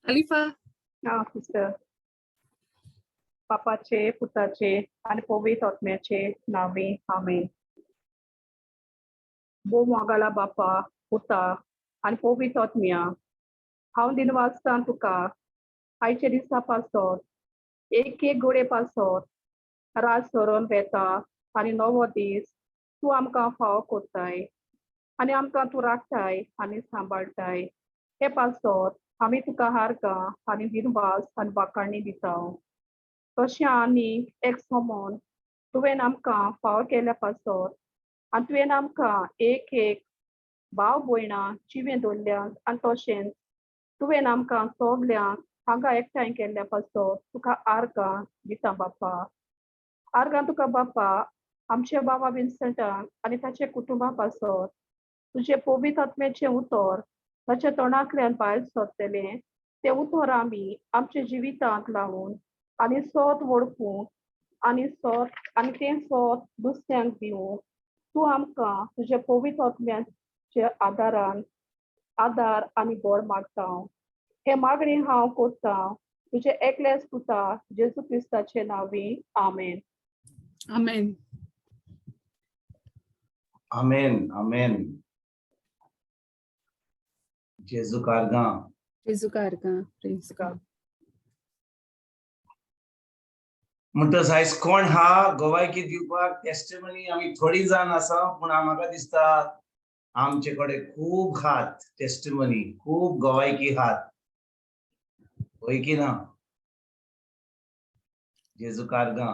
अलिफा. हा सिस्टर. बापाचे, पुताचे आनी पवित्र आत्म्याचे नांवे, आमेन. भोव मोगाळा बापा, पुता आनी पवित्र आत्म्या, हांव दिनवासतां तुका आयच्या दिसा पासत, एक एक घडये पासत. रात सरोन वेता आनी नवो दीस तूं आमकां फावो कोत्ताय आनी आमकां तूं राखताय आनी सांबाळटाय, हे पासत आमी तुका आर्गां आनी दिनवास आनी वाखाणी दिता. तशें आनी एक समोन तुवें आमकां फावो केल्या पासत आनी तुवें आमकां एक एक भाव भयणां जिवें दवरल्यात आनी तशेंच तुवें आमकां सगल्यांक हांगा एकठांय केल्ल्या पासत तुका आर्गां दिता बापा. आर्गां तुका बापा, आमच्या बाबा विन्संटाक आनी ताच्या कुटुंबा पासत. तुजें पवित्र आत्म्याचें उतर ताच्या तोंडांतल्यान भायर सरतलें, तें उतर आमी आमच्या जिवितांत लावन आनी सोत वळखूंक आनी सोत आनी तें सोत दुसऱ्यांक दिवंक तूं आमकां तुज्या पवित्र आत्म्याच्या आदारान आदार आनी बळ मागता. हे मागणी हांव करतां तुजे एकल्याच पुता जेजू क्रिस्ताचे नांवी, आमेन. आमेन. आमेन, आमेन. जेजूक आर्गां. जेजूक आर्गां. Praise God. म्हणटच आयज कोण हा गवायकी दिवपाक, टेस्टिमनी? आमी थोडी जाण आसा, पूण म्हाका दिसता आमचे कडेन खूब हात टेस्टिमनी, खूब गवायकी हात, हय की ना? जेजूक आर्गां.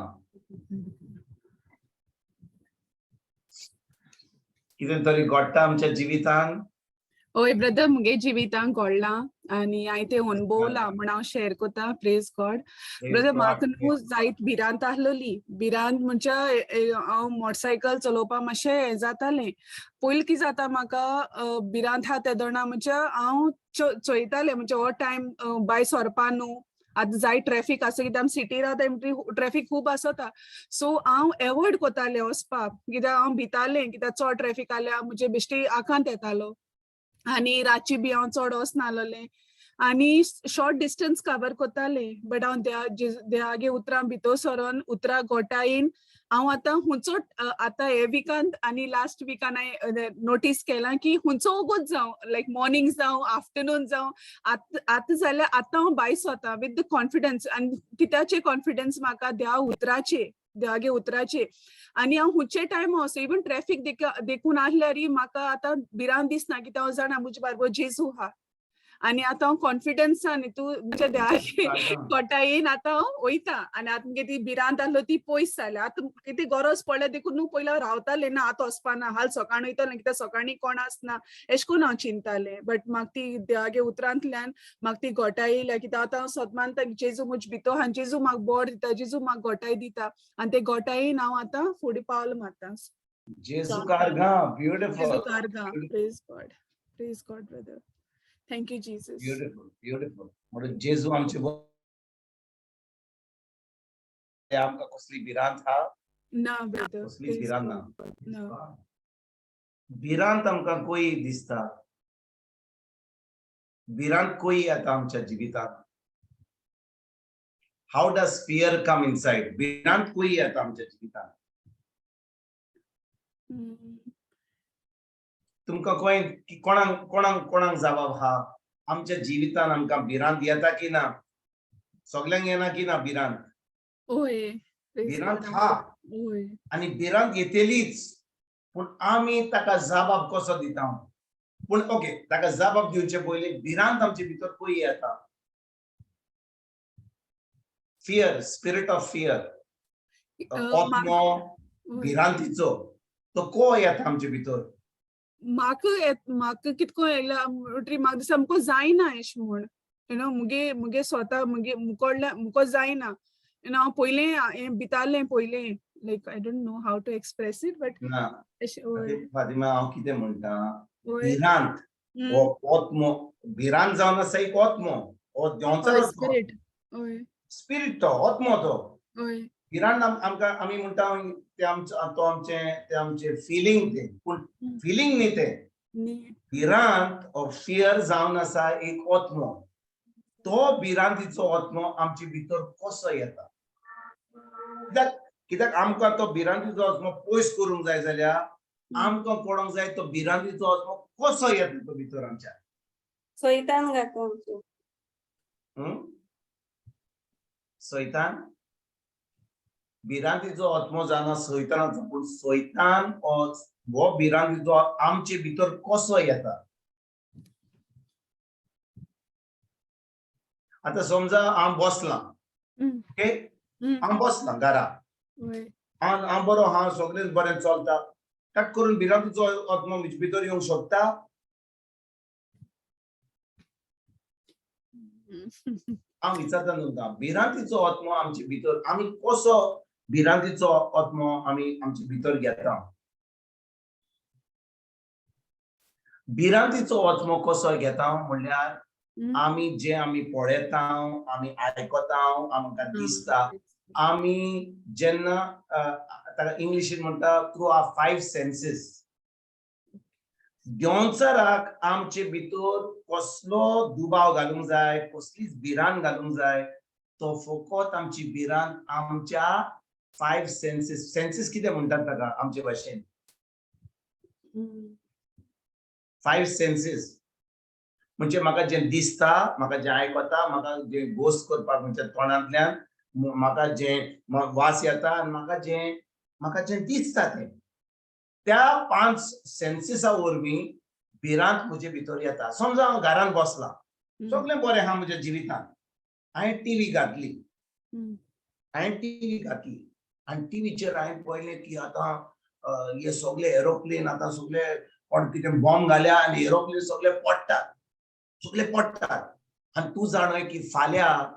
कितें तरी घडटा आमच्या जिवितान. ओय ब्रदर, मुगे जिवितांत घडलां आनी हांवें तें अणभवलां म्हण हांव शेअर करता. Praise God. Brother, म्हाका न्हू जायत भिरांत आसलेली. भिरांत म्हणजे हांव मोटरसायकल चलोवपाक मातशें हें जातालें. पयलीं कितें जाता, म्हाका भिरांत आहा तेदोना म्हणजे हांव चोयतालें, म्हणजे हो टायम भायर सरपा न्हू, आतां जाय ट्रॅफीक आसा, कित्याक आमी सिटी रावता म्हणटकीर ट्रॅफीक खूब आसता. सो हांव एवॉयड करतालें वचपाक, कित्याक हांव भितालें, कित्याक चड ट्रॅफीक आसल्यार म्हजे बेश्टी आकांत येतालो आनी रातची बी हांव चड वचनासलें आनी शॉर्ट डिस्टन्स कवर करतालें. बट हांव देवा देवागे उतरां भितर सरोन, उतरां गोटायेन हांव आतां हुंचो, आतां हे विकांत आनी लास्ट विकान हांवें नोटीस केलां की हुंचो वोगोत जावं, लायक मॉर्निंग जावं, आफ्टरनून जावं, आतां आतां जाल्यार आतां हांव भायर सरता विथ the confidence. आनी कित्याचें कॉन्फिडन्स म्हाका? देवा उतराचे, देवागे उतराचे. आनी हांव हुंचे टायम वचूं, इवन ट्रॅफीक देखून आसल्यारय म्हाका आतां भिरांत दिसना, कित्याक हांव जाणा म्हजे बारबर जेजू आहा आनी आतां हांव कॉन्फिडन्सान हितू म्हज्या देवागे कोटायेन आतां हांव वयता. आनी आतां मुगे ती भिरांत आसलो ती पयस जाल्या. आतां कितें गरज पडल्या देखून न्हू, पयलीं हांव रावतालें, ना आतां वचपाना, हाल सकाळीं वयतलें, कित्याक सकाळीं कोण आसना, एशें कोन्न हांव चिंततालें. बट म्हाका ती देवागे उतरांतल्यान म्हाका ती घोटाय येयल्या, कित्याक आतां हांव सद मानता जेजू म्हजे भितर आनी जेजू म्हाका बोर दिता, जेजू म्हाका घोटाय दिता आनी ते घोटायेन हांव आतां फुडें पावल मारता. जेजूक आर्गां. ब्युटिफूल. जेजूक आर्गां. Praise God, praise God brother. Thank you Jesus. Beautiful, beautiful. म्हणून जेजू आमचे, आमकां कसली भिरांत हा? ना ब्रदर. कसलीच भिरांत ना. ना. भिरांत आमकां कोय दिसता? भिरांत कोय येता आमच्या जिवितांत? How does fear come inside? भिरांत कोय येता आमच्या जिवितांत? तुमकां कोय कोणाक कोणाक कोणाक जबाब हा? आमच्या जिवितान आमकां भिरांत येता की ना? सगल्यांक येना की ना भिरांत? ओय. भिरांत हा आनी भिरांत येतलीच, पूण आमी ताका जबाब कसो दिता? पूण ओके, ताका जबाब दिवचे पयलीं भिरांत आमचे भितर खंय येता? फियर, स्पिरिट ऑफ फियर, आत्मो भिरांतीचो, तो को येता आमचे भितर? म्हाका कितको येयला म्हणटरी म्हाका दिसता सामको जायना एशें म्हूण, you know मुगे मुगे स्वता मुगे मुकोडल्या मुको जायना, you know. हांव पयलें हें भितालें पयलें, like I don't know how to express it, but ना. एशें, वय. फातिमा, हांव कितें म्हणटा, भिरांत हो आत्मो, भिरांत जावन आसा एक आत्मो, हो देंवचार. स्पिरिट, वय. स्पिरिट तो, आत्मो तो. भिरांत आमकां आमी म्हणटा ते आमचो तो आमचे ते आमचे फिलींग ते, पूण फिलींग न्ही तें. न्ही. भिरांत or फियर जावन आसा एक आत्मो. तो भिरांतीचो आत्मो आमचे भितर कसो येता? कित्याक कित्याक आमकां तो भिरांतीचो आत्मो पयस करूंक जाय जाल्यार आमकां पडोंक जाय तो भिरांतीचो आत्मो कसो येता तो भितर आमच्या. सैतान घाता आमचो. सैतान भिरांतीचो आत्मो जाणा सैतानाचो, पूण सैतान हो भिरांतीचो आमचे भितर कसो येता? आतां समजा हांव बसलां, ओके, हांव बसलां घरा, हांव हांव बरो आहा, सगळें बरें चलता, ताका करून भिरांतीचो आत्मो म्हजे भितर येवंक शकता? हांव विचारता तुमकां, भिरांतीचो आत्मो आमचे भितर आमी कसो भिरांतीचो आत्मो आमी आमचे भितर घेता? भिरांतीचो आत्मो कसो घेता म्हणल्यार आमी जे आमी पळयता, आमी आयकता, आमकां दिसता, आमी जेन्ना ताका इंग्लिशीन म्हणटा थ्रू are five senses, देंवचाराक आमचे भितर कसलो दुबाव घालूंक जाय, कसलीच भिरांत घालूंक जाय, तो फकत आमची भिरांत आमच्या फायव सेन्सीस. सेन्सीस कितें म्हणटात ताका आमचे भाशेन? फायव सेन्सीस म्हणजे म्हाका जें दिसता, म्हाका जें आयकता, म्हाका जें गोश्ट करपाक म्हणजे तोंडांतल्यान म्हाका जें वास येता आनी म्हाका जें दिसता तें, त्या पांच सेन्सिसा वरवीं भिरांत म्हजे भितर येता. समजा हांव घरान बसलां, सगळें बरें आहा म्हज्या जिवितांत, हांवें टिवी घातली, हांवें टिवी घातली आनी टिवीचेर हांवें पळयलें की आतां हे सगळे एरोप्लेन आतां सगळे कोण कितें बॉम्ब घाल्या आनी एरोप्लेन सगळे पडटात, सगळे पडटात. आनी तूं जाणय की फाल्यां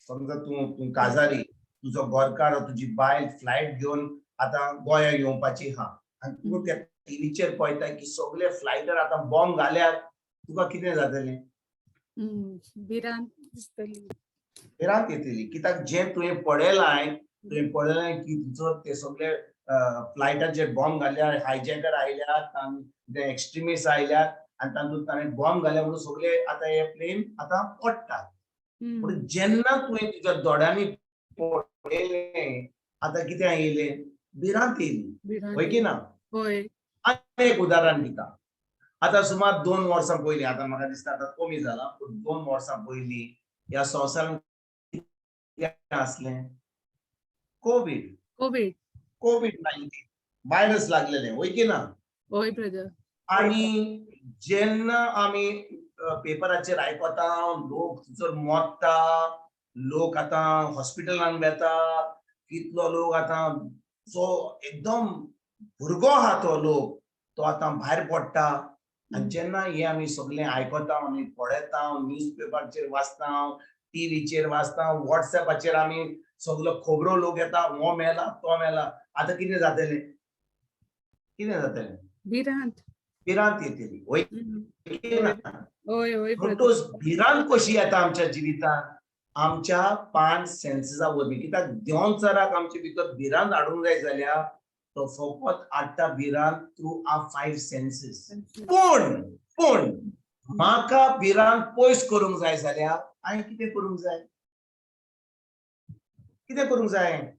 समजा तूं तूं काजारी, तुजो घरकार, तुजी बायल फ्लायट घेवन आतां गोंया येवपाची आहा आनी तूं त्या टिवीचेर पळयता की सगळे फ्लायटार आतां बॉम्ब घाल्यात, तुका कितें जातलें? भिरांत दिसतली. भिरांत येतली, कित्याक जें तुवें पळयलां, तुवें पळयलें की तुजो ते सगळे फ्लायटाचेर बॉम्ब घाल्यार, हायजॅकर आयल्यात आनी ते एक्स्ट्रिमिस्ट आयल्यात आनी तातूंत ताणें बॉम्ब घाल्या म्हणून सगळे आतां हे प्लेन आतां पडटात. पूण जेन्ना तुवें तुज्या दोळ्यांनी पळयलें, आतां कितें येयलें? भिरांत येयली, हय की ना? हय. आनी एक उदाहरण दिता. आतां सुमार 2 वर्सां पयलीं, आतां म्हाका दिसता आतां कमी जाला, पूण 2 वर्सां पयलीं ह्या संवसारांत कितें आसलें? कोवीड. कोवीड. कोवीड-19 व्हायरस लागलेले, हय की ना? हय ब्रदर. आनी जेन्ना आमी पेपराचेर आयकता, लोक थंयसर मरता, लोक आतां हॉस्पिटलान वेता, कितलो लोक आतां जो एकदम भुरगो आहा तो लोक तो आतां भायर पडटा. आनी जेन्ना हें आमी सगळें आयकता, आमी पळयता, न्यूज पेपराचेर वाचता, टिवीचेर वाचता, वॉट्सएपाचेर आमी सगळो खबरो लोक येता, हो मेला, तो मेला, आतां कितें जातलें? कितें जातलें? भिरांत. भिरांत येतली, हय की ना? हय हय ब्रदर. म्हणटूच भिरांत कशी येता आमच्या जिवितांत? आमच्या पांच सेन्सिसा वरवीं. कित्याक देंवचाराक आमचे भितर भिरांत हाडूंक जाय जाल्यार तो फकत हाडटा भिरांत थ्रू are five senses. पूण पूण म्हाका भिरांत पयस करूंक जाय जाल्यार हांवें कितें करूंक जाय? कितें करूंक जाय?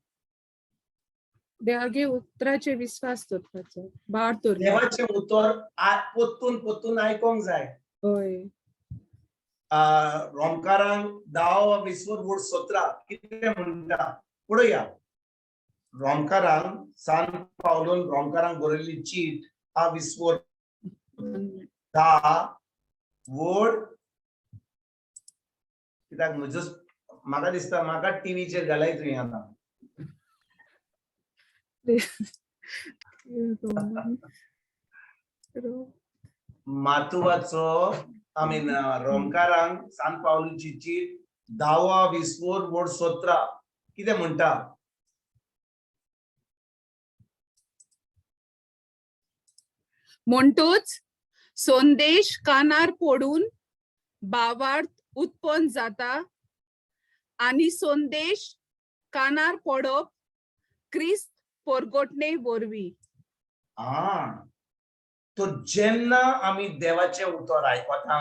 देवागे उतराचेर विस्वास दवरपाचो, भार दवरपाचो. देवाचें उतर परतून परतून आयकोंक जाय. रोमकारांक 10 वीसवर वड 17 कितें म्हणटा पळोवया. रोमकारांक, सान पावलून रोमकारांक बरयल्ली चीट 10 वीसवर 10 वड, कित्याक म्हजो म्हाका दिसता म्हाका टिवीचेर घालाय तुवें आतां. रोमन मातुवाचो, I mean, रोमकारांक सान पावलूची चीट 10 वीसवर वड 17 कितें म्हणटा? म्हणटूच संदेश कानार पडून भावार्थ उत्पन्न जाता आनी संदेश कानार पडप क्रिस्त परगटणे वरवीं. आ, तर जेन्ना आमी देवाचें उतर आयकता,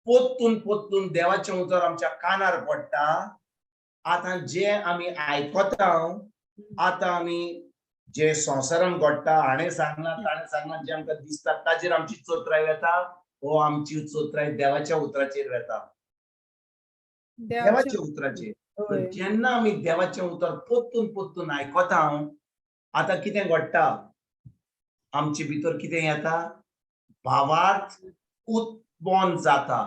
पोत्तून पोत्तून देवाचें उतर आमच्या कानार पडटा, आतां जें आमी आयकता, आतां आमी जे संवसारान घडटा, हाणें सांगलां ताणें सांगलां, जें आमकां दिसता ताजेर आमची चोत्राय वेता, हो आमची चोत्राय देवाच्या उतराचेर वेता, देवाच्या उतराचेर. जेन्ना आमी देवाचें उतर पोत्तून पोत्तून आयकता, आतां कितें घडटा, आमचे भितर कितें येता, भावार्थ उत्पन्न जाता.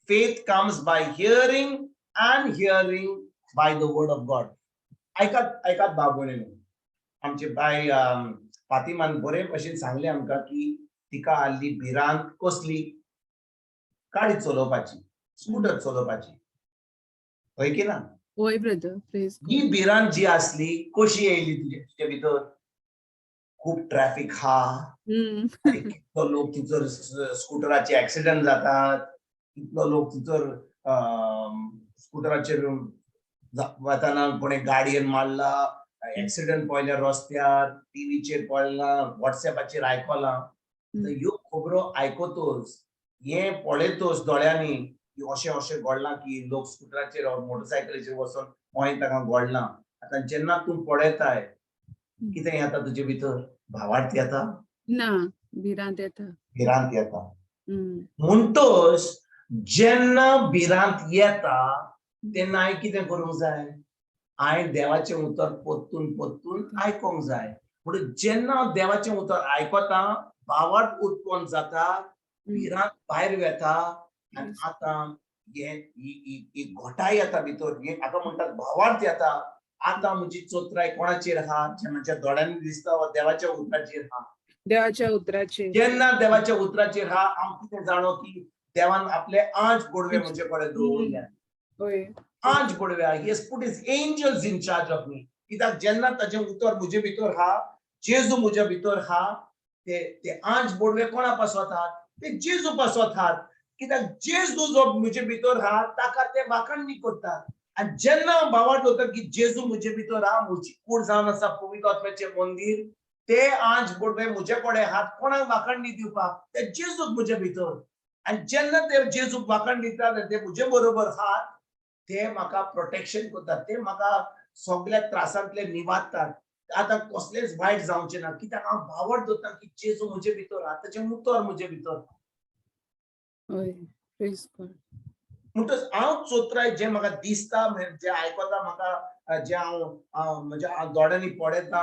Faith comes by hearing and hearing by the word of God. आयकात आयकात भाव भयणीनो, आमचे बाय फातिमान बरे भशेन सांगलें आमकां की तिका आहली भिरांत कसली, गाडी चलोवपाची, स्कुटर चलोवपाची, हय की ना? वय ब्रदर, प्रेज. ही भिरांत जी आसली कशी येयली तुजे भितर? खूब ट्रॅफिक हा, कितलो लोक थंयसर स्कुटराचे एक्सिडंट जातात, कितलो लोक थंयसर स्कुटराचेर वतना कोणे गाडयेन मारला, एक्सिडंट पळयल्या रस्त्यार, टिवीचेर पळयला, वॉट्सॅपाचेर आयकलां. ह्यो खबरो आयकतोच, हें पळयतोच दोळ्यांनी की अशें अशें घडलां की लोक स्कुटराचेर मोटरसायकलीचेर वचोन गोंय ताका घडलां. आतां जेन्ना तूं पळयताय, कितें येता तुजे भितर? भावार्थ येता? ना, भिरांत येता. भिरांत येता. म्हणटोच जेन्ना भिरांत येता तेन्ना हांवें कितें करूंक जाय? हांवें देवाचें उतर पोत्तून पोत्तून आयकोंक जाय. म्हणून जेन्ना हांव देवाचें उतर आयकता, भावार्थ उत्पन्न जाता, भिरांत भायर वेता आनी आतां हे ही घटाय येता भितर, हे हाका म्हणटात भावार्थ येता. आतां म्हजी चोत्राय कोणाचेर आहा? जे म्हज्या दोळ्यांनी दिसता वा देवाच्या उतराचेर आहा? देवाच्या उतराचेर. जेन्ना देवाच्या उतराचेर आहा, हांव कितें जाणो की देवान आपले आंज बोडवे म्हजे कडेन दवरल्या. आंज बोडव्या, he has put his angels in charge of me. कित्याक जेन्ना ताजें उतर म्हजे भितर आहा, जेजू म्हज्या भितर आहा, ते ते आंज बोडवे कोणा पासत आहात? ते जेजू पासत आहात. कित्याक जेजू जो म्हजे भितर आहा ताका ते वाखाणणी करतात. आनी जेन्ना हांव भावार्थ दवरता की जेजू म्हजे भितर आहा, म्हजी कूड जावन आसा पवित्र आत्म्याचें मंदीर, ते आंज बोडवे म्हजे कडेन आहात कोणाक वाखाणणी दिवपाक? ते जेजूक म्हजे भितर. आनी जेन्ना ते जेजूक वाखाण दितात आनी ते म्हजे बरोबर आहात, ते म्हाका प्रोटेक्शन करतात, ते म्हाका सगळ्या त्रासांतले निवारतात. आतां कसलेंच वायट जावचें ना, कित्याक हांव भावार्थ दवरता की जेजू म्हजे भितर आहा, ताचें उतर म्हजे भितर. हय, प्रेज गॉड. म्हणटच हांव चोत्राय जें म्हाका दिसता, जें आयकता म्हाका, जें हांव म्हज्या दोळ्यांनी पळयता,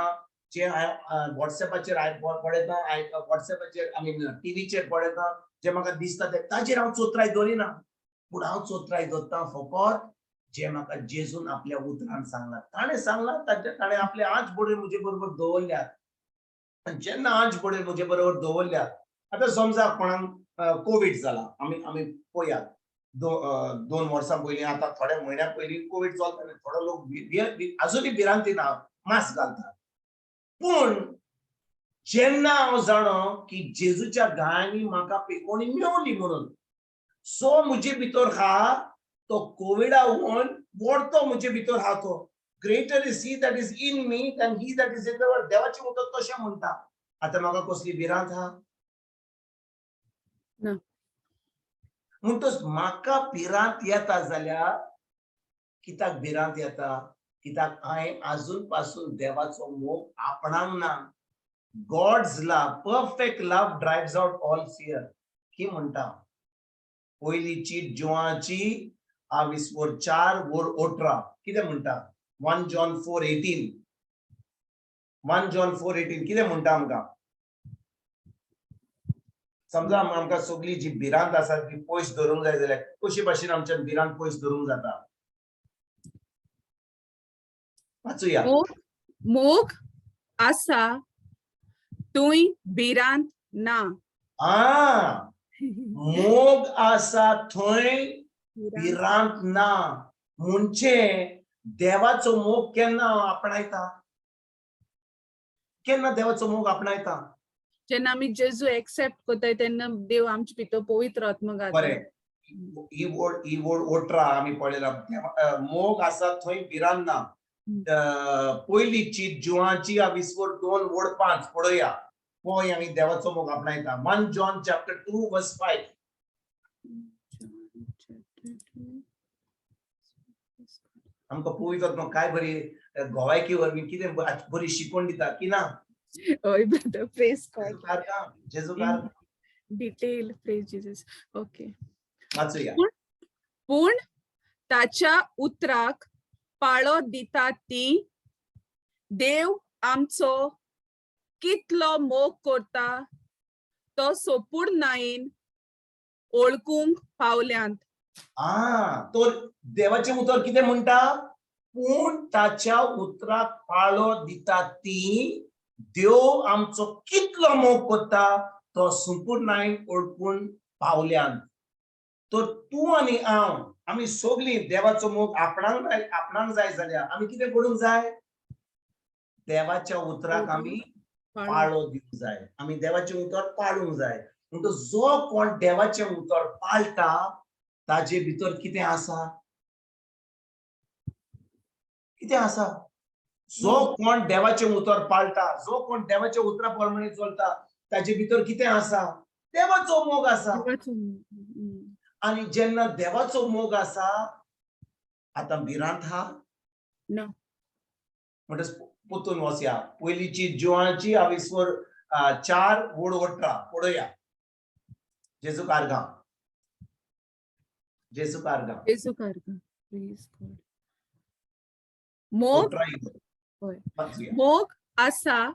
जें हांव वॉट्सॅपाचेर पळयता, वॉट्सॅपाचेर I mean टिवीचेर पळयता, जें म्हाका दिसता तें ताजेर हांव चोत्राय दवरिना. पूण हांव चोत्राय दवरता फकत जें म्हाका जेजून आपल्या उतरान सांगलां. ताणें सांगलां, ताणें आपले आंज बोडवे म्हजे बरोबर दवरल्यात. आनी जेन्ना आंज बोडवे म्हजे बरोबर दवरल्यात, आतां समजा कोणाक कोवीड जाला, आमी आमी पळयात 2 वर्सां पयलीं, आतां थोड्या म्हयन्या पयलीं कोवीड चलतालें, थोडो लोक आजुनूय भिरांतीन मास्क घालतात. पूण जेन्ना हांव जाणो की जेजूच्या घायांनी म्हाका पेकोणी मेवली म्हणून, सो म्हजे भितर आहा तो कोविडा वोन व्हडतो म्हजे भितर आहा तो. Greater is he that is in me than he that is in the world. देवाचें उतर तशें म्हणटा. आतां म्हाका कसली भिरांत आहा? ना. म्हणटच म्हाका भिरांत येता जाल्यार कित्याक भिरांत येता? कित्याक हांवें आजून पासून देवाचो मोग आपणांक ना. God's love, perfect love drives out all fear. की म्हणटा पयली चीट जुवाची 20 वर 4 वर 18 कितें म्हणटा? 1 John 4:18, 1 John 4:18 कितें म्हणटा आमकां? समजा आमकां सगळी जी भिरांत आसा ती पयस धरूंक जाय जाल्यार कशी भाशेन आमच्यान भिरांत पयस धरूंक जाता? वाचुया. मोग आसा तुय भिरांत ना. मोग आसा थंय भिरांत ना. म्हणजे देवाचो मोग केन्ना आपणायता? केन्ना देवाचो मोग आपणायता? जेन्ना आमी जेजू एक्सेप्ट करताय तेन्ना देव आमचे भितर पवित्र आत्मा घालता. बरें, ही वोड 18 आमी पळयला, मोग आसा थंय भिरांत ना. पयली चीट जुवाची 20 वर 2 वोड 5 पळोवया, पळय आमी देवाचो मोग आपणायता. 1 John chapter 2 verse 5. Chapter 2. आमकां पवित्र आत्मो काय बरी गोवायकी वरवीं कितें बरी शिकवण दिता की ना? हय ब्रदर, प्रेज गॉड. जेजू कारगांव. डिटेल, प्रेज जीसस. ओके. वाचूया. पूण ताच्या उतराक पाळो दिता ती देव आमचो कितलो मोग करता तो सोपूर्णायेन ओळखूंक पावल्यांत. आ, तर देवाचें उतर कितें म्हणटा? पूण ताच्या उतराक पाळो दिता ती देव आमचो कितलो मोग करता तो संपूर्णायेन ओळखून पावल्यान. तर तूं आनी हांव आमी सगळीं देवाचो मोग आपणाक जाय, आपणाक जाय जाल्यार आमी कितें करूंक जाय? देवाच्या उतराक आमी पाळो दिवंक जाय. आमी देवाचें उतर पाळूंक जाय. म्हणटच जो कोण देवाचें उतर पाळटा ताजे भितर कितें आसा? कितें आसा? जो कोण देवाचें उतर पाळटा, जो कोण देवाच्या उतरा प्रमाणे चलता, ताजे भितर कितें आसा? देवाचो मोग आसा. देवाचो मोग. आनी जेन्ना देवाचो मोग आसा, आतां भिरांत हा? ना. म्हणटच पोतून वचया पयलींची जिवाची आविस्वर 4 वड 18 पळोवया. जेजू कारगांव, जेजू कारगांव. जेजू कारगांव. प्रेज गॉड. मोग 18. हय. वाचूया. मोग आसा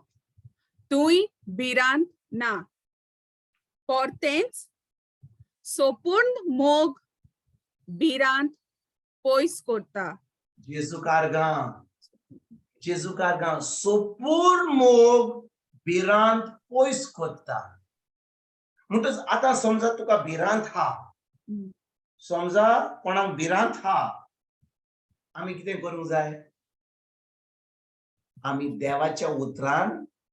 तूंय भिरांत ना, परतेंच सोपूर्ण मोग भिरांत पयस करता. जेजू कारगांव, जेजू कारगांव. सोपूर्ण मोग भिरांत पयस करता. म्हणटच आतां समजा तुका भिरांत हा, समजा कोणाक भिरांत हा, आमी कितें करूंक जाय? आमी देवाच्या उतरान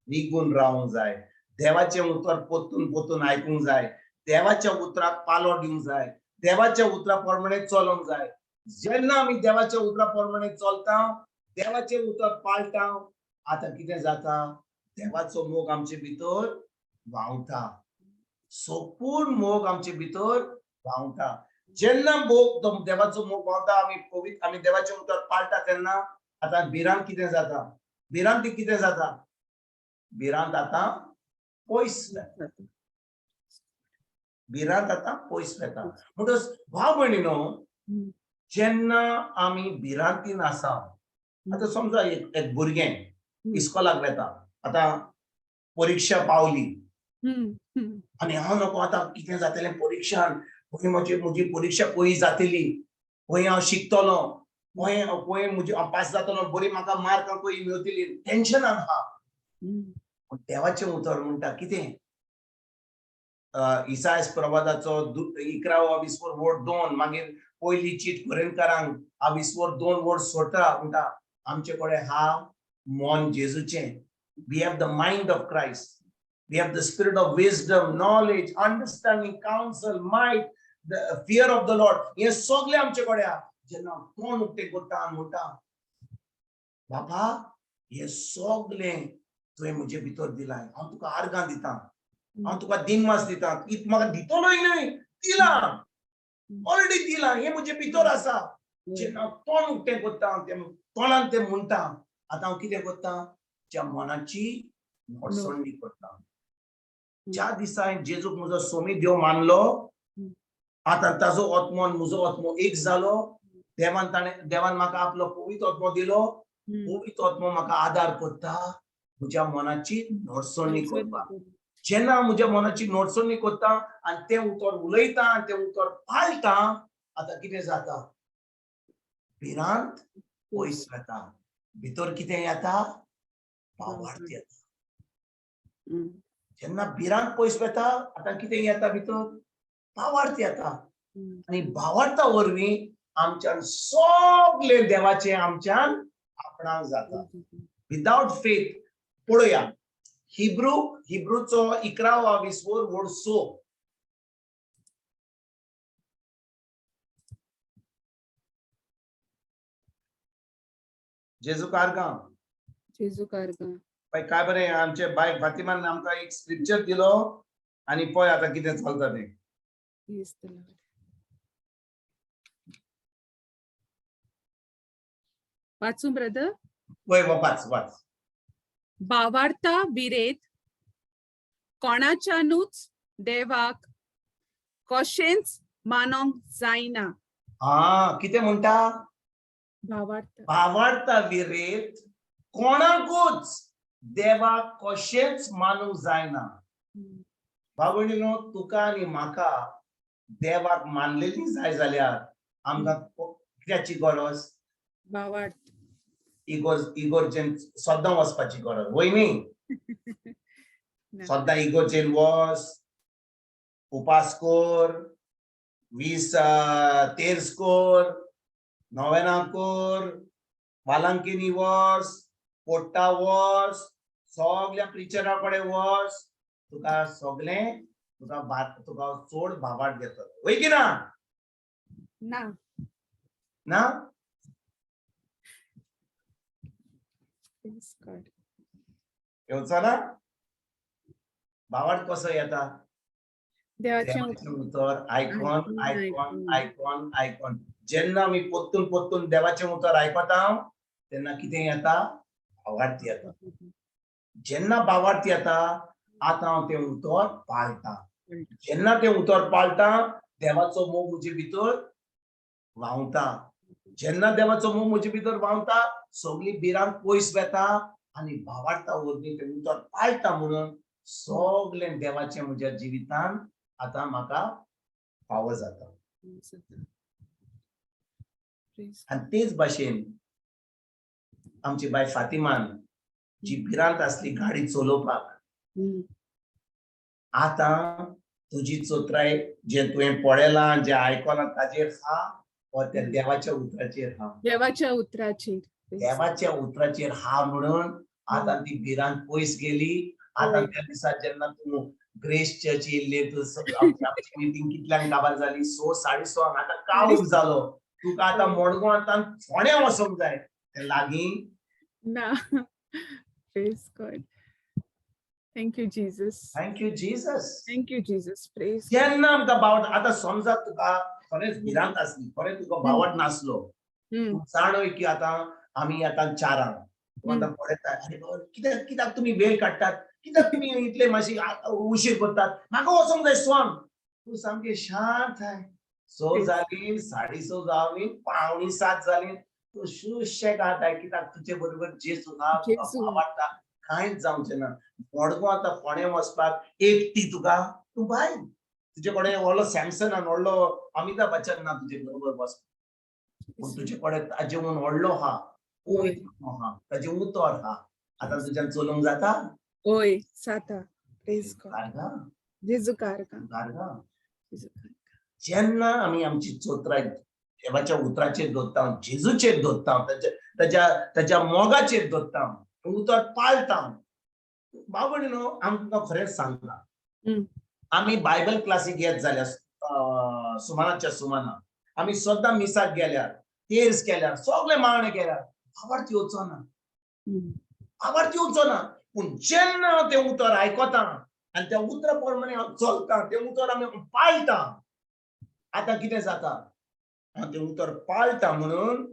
रिगून रावंक जाय. देवाचें उतर पोतून पोतून आयकूंक जाय. देवाच्या उतराक पालो दिवंक जाय. देवाच्या उतरा प्रमाणे चलोंक जाय. जेन्ना आमी देवाच्या उतरा प्रमाणे चलता, देवाचें उतर पाळटा, आतां कितें जाता? देवाचो मोग आमचे भितर व्हांवता. सोपूर्ण मोग आमचे भितर व्हांवता. जेन्ना मोग तो देवाचो मोग व्हांवता, आमी पवित्र, आमी देवाचें उतर पाळटा, तेन्ना आतां भिरांत कितें जाता? भिरांत कितें जाता? भिरांत आतां पयस वता. भिरांत आतां पयस वता. म्हणटच भाव भयणीनो, जेन्ना आमी भिरांतीन आसा, आतां समजा एक भुरगें इस्कोलाक वता, आतां परिक्षा पावली आनी हांव नको आतां कितें जातलें परिक्षान, खंय म्हजी परिक्षा खंय जातली, खंय हांव शिकतलो, खंय खंय म्हजी हांव पास जातलो, बरी म्हाका मार्कां खंय मेवतली, टेन्शनान आहा. पूण देवाचें उतर म्हणटा कितें? इसायस प्रवादाचो 11 वीसवर वोट 2, मागीर पयली चीट कोरिंथकारांक 20 2 वोट 16 म्हणटा आमचे कडेन हा मन जेजूचें. We have the mind of Christ. We have the spirit of wisdom, knowledge, understanding, counsel, might, the fear of the Lord. हे सगळे आमचे कडेन आहा. जेन्ना तोंड उक्तें करता आनी म्हणटा, बाबा हे सगळें तुवें म्हजे भितर दिलां, हांव तुका आर्गां दिता, हांव तुका दिनवास दिता, इत म्हाका दितलोय न्हय, दिलां, ऑलरेडी दिलां, हें म्हजे भितर आसा. जेन्ना हांव तोंड उक्तें करता, तें तोंडान तें म्हणटा, आतां हांव कितें करता? ज्या मनाची मोडसणी करता. ज्या दिसा हांवें जेजूक म्हजो सोमी देव मानलो, आतां ताजो आत्मो आनी म्हजो आत्मो एक जालो. देवान म्हाका आपलो पवित्र आत्मो दिलो. पवित्र आत्मो म्हाका आदार करता म्हज्या मनाची नडसणी करपाक. जेन्ना म्हज्या मनाची नडसणी करता आनी तें उतर उलयता आनी तें उतर पाळटा, आतां कितें जाता? भिरांत पयस वता. भितर कितें येता? भावार्थ येता. जेन्ना भिरांत पयस वता, आतां कितें येता भितर? भावार्थ येता. आनी भावार्था वरवीं आमच्यान सगळें देवाचें आमच्यान आपणाक जाता. विदाउट फेथ पळोवया हिब्रूचो 11 वीसवर वोड 6. जेजू कारगांव. जेजू कारगांव. पळय काय बरें आमचे बाय फातिमान आमकां एक स्क्रिप्चर दिलो आनी पळय आतां कितें चलता तें. Praise the Lord. वाचूं ब्रदर? वय, वाच वाच. भावार्ता विरेत कोणाच्यानूच देवाक कशेंच मानोंक जायना. हा, कितें म्हणटा? भावार्थ. भावार्ता विरेत कोणाकूच देवाक कशेंच मानूंक जायना. भाव भयणीनो, तुका आनी म्हाका देवाक मानलेली जाय जाल्यार आमकां कित्याची गरज? भावार्थ. इगोर्ज, इगोर्जेन सद्दां वचपाची गरज वय न्ही? ना. सद्दां इगोर्जेन वच, उपास कर, 20 तेर्स कर, नोवेना कर, वालांकिनी वच, पोट्टा वच, सगल्या प्रिचरा कडेन वच, तुका सगळें तुका तुका चड भावार्थ घेतलो, वय की ना? ना. ना. Praise God. येवचो ना भावार्थ? कसो येता? देवाचें देवाचें उतर आयकोन. आयकून, आयकोन. आयकून. आयकोन आयकोन. जेन्ना आमी पोत्तून पोत्तून देवाचें उतर आयकता तेन्ना कितें येता? भावार्थ येता. जेन्ना भावार्थ येता, आतां हांव तें उतर पाळटा. जेन्ना तें उतर पाळटा, देवाचो मोग म्हजे भितर व्हांवता. जेन्ना देवाचो मोग म्हजे भितर व्हांवता, सगळी भिरांत पयस वेता आनी भावार्था वरवीं तें उतर पाळटा म्हणून सगळें देवाचें म्हज्या जिवितान आतां म्हाका फावो जाता. Praise आनी तेच भाशेन आमची बाय फातिमान जी भिरांत आसली गाडी चलोवपाक, आतां तुजी चोत्राय जे तुवें पळयलां, जें आयकलां ताजेर आहा वा त्या देवाच्या उतराचेर आहा? देवाच्या उतराचेर. Praise देवाच्या उतराचेर हा म्हणून आतां ती भिरांत पयस गेली. आतां त्या दिसा जेन्ना तूं ग्रेस चर्च येयल्ली, तूं आमची मिटींग कितल्यांक काबार जाली? 6, 6:30. आतां काळोख जालो. तुका आतां मडगांव आतां फोण्या वचोंक जाय, ते लागीं. ना. Praise God. Thank you, Jesus. Thank you Jesus. Thank you, Jesus. Praise God. जेन्ना आमकां बावट, आतां समजा तुका खरेंच भिरांत आसली, खरें तुका बावट नासलो, तूं जाणय की आतां आमी आतां चारांक, तूं आतां पळयता, आरे बाबा, कित्याक कित्याक तुमी वेळ काडटात? कित्याक तुमी इतले मातशी उशीर करतात? म्हाका वचोंक जाय स्वाम. तूं सामकें शांत जाय. 6 जाली, 6:30 जाली, 6:45 जाली, तूं सुशेगाद जाय, कित्याक तुजे बरोबर जेजू आहा, तुका जेजू. आवडटा, कांयच जावचें ना. मडगांव आतां फोंडें वचपाक एकटी तुका, तूं बाय, तुजे कडेन व्हडलो सॅमसन आनी व्हडलो अमिताभ बच्चन ना तुजे बरोबर बस, पूण तुजे कडेन ताजे हून व्हडलो आहा, पवित्र आहा, ताजें उतर आहा. आतां तुज्यान चलोवंक जाता? ओय, जाता. Praise God. कारगा. जेजू कारगा. कारगा. जेजू कारगा. जेन्ना आमी आमची चोत्राय देवाच्या उतराचेर दवरता, जेजूचेर दवरता, ताच्या ताच्या ताच्या मोगाचेर दवरता, उतर पाळटा, भाव न्हू, आमकां खरेंच सांगता, आमी बायबल क्लासीक येत जाल्यार सुमानाच्या सुमाना आमी सद्दां मिसाक गेल्यार, तेर्स केल्यार, सगळे मागणे केल्यार भावार्थ येवचो ना. भावार्थ येवचो ना. पूण जेन्ना हांव तें उतर आयकता आनी त्या उतरा प्रमाणे हांव चलता, तें उतर आमी पाळटा, आतां कितें जाता? हांव तें उतर पाळटा म्हणून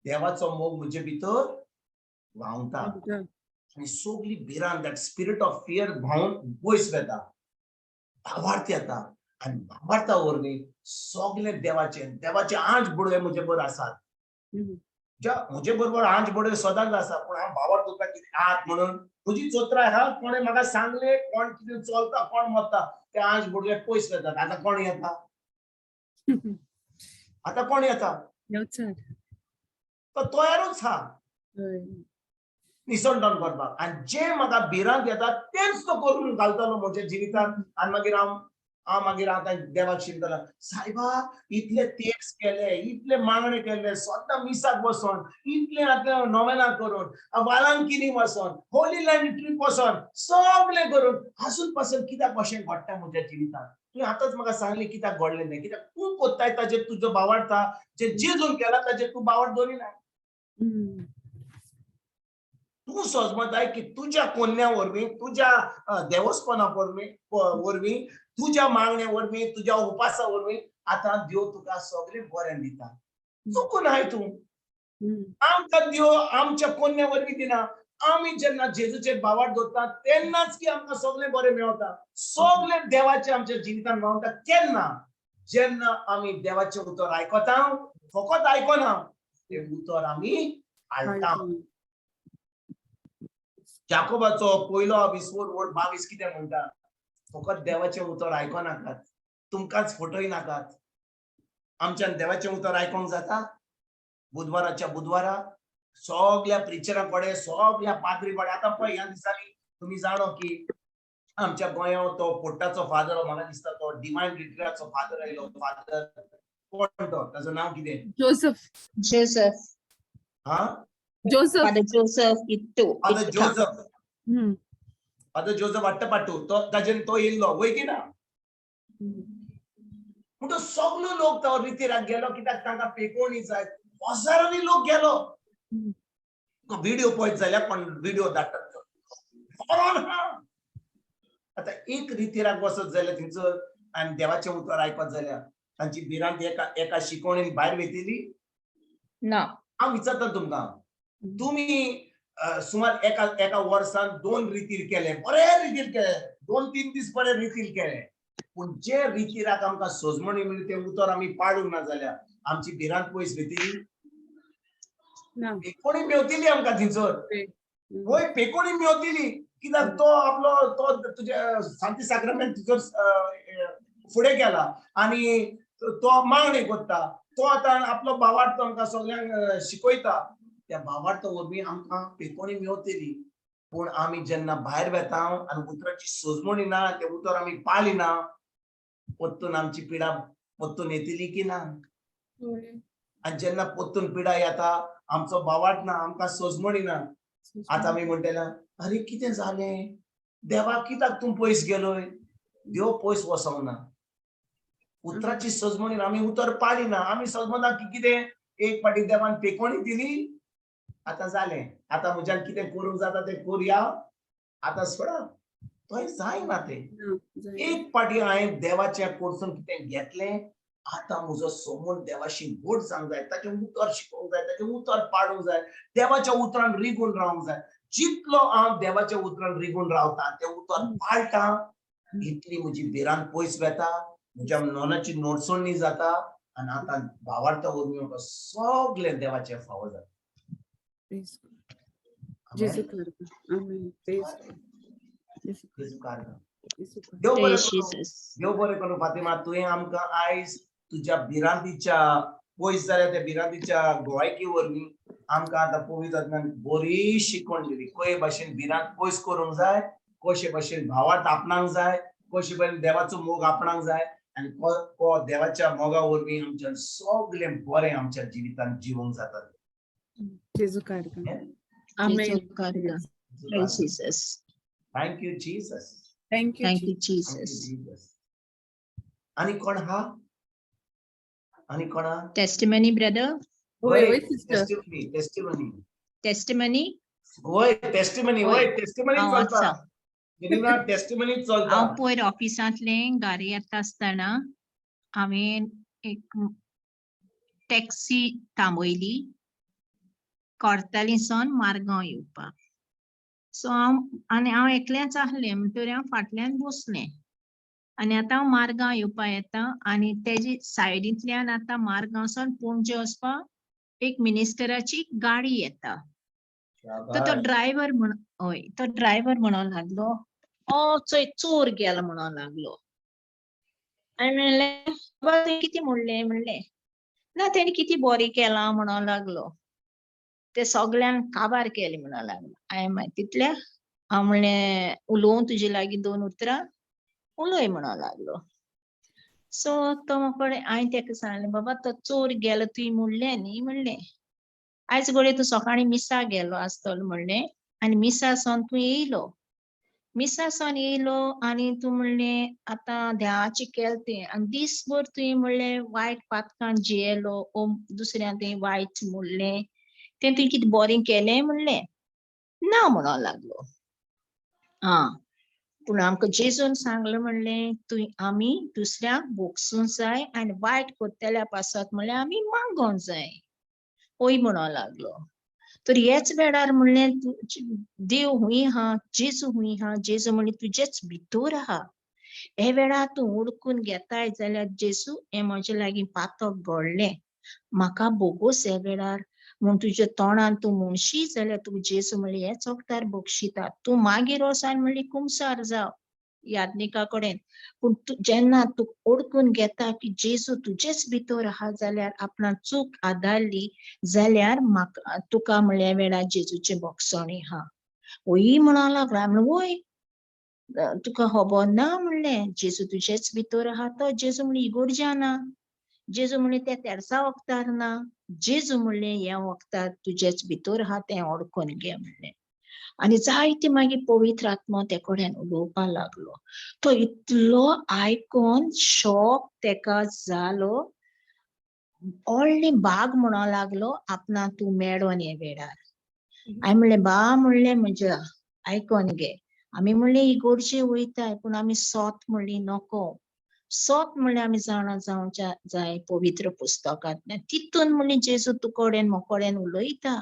देवाचो मोग म्हजे भितर व्हांवता आनी सगली भिरांत, that spirit of fear व्हांवन पयस वेता. भावार्थ येता आनी भावार्था वरवीं सगळे देवाचे देवाचे आंज बुडवे म्हजे बरोबर आसात. ज्या म्हजे बरोबर आंज बुडवे सदांच आसा, पूण हांव भावार्थ उरता कितें आहात म्हणून म्हजी चोत्राय आहा. कोणें म्हाका सांगलें, कोण कितें चलता, कोण मरता, ते आंज बुडवे पयस वेतात. आतां कोण येता? आतां कोण येता? येवचार. तो तयारूच आहा निसंटन करपाक आनी जे म्हाका भिरांत येता तेंच तो करून घालतलो म्हज्या जिवितांत. आनी मागीर हांव हांव मागीर आतां देवाक शिंतला, सायबा, इतले तेर्स केले, इतले मागणे केले, सद्दां मिसाक बसोन, इतले आतां नोवेना करून, वालांकिनी वचोन, होली लँड ट्रीप वचोन, सगळें करून आसून पासून कित्याक अशें घडटा म्हज्या जिवितांत? तुवें आतांच म्हाका सांगलें कित्याक घडलें तें. कित्याक तूं कोत्ताय ताजेर तुजो भावार्थ, जे जेजून केला ताजेर तूं भावार्थ दवरिना. तूं सजमताय की तुज्या कोन्या वरवीं, तुज्या देवस्पणा वरवीं, तुज्या मागण्या वरवीं, तुज्या उपासा वरवीं आतां देव तुका सगळें बरें दिता. चुकून हाय तूं. आमकां देव आमच्या कोन्या वरवीं दिना. आमी जेन्ना जेजूचेर भावार्थ दवरता तेन्नाच की आमकां सगळें बरें मेळता, सगळें देवाचें आमच्या जिवितान मेळता. केन्ना? जेन्ना आमी देवाचें उतर आयकता, फकत आयकना, तें उतर आमी हाडटा. जाकोबाचो पयलो विसवोर वड 22 कितें म्हणटा? फकत देवाचें उतर आयकनाकात, तुमकांच फटय नाकात. आमच्यान देवाचें उतर आयकोंक जाता? बुधवाराच्या बुधवारा सगल्या प्रिचरां कडेन, सगल्या पाद्री कडेन. आतां पळय ह्या दिसांनी तुमी जाणो की आमच्या गोंयांत तो पोट्टाचो फादर, म्हाका दिसता तो डिवायन रिट्रिटाचो फादर आयलो. फादर कोण तो? ताजो नांव कितें? जोसफ. Joseph. हा, Joseph. Father Joseph Itto. Father Joseph. Father Joseph Attapattu, तो ताजेन तो येयल्लो वय की ना? म्हणटो सगलो लोक तो रितीराक गेलो, कित्याक तांकां पेकोवणी जाय. हजारांनी लोक गेलो. व्हिडिओ पळयत जाल्यार कोण व्हिडिओ धाडटात. आतां एक रितीराक वचत जाल्यार थंयसर आनी देवाचें उतर आयकत जाल्यार तांची भिरांत एका एका शिकवणीन भायर वयतली ना. हांव विचारता तुमकां, तुमी सुमार एका एका वर्सान 2 रितीर केले, बरे रितीर केले, 2-3 दीस बरे रितीर केले, पूण जे रितीराक आमकां सोजमणी मेळ्ळी तें उतर आमी पाडूंक ना जाल्यार आमची भिरांत पयस वयतली? ना. पेकोणी मेवतली आमकां थंयसर. वय, पेकोणी मेवतली, कित्याक तो आपलो तो तुज्या शांती साक्रामेंत थंयसर फुडें गेला आनी तो मागणी करता. तो आतां आपलो भावार्थ आमकां सगल्यांक शिकयता. त्या भावार्थ वरवीं आमकां पेकोणी मेवतली. पूण आमी जेन्ना भायर वेता आनी उतराची सोजमणी ना, तें उतर आमी पाळी ना, परतून आमची पिडा परतून येतली की ना? आनी जेन्ना परतून पिडा येता, आमचो भावार्थ ना, आमकां सोजमणी ना, आतां आमी म्हणटले, अरे कितें जालें देवा, कित्याक तूं पयस गेलोय? देव पयस वचोंक ना. उतराची सजमणी आमी उतर पाळी ना. आमी सजमना की कितें एक फावटी देवान पेकोणी दिली, आतां जालें, आतां म्हज्यान कितें करूंक जाता तें करुया, आतां सोडा. थंय जायना तें. एक फावटी हांवें देवाच्या कडसून कितें घेतलें, आतां म्हजो समून देवाशी गोड जावंक जाय, ताचें उतर शिकोवंक जाय, ताचें उतर पाडूंक जाय, देवाच्या उतरान रिगून रावंक जाय. जितलो हांव देवाच्या उतरान रिगून रावता, तें उतर पाळटा, इतली म्हजी भिरांत पयस वेता, म्हज्या मनाची नोटसणी जाता आनी आतां भावार्था वरवीं म्हाका सगळें देवाचें फावो जाता. देव बरें करूं, देव बरें करूं फातिमा, तुवें आमकां आयज तुज्या भिरांतीच्या पयस जाल्या त्या भिरांतीच्या गोवायकी वरवीं आमकां आतां पवित्र आत्म्यान बरी शिकवण दिली. कशे भाशेन भिरांत पयस करूंक जाय, कशे भाशेन भावार्थ आपणांक जाय, कशे भाशेन देवाचो मोग आपणांक जाय आनी को देवाच्या मोगा वरवीं आमच्या सगळें बरें आमच्या जिवितांत जिवंक जाता. Thank you Jesus. Thank you, Thank you, Jesus. आनी कोण हा? आनी कोण हा? Testimony, brother. होय, sister. Testimony, testimony. Testimony. होय, टेस्टिमनी. होय, टेस्टिमनी चलता. टेस्टिमनी चलता. हांव पयर ऑफिसांतलें गाडी येता आसतना हांवें एक टॅक्सी थांबयली कोर्तालीसान मारगांव येवपाक. सो हांव आनी हांव एकलेंच आहलें म्हणटरी हांव फाटल्यान बसलें आनी आतां हांव मारगांव येवपाक येता आनी तेजे सायडींतल्यान आतां मारगांवसान पणजे वचपाक एक मिनिस्टराची गाडी येता. तर तो ड्रायव्हर म्हण, हय, तो ड्रायव्हर म्हणोन लागलो, ओ चोय चोर गेलो म्हणोन लागलो. आनी म्हणलें, बाबा तुवें कितें म्हणलें? म्हणलें ना, तेणी कितें बरें केलां म्हणोन लागलो, ते सगल्यांक काबार केले म्हणोन लागलो. हांवें मागीर तितल्या हांव म्हणलें, उलोवं तुजे लागीं 2 उतरां उलय म्हणोन लागलो. सो तो म्हाका, हांवें तेका सांगलें, बाबा तो चोर गेलो तुवें म्हणलें न्ही, म्हणलें आयज घडये तूं सकाळीं मिसा गेलो आसतलो म्हणलें आनी मिसा सावन तूं येयलो, मिसा सावन येयलो आनी तूं म्हणलें आतां देवाचें केलें तें आनी दीसभर तुवें म्हणलें वायट पातकान जियेलो ओ दुसऱ्यान तुवें वायट म्हणलें तें तुवें कितें बरें केलें म्हणलें ना म्हणोन लागलो. आं, पूण आमकां जेजून सांगलें म्हणलें तुवें आमी दुसऱ्यांक भोगसूंक जाय आनी वायट करतल्या पासत म्हणल्यार आमी मागोंक जाय. हय म्हणो लागलो. तर हेच वेळार म्हणलें देव हुंय आहा, जेजू हुंय आहा, जेजू म्हणलें तुजेच भितर आहा. हे वेळार तूं ओडकून घेताय जाल्यार जेजू हें म्हजे लागीं पातक घडलें, म्हाका बोगोस हे वेळार म्हूण तुज्या तोंडान तूं म्हणशी जाल्यार तुका जेजू म्हणलें हेच वखदार बक्षिता. तूं मागीर वचोन म्हणली कुमसार जाव याज्ञिका कडेन, पूण तूं जेन्ना तूं ओडकून घेता की जेजू तुजेच भितर आहा जाल्यार आपणा चूक आदारली जाल्यार म्हाका तुका म्हणल्या वेळार जेजूचें बोगसणी आहा. वय म्हणो लागला, म्हणलें वय तुका खबर ना म्हणलें जेजू तुजेच भितर आहा तो. जेजू म्हणलें इगोर्जा ना, जेजू म्हणलें त्या तेरसा वखदार ना, जेजू म्हणलें ह्या वखदार तुजेच भितर आहा तें ओडकून घे म्हणलें. आनी जायते मागीर पवित्र आत्मो ते कडेन उलोवपाक लागलो. तो इतलो आयकोन शॉक तेका जालो, व्हडली बाग म्हणो लागलो आपणा तूं मेळोन हे वेळार. हांवें म्हणलें बा म्हणलें म्हज्या आयकोन घे, आमी म्हणलें इगोर्जे वयताय पूण आमी सोत म्हणली नको, सोत म्हणल्यार आमी जाणा जावच्या जाय पवित्र पुस्तकांतल्यान, तितून म्हणलें जेजू तुकोडेन मोकोडेन उलयता.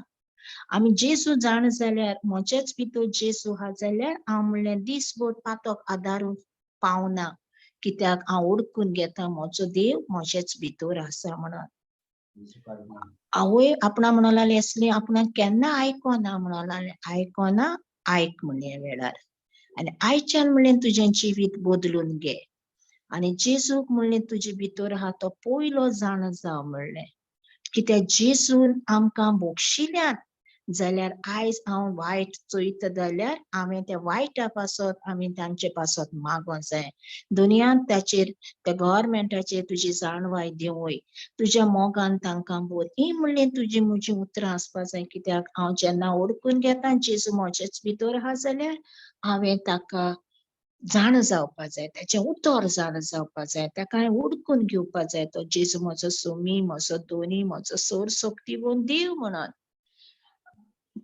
आमी जेजू जाण जाल्यार म्हजेच भितर जेजू आहा जाल्यार हांव म्हणलें दीसभर पातक आदारूंक पावना, कित्याक हांव ओडकून घेता म्हजो देव म्हजेच भितर आसा म्हणून. आवय आपणा म्हणो लागली असली आपणाक केन्ना आयकोना म्हणो लागलें, आयकोना आयक म्हणलें वेळार, आनी आयच्यान म्हणलें तुजें जिवीत बदलून घे आनी जेजूक म्हणलें तुजे भितर आहा तो पयलो जाण जाव म्हणलें, कित्याक जेजून आमकां बक्षिल्यात जाल्यार आयज हांव वायट चोयता जाल्यार हांवें त्या वायटा पासत आमी तांचे पासत मागों जाय. दुनियांत ताचेर त्या गव्हर्मेंटाचेर तुजी जाणवाय दिवय, तुज्या मोगान तांकां बोर ही म्हणलें तुजी म्हजी उतरां आसपा जाय, कित्याक हांव जेन्ना ओडकून घेता जेजू म्हजेच भितर आहा जाल्यार हांवें ताका जाण जावपा जाय, ताचें उतर जाण जावपा जाय, ताका हांवें ओडकून घेवपा जाय तो जेजू म्हजो सोमी, म्हजो दोनी, म्हजो सोर सोक्तीवन देव म्हणून.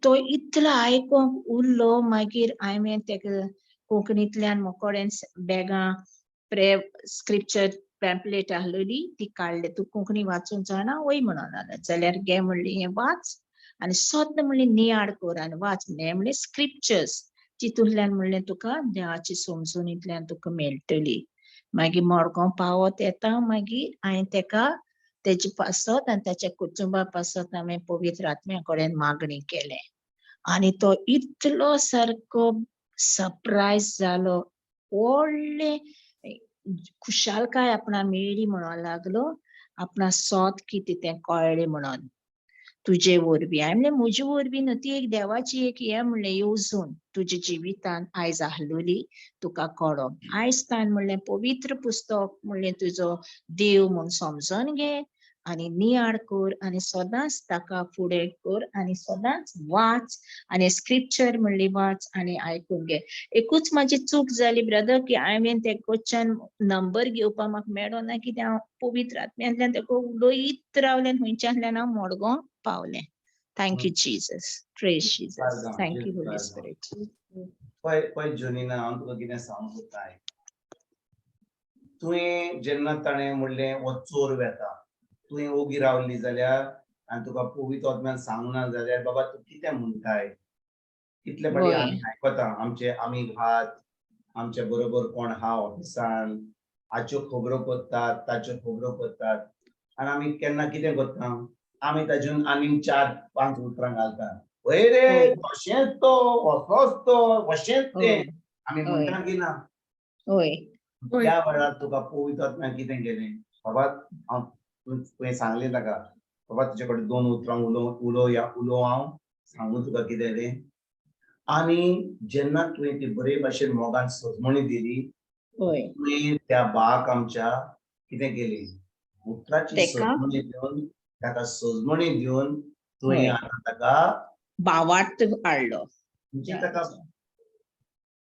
तो इतलो आयकोंक उरलो. मागीर हांवें तेका कोंकणींतल्यान मोकोडेन बॅगां प्रे स्क्रिप्चर पॅम्पलेट आहलेली ती काडली, तूं कोंकणी वाचूंक जाणा वय म्हणून लागलें जाल्यार घे म्हणली हें वाच आनी सद्दां म्हणलें नियाळ कर आनी वाच म्हणलें, म्हणलें स्क्रिप्चर्स तितूंतल्यान म्हणलें तुका देवाची समजूनींतल्यान तुका मेळटली. मागीर मडगांव पावत येता मागीर हांवें तेका तेजे पासत आनी ताच्या कुटुंबा पासत हांवें पवित्र आत्म्या कडेन मागणी केलें आनी तो इतलो सारको सरप्रायज जालो, व्हडलें खुशालकाय आपणा मेळ्ळी म्हणून लागलो, आपणा सोत कितें तें कळ्ळें म्हणून तुजे वरवीं. हांवें म्हणलें म्हजे वरवीं न्हू, ती एक देवाची एक हें म्हणलें येवजण तुज्या जिवितान आयज आहलोली तुका कळो. आयज ताणें म्हणलें पवित्र पुस्तक म्हणलें तुजो देव म्हूण समजोन घे आनी नियाळ कर आनी सदांच ताका फुडें कर आनी सदांच वाच आनी स्क्रिप्चर म्हणली वाच आनी आयकून घे. एकूच म्हाजी चूक जाली ब्रदर की हांवें ते क्वेश्चन नंबर घेवपाक म्हाका मेळो ना, कित्याक हांव पवित्र आत्म्यांतल्यान ताका उलयत रावलें, खंयच्यान हांव मडगांव पावलें. Thank you Jesus, praise Jesus, thank you Holy Spirit. पळय पळय जोनीना, हांव तुका कितें सांगूंक सोदता. तुवें जेन्ना ताणें म्हणलें हो चोर वेता, तुवें ओगी रावली जाल्यार आनी तुका पवित्र आत्म्यान सांगना जाल्यार बाबा तूं कितें म्हणटाय? कितले फावटी आमी आयकता आमचे आमीग आहात, आमचे बरोबर कोण आहा ऑफिसान, हाच्यो खबरो करतात ताच्यो खबरो करतात आनी आमी केन्ना कितें करता, आमी ताजून आनीक 4-5 उतरां घालता, वय रे अशेंच तो, असोच तो, अशेंच तें आमी म्हणटा की ना. त्या वेळार तुका पवित्र आत्म्यान कितें केलें, बाबा हांव तुवें सांगलें ताका बाबा तुजे कडेन 2 उतरां उलोवया, उलोव हांव सांगू तुका कितें तें. आनी जेन्ना तुवें ती बरे भाशेन मोगान सजमणी दिली, तुवें त्या बाक आमच्या कितें केली, उतराची सजमणी दिवन ताका सजमणी दिवन तुवें आतां ताका बावाट हाडलो. म्हणजे ताका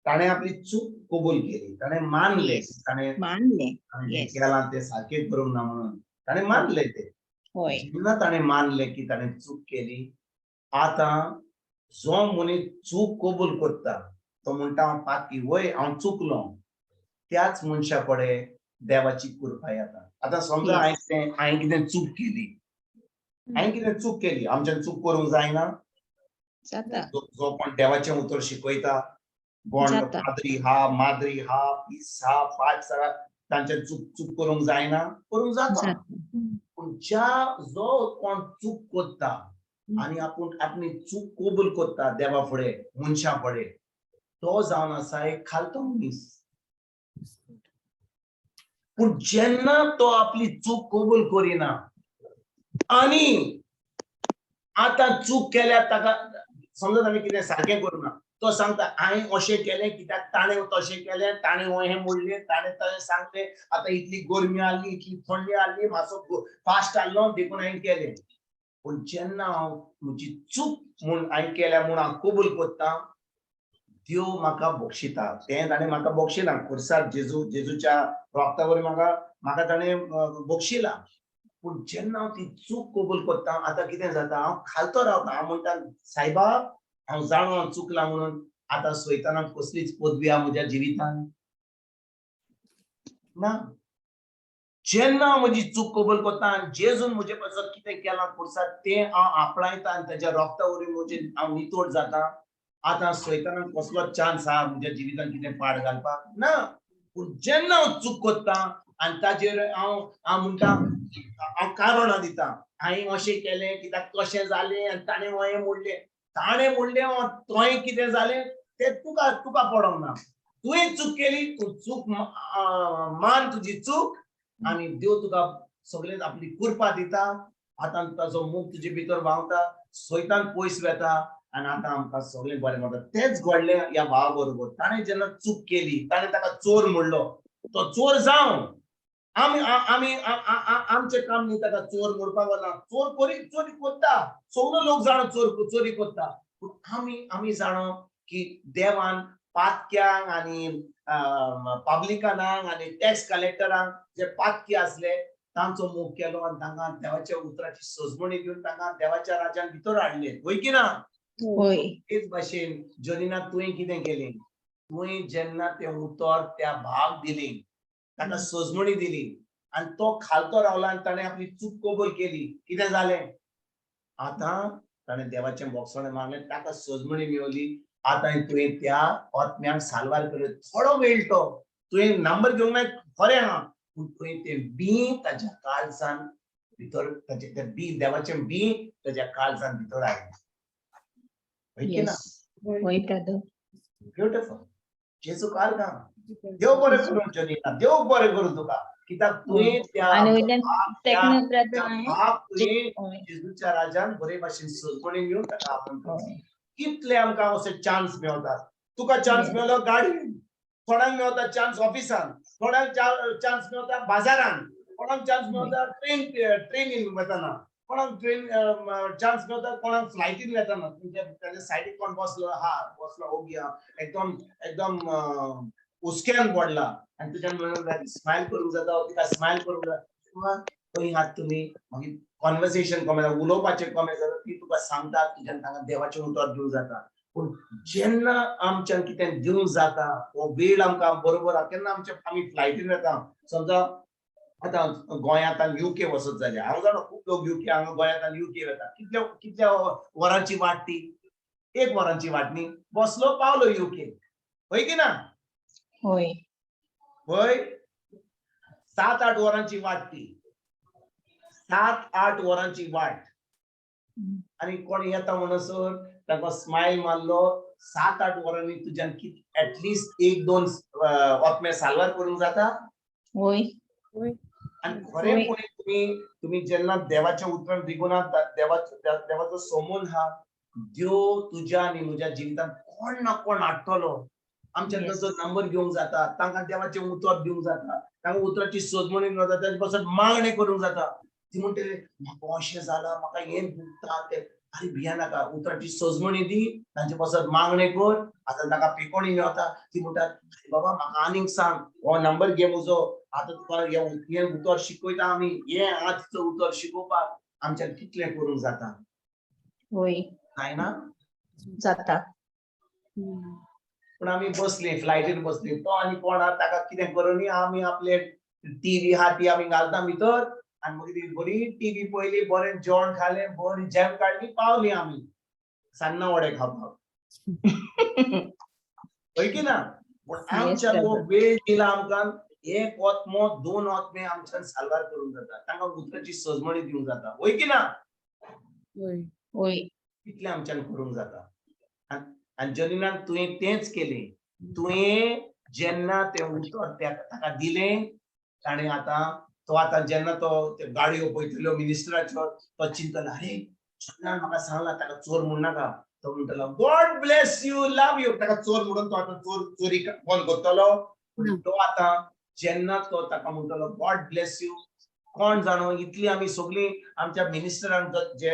ताणें आपली चूक कबूल केली, ताणें मानलें, ताणें मानलें केलां तें सारकें करूंक ना म्हणून ताणें मानलें तें. जेन्ना ताणें मानलें की ताणें चूक केली, आतां जो मनीस चूक कबूल करता तो म्हणटा हांव पाकी, वय हांव चुकलो, त्याच मनशा कडेन देवाची कृपा येता. आतां समजा हांवें कितें चूक केली हांवें कितें चूक केली, आमच्यान चूक करूंक जायना? जाता. जो जो कोण देवाचें उतर शिकयता, कोण जाता. पाद्री हा, माद्री हा, पीस हा, पांच हा, तांच्यान चूक चूक करूंक जायना? करूंक जाता. जाता. पूण ज्या जो कोण चूक करता आनी आपूण आपली चूक कबूल करता देवा फुडें, मनशा फुडें, तो जावन आसा एक खालतो मनीस. पूण जेन्ना तो आपली चूक कबूल करिना आनी आतां चूक केल्यार ताका समजा आमी कितें सारकें करूना, तो सांगता हांवें अशें केलें कित्याक ताणें तशें केलें, ताणें हें म्हणलें, ताणें तशें सांगलें, आतां इतली गरमी आहली, इतली थंडी आहली, मातसो फास्ट आहलो देखून हांवें केलें. पूण जेन्ना हांव म्हजी चूक म्हूण हांवें केल्या म्हूण हांव कबूल करता, देव म्हाका बक्षिता. तें ताणें म्हाका बक्षिलां खुर्सार, जेजू जेजूच्या रोगता वरवीं म्हाका म्हाका ताणें बक्षिलां. पूण जेन्ना हांव ती चूक कबूल करता, आतां कितें जाता, हांव खालतो रावता. हांव म्हणटा, सायबा, हांव जाणो हांव चुकलां म्हणून. आतां सैतानाक कसलीच पदवी आहा म्हज्या जिवितान ना. जेन्ना हांव म्हजी चूक कबूल करता आनी जेजून म्हजे पासत कितें केलां खुर्सार तें हांव आपणायता आनी ताच्या रोगता वरवीं म्हजें हांव नितोड जाता. आतां सैतानाक कसलो चान्स आहा म्हज्या जिवितान कितें पाड घालपाक ना. पूण जेन्ना हांव चूक करता आनी ताजेर हांव हांव म्हणटा, हांव कारणां दिता, हांवें अशें केलें कित्याक तशें जालें आनी ताणें हें म्हणलें, ताणें म्हणलें, तुवें कितें जालें तें तुका तुका पडोंक ना. तुवें चूक केली, तूं चूक मान तुजी चूक आनी देव तुका सगळें आपली कृपा दिता. आतां ताजो मोग तुजे भितर व्हांवता, सैतान पयस वेता आनी आतां आमकां सगळें बरें मेळटा. तेंच घडलें ह्या भावा बरोबर. ताणें जेन्ना चूक केली, ताणें ताका चोर म्हणलो, तो चोर जावं, आमी आमी आमचें काम न्ही ताका चोर म्हणपाक वना. चोर करी चोरी करता, सगलो लोक जाणो चोर चोरी करता. पूण आमी आमी जाणो की देवान पातक्यांक आनी पब्लिकानांक आनी टॅक्स कलेक्टरांक जे पातकी आसले तांचो मोग केलो आनी तांकां देवाच्या उतराची सजमणी दिवन तांकां देवाच्या राज्यान भितर हाडले. वय की ना? होय. तेच भाशेन जॉनिना, तुवें कितें केलें? तुवें जेन्ना तें उतर त्या भावाक दिली, ताका सजमणी दिली आनी तो खालतो रावला आनी ताणें आपली चूक कबूल केली, कितें जालें? आतां ताणें देवाचें बोगसणें मागलें, ताका सजमणी मेवली. आतां तुवें त्या आत्म्याक साल्वार केलो. थोडो वेळ तो तुवें नंबर घेवंक ना, खरें आहा, पूण तुवें तें बीं ताच्या काळजान भितर, ताचें तें बीं, देवाचें बीं ताच्या काळजान भितर आयलें. हय की ना? येस, होय ब्रदर. ब्युटिफूल. जेजू कारगां. देव बरें करूं जनीना, देव बरें करूं तुका, कित्याक तुवें त्या आनी वयल्यान त्या तेका न्हू ब्रदर त्या हांवें भावाक तुवें होय. जेजूच्या राजान बरे भाशेन सजमणी दिवन ताका आमंत्रण. होय. कितले आमकां अशे चान्स मेवतात. तुका चान्स मेवलो गाडयेन, थोड्यांक मेवता चान्स ऑफिसान, थोड्यांक चान्स मेवता बाजारान, कोणाक चान्स मेवता ट्रेनीन वतना, कोणाक ट्रेन चान्स मेवता, कोणाक फ्लायटीन वेतना. तुमच्या ताच्या सायडीक कोण बसलो हा, बसलो ओगी हा, एकदम एकदम हुस्क्यान पडला आनी तुज्यान म्हणून स्मायल करूंक जाता, तिका स्मायल करूंक जाता, खंय आहात तुमी, मागीर कॉन्वर्सेशन कमें जाता, उलोवपाचें कमें जाता, ती तुका सांगता, तुज्यान तांकां देवाचें उतर दिवंक जाता. पूण जेन्ना आमच्यान कितें दिवंक जाता, हो वेळ आमकां बरोबर आहा. केन्ना आमचे आमी फ्लायटीन वेता, समजा आतां गोंयांत युके वचत जाल्यार, हांव जाणा खूब लोक युके, हांगा गोंयांत युके वता. कितल्या कितल्या वरांची वाट ती? एक वरांची वाट न्ही? बसलो पावलो युके. हय की ना? होय. हय, 7-8 वरांची वाट ती, 7-8 वरांची वाट. आनी कोण येता म्हणसर ताका स्मायल मारलो, 7-8 वरांनी तुज्यान कित एटलिस्ट 1-2 ओतमे साल्वार करूंक जाता. होय. आनी खरेंपणी तुमी तुमी जेन्ना देवाच्या उतरान रिगून देवाचो देवाचो सोमून हा, देव तुज्या आनी म्हज्या जिवितांत कोण ना कोण हाडटलो. आमच्या ताचो नंबर घेवंक जाता, तांकां देवाचें उतर दिवंक जाता, तांकां उतराची सोदमणी दिवंक जाता, ताचे पासून मागणें करूंक जाता. ती म्हणटली म्हाका अशें जालां, म्हाका हें दुखता तें. आरे भिया नाका, उतराची सजमणी दी, तांचे पासत मागणें कर. आतां ताका पिकोणी मेवता. ती म्हणटा, बाबा म्हाका आनीक सांग, हो नंबर घे म्हजो, आतां तुका हें उतर शिकयता आमी, हें आजचो उतर शिकोवपाक आमच्यान कितलें करूंक जाता. होय. जायना? जाता. पूण आमी बसली फ्लायटीर बसली, तो आनी कोण आहा ताका कितें करूं न्ही, आमी आपले टीव्ही आहा ती आमी घालता भितर आनी मागीर ती बरी टीव्ही पळयली, बरें जेवण खालें, बरी जेम काडली, पावली आमी सान्नां वडे खावपाक. हय की ना? पूण आमच्या brother. वेळ दिला आमकां, एक ओतमो दोन ओतमे आमच्यान साल्वार करूंक जाता, तांकां उतराची सजमणी दिवंक जाता. हय की ना? वय. वय. इतलें आमच्यान करूंक जाता. आनी जलिनान तुवें तेंच केलें. तुवें जेन्ना तें उतर ताका दिलें, ताणें आतां तो आतां जेन्ना तो त्यो गाडयो पळयतल्यो मिनिस्टराच्यो, तो चिंतलो, अरे जलिनान म्हाका सांगलां ताका चोर म्हणनाका. तो म्हणटलो God bless you, love you. ताका चोर म्हणून तो आतां चोरी बंद करतलो. पूण तो आतां जेन्ना तो ताका म्हणटलो गॉड ब्लेस you, कोण जाणो इतली आमी सगळीं आमच्या मिनिस्टरांक जे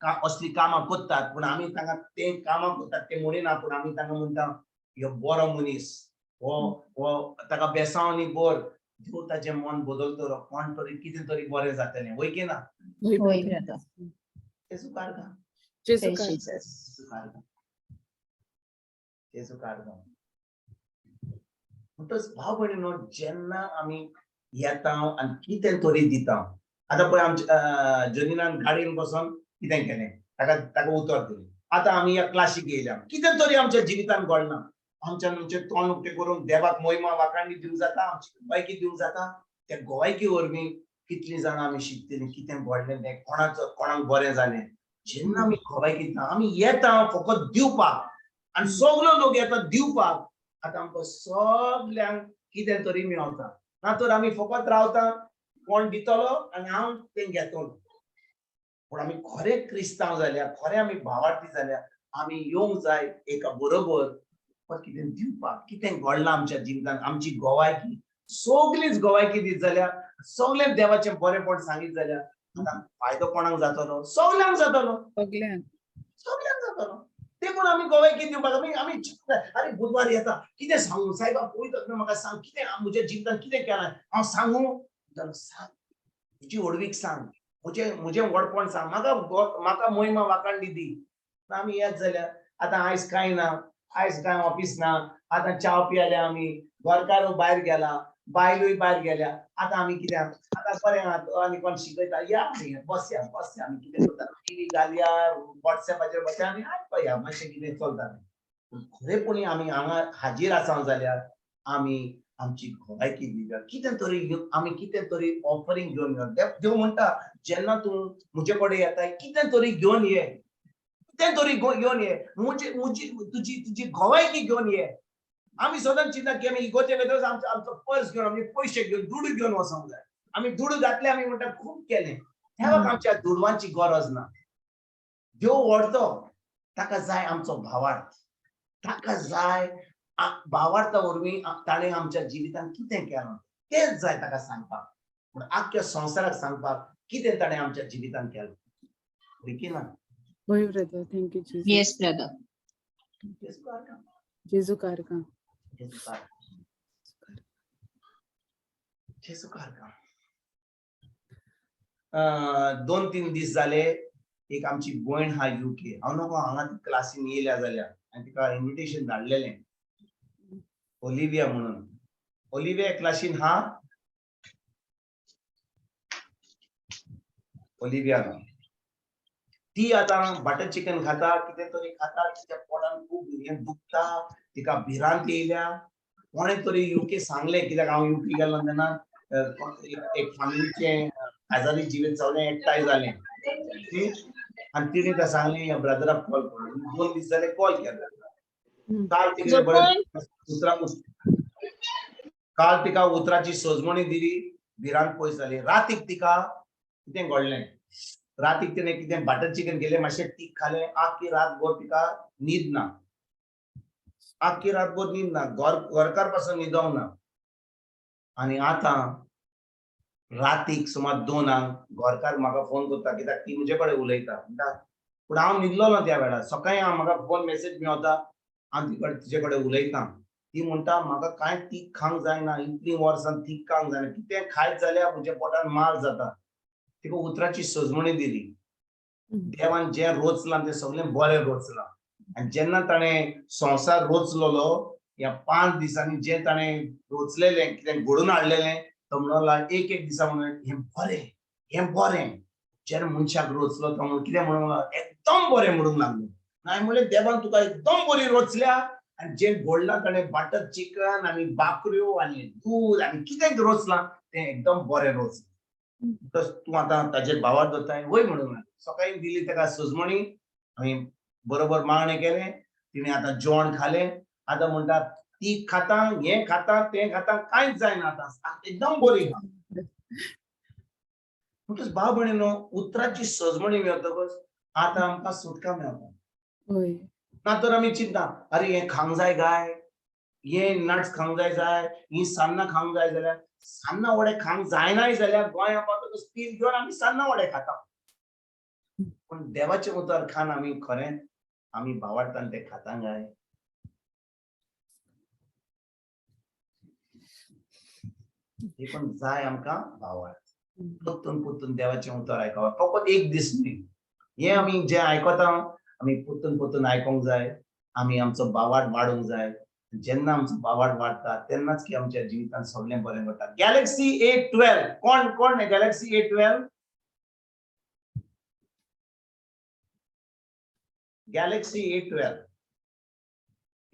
असली कामां करतात, पूण आमी तांकां ते कामां करतात ते म्हणिना, पूण आमी तांकां म्हणटा ह्यो बरो मनीस, हो ताका बेसांव आनी बर, देव ताचें मन बदलतलो, कोण तरी कितें तरी बरें जातलें. वय की ना? वय वय brother. Brother. जेजू कारगा. जेजू Praise कारगा. Jesus. जेजू कारगा. जेजू कारगा. म्हणटच भाव भयणीनो, जेन्ना आमी येता आनी कितें तरी दिता, आतां पळय आमच्या जनीनान गाडयेन बसोन कितें केलें, ताका उतर दिलें. आतां आमी ह्या क्लासीक येयल्या, कितें तरी आमच्या जिवितान घडना, आमच्यान आमचें तोंड उक्तें करून देवाक मोहिमा वाखाणी दिवंक जाता, आमची गोवायकी दिवंक जाता. त्या गोवायकी वरवीं कितलीं जाणां आमी शिकतलीं कितें घडलें तें, कोणाक बरें जालें. जेन्ना आमी गोवायकी दिता, आमी येता फकत दिवपाक, आनी सगलो लोक येता दिवपाक. आतां आमकां सगल्यांक कितें तरी मेळटा, ना तर आमी फकत रावता, कोण दितलो आनी हांव तें घेतलो. पूण आमी खरें क्रिस्तांव जाल्यार, खरें आमी भावार्थी जाल्यार, आमी येवंक जाय एका बरोबर फकत कितें दिवपाक. कितें घडलां आमच्या जिवितांत, आमची गोवायकी सगलीच गोवायकी दीत जाल्यार, सगळें देवाचें बरेंपण सांगीत जाल्यार आतां फायदो कोणाक जातलो? सगल्यांक जातलो. सगल्यांक. सगल्यांक जातलो. देखून आमी गोवायकी दिवपाक आमी अरे बुधवार येता, कितें सांगू सायबा, पळयता म्हाका सांग कितें म्हज्या जिवितांत कितें केलां हांव सांगू? जाल्यार सांग, म्हजी व्हडवीक सांग, म्हजें व्हडपण सांग, म्हाका मोहिमा वाखाणली दी. आमी येत जाल्यार आतां आयज कांय ना, आयज कांय ऑफीस ना, आतां च्याव पियाल्या आमी, घरकारूय भायर गेला, बायलूय भायर गेल्या, आतां आमी कित्याक आतां बरें आहा, आनी कोण शिकयता, या आमी बसया बसया, आमी कितें करता, टिवी घालया, वॉट्सएपाचेर बसया आनी आयकया मातशें कितें चलता तें. पूण खरेपणी आमी हांगा हाजीर आसा जाल्यार आमी आमची गोवायकी दिवया, कितें तरी आमी कितें तरी ऑफरींग घेवन येवया. देव म्हणटा जेन्ना तूं म्हजे कडेन येता कितें तरी घेवन ये, कितें तरी घेवन ये, म्हजी तुजी गोवायकी घेवन ये. आमी सदांच चिंता की आमी इगोर्जे वयतकच आमचो पर्स घेवन, आमी पयशे घेवन, दुडू घेवन वचोंक जाय. आमी दुडू घातले, आमी म्हणटा खूब केलें. देवाक आमच्या दुडवांची गरज ना. देव व्हडतो, ताका जाय आमचो भावार्थ, ताका जाय भावार्था वरवीं ताणें आमच्या जिवितांत कितें केलां तेंच जाय ताका सांगपाक. पूण आख्ख्या संवसाराक सांगपाक कितें ताणें आमच्या जिवितांत केलां. की ना? वय brother, thank you Jesus. Yes brother. जेजू कारगा. जेजू कारगा. जेजू कारगा. 2-3 दीस जाले एक आमची भयण हा युके, हांव नको हांगा ती क्लासीन येयल्या जाल्यार आनी तिका इन्विटेशन धाडलेलें, ओलिविया म्हणून. ओलिविया क्लासीन हा, ओलिविया ना, ती आतां बटर चिकन खाता, कितें तरी खाता, तिच्या पोटान खूब हें दुखता, तिका भिरांत येयल्या. कोणें तरी युके सांगलें, कित्याक हांव युके गेलो तेन्ना एक फॅमिलीचें काजारी जिवीत सगळें एकठांय जालें आनी तिणें ताका सांगलें ह्या ब्रदराक कॉल करून. 2 दीस जाले कॉल केलो. काल तिका बरें उतरां, काल तिका उतराची सजमणी दिली, भिरांत पयस जाली. रातीक तिका कितें घडलें, रातीक तिणें कितें बटर चिकन केलें, मातशें तीख खालें, आख्खी रातभर तिका न्हीद ना, आख्खी रातभर न्हीद ना, घरकार पासून न्हिदोंक ना. आनी आतां रातीक सुमार 2 घरकार म्हाका फोन करता, कित्याक ती म्हजे कडेन उलयता म्हणटा, पूण हांव न्हिदलोलो त्या वेळार. सकाळीं हांव म्हाका फोन मेसेज मेवता, हांव तिचे कडेन उलयता. ती म्हणटा म्हाका कांय तीख खावंक जायना, इतलीं वर्सां तीख खावंक जायना, कितें खायत जाल्यार म्हज्या पोटान माल जाता. तिका उतराची सजमणी दिली. देवान जें रोचलां तें सगळें बरें रोचलां. आनी जेन्ना ताणें संवसार रोचलेलो, ह्या 5 दिसांनी जें ताणें रोचलेलें, कितें घडोवन हाडलेलें, तो म्हणला एक एक दिसा म्हणून हें बरें, हें बरें. जेन्ना मनशाक रोचलो तो म्हणून कितें म्हणूंक लागलो, एकदम बरें म्हणूंक लागलो. हांवें म्हणलें देवान तुका एकदम बरी रोचल्या आनी जें घडलां ताणें बटर चिकन आनी बाकऱ्यो आनी दूद आनी कितें रोचलां तें एकदम बरें रोचलां. तूं आतां ताजेर भावार्थ दवरताय वय म्हणूंक लागलो. सकाळीं दिली ताका सजमणी, आमी बरोबर मागणें केलें, तिणें आतां जेवण खालें. आतां म्हणटा ती खाता, हें खाता, तें खाता, कांयच जायना आतां, एकदम बरी. म्हणटच भाव भयणीनो, उतराची सजमणी मेळटकच आतां आमकां सुटका मेळटा. ना तर आमी चिंता, अरे हें खावंक जाय काय, हें नट्स खावंक जाय जाय, ही सान्नां खावंक जाय जाल्यार सान्नां वडे खावंक जायनाय जाल्यार गोंया पावतकच पील घेवन आमी सान्नां वडे खाता. पूण देवाचें उतर खान आमी खरें आमी भावार्थान ते खाता काय? देखून जाय आमकां भावार्थ. परतून परतून देवाचें उतर आयकप, फकत एक दीस न्ही. हें आमी जें आयकता आमी परतून परतून आयकोंक जाय. आमी आमचो भावार्थ वाडोवंक जाय. जेन्ना आमचो भावार्थ वाडटा तेन्नाच की आमच्या जिवितांत सगळें बरें घडटा. गॅलेक्सी A12, कोण कोण गॅलेक्सी A12? Galaxy A12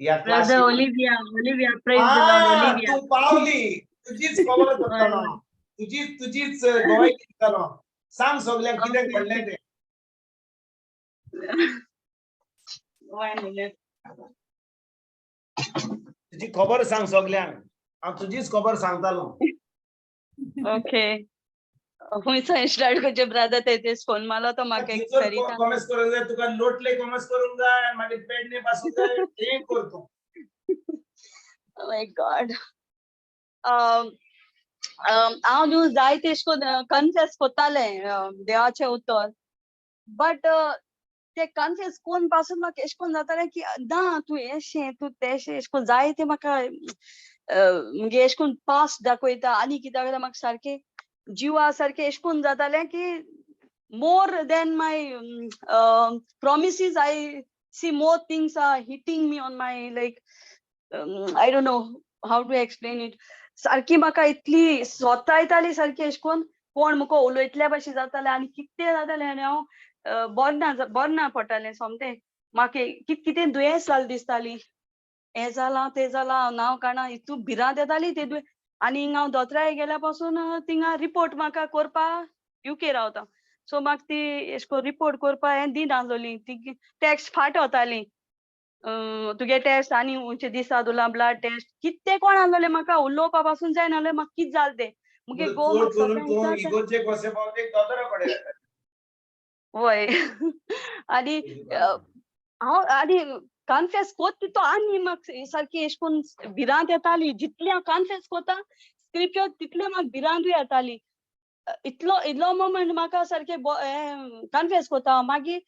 या Brother Olivia, Olivia, praise the Lord, Olivia. तूं पावली, तुजीच खबर करतलो, तुजीच तुजीच गोवाय दितलो. सांग सगल्यांक कितें घडलें तें. One minute. तुजी खबर सांग सगल्यांक, हांव तुजीच खबर सांगतालो. ओके, खुंयचो स्टार्ट करचें ब्रदर? तेजेच फोन मारलो तो म्हाका एक सरिता. कॉमर्स करूंक जाय तुका, लोटले कॉमर्स करूंक जाय आनी मागीर पेडणे पासून जाय, तें कर तूं. Oh my God. हांव न्हू जायते एश कोन्न कन्फेस कोत्तालें देवाचें उतर, बट ते कन्फेस कोन्न पासून म्हाका एश कोन्न जातालें की ना तूं एशें तूं तेशें एश कोन्न जायते म्हाका मुगे एश कोन्न पास्ट दाखयता आनी कितें दाखयता. म्हाका सारकें जिवा सारकें एश कोन्न जातालें की more than my promises I see more things are hitting me on my like I don't know how to explain it. सारकी म्हाका इतली स्वता येताली सारकी एश कोन्न कोण मुको उलयतल्या भशेन जातालें आनी कितें जातालें आनी हांव बरें ना, बरें ना पडटालें सोमतें. म्हाका कितें कितें दुयेंस जालें दिसताली, हें जालां तें जालां, हांव नांव काडना, इतू भिरांत येताली ते दुयेंस. आनी हिंगा हांव दोतोराय गेल्या पासून थिंगा रिपोर्ट म्हाका कोरपा, युके रावता सो म्हाका ती एश कोन रिपोर्ट कोरपा हें दिनासलोली, ती टॅक्स्ट फाट वताली, तुगे टेस्ट आनी खंयचे दिसा दुला ब्लड टेस्ट कितें कोण आहलोलें म्हाका उलोवपा पासून जायना म्हाका कितें जालें तें. मुगे घोव चड म्हाका करून सगळ्यांक तूं विचारता. इगोर्जेक वचपा पावत दोतोरा कडेन. वय, आनी हांव आनी कन्फेस कोत तितू आनी म्हाका सारकी एश कोन्न भिरांत येताली. जितली हांव कन्फेस कोता स्क्रिप्चर तितले म्हाका भिरांतूय येताली. इतलो इल्लो मोमेंट म्हाका सारकें कन्फेस कोता मागीर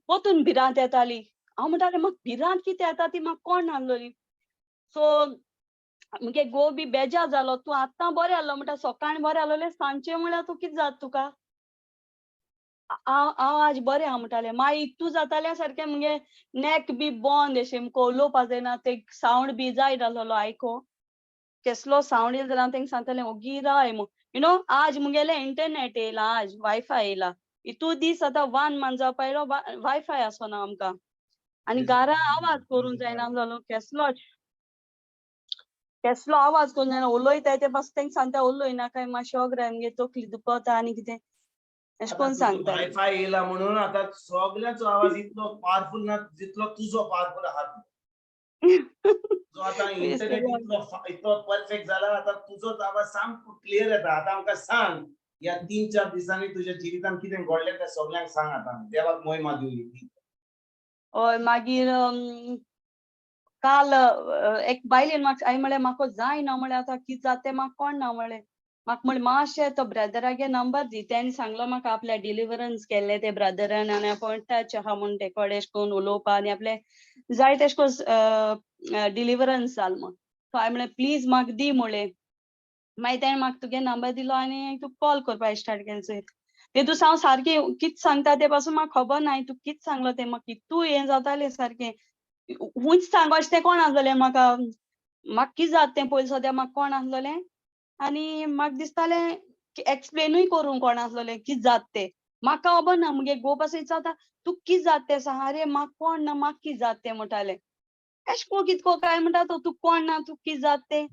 पोतून भिरांत येताली. हांव म्हणटालें म्हाका भिरांत कितें येता ती म्हाका कोण नासलोली. सो मुगे घोव बी बेजार जालो, तूं आतां बरें आहलो म्हणटा, सकाळीं बरें आहलोलें, सांजचें म्हळ्यार तूं कितें जाता तुका? हांव हांव आज बरें आहा म्हणटालें. मागीर इतू जातालें सारकें मुगे नेक बी बंद एशें मुको उलोवपा जायना, ते सावंड बी जाय नासलोलो आयको, केसलो सावंड येयलो जाल्यार हांव तेंका सांगतालें ओगी राय म्हूण. You know आज मुगेलें इंटरनेट येयलां, आज वायफाय येयला, इतू दीस आतां 1 मंथ जावपा आयलो वायफाय आसना आमकां आनी घरा आवाज करूंक जायना जालो, केसलोच केसलो आवाज करूंक जायना, उलयताय ते पासून तेंका सांगता उलयना काय मातशें ओगराय मुगे तकली दुखता आनी कितें एशें कोन्न सांगता. वायफाय येयला म्हणून आतां सगल्यांचो आवाज इतलो पावरफूल ना जितलो तुजो पावरफूल आहा. जो आतां इंटरनेट इतलो इतलो परफेक्ट जाला, आतां तुजोच आवाज सामको क्लियर येता. आतां आमकां सांग, ह्या 3-4 दिसांनी तुज्या जिवितांत कितें घडलें तें सगल्यांक सांग. आतां देवाक मोहिमा दिवया. हय, मागीर काल एक बायलेन म्हाका हांवें म्हळें म्हाका जायना म्हळें आतां कितें जाता तें म्हाका कोण ना म्हळें. म्हाका म्हळें मातशें तो ब्रदरागे नंबर दी, तेणें सांगलो म्हाका आपल्या डिलिवरन्स केल्लें ते ब्रदरान आनी आपूण टच आहा म्हूण ते कडेन एशें कोन्न उलोवपा आनी आपलें जाय तेशें कोन्न डिलिवरन्स जाल म्हूण. सो हांवें म्हळें प्लीज म्हाका दी म्हळें. मागीर तेणें म्हाका तुगे नंबर दिलो आनी तुका कॉल करपा स्टार्ट केलें. चोय तेतून हांव सारकें कितें सांगता तें पासून म्हाका खबर ना, तूं कितें सांगलो तें म्हाका इतू हें जातालें सारकें उंच सांगपाचें तें कोण आसलोलें म्हाका, म्हाका कितें जाता तें पयलीं सद्या म्हाका कोण आसलोलें आनी म्हाका दिसतालें एक्सप्लेनूय करूंक कोण आसलोलें कित जात तें म्हाका खबर ना. मुगे घोव पासून विचारता तुका कित जात तें सांग. आरे म्हाका कोण ना, म्हाका कित जात तें म्हणटालें. एशें कोन्न कितको काय म्हणटा तो, तुका कोण ना, तुका कित जात तें.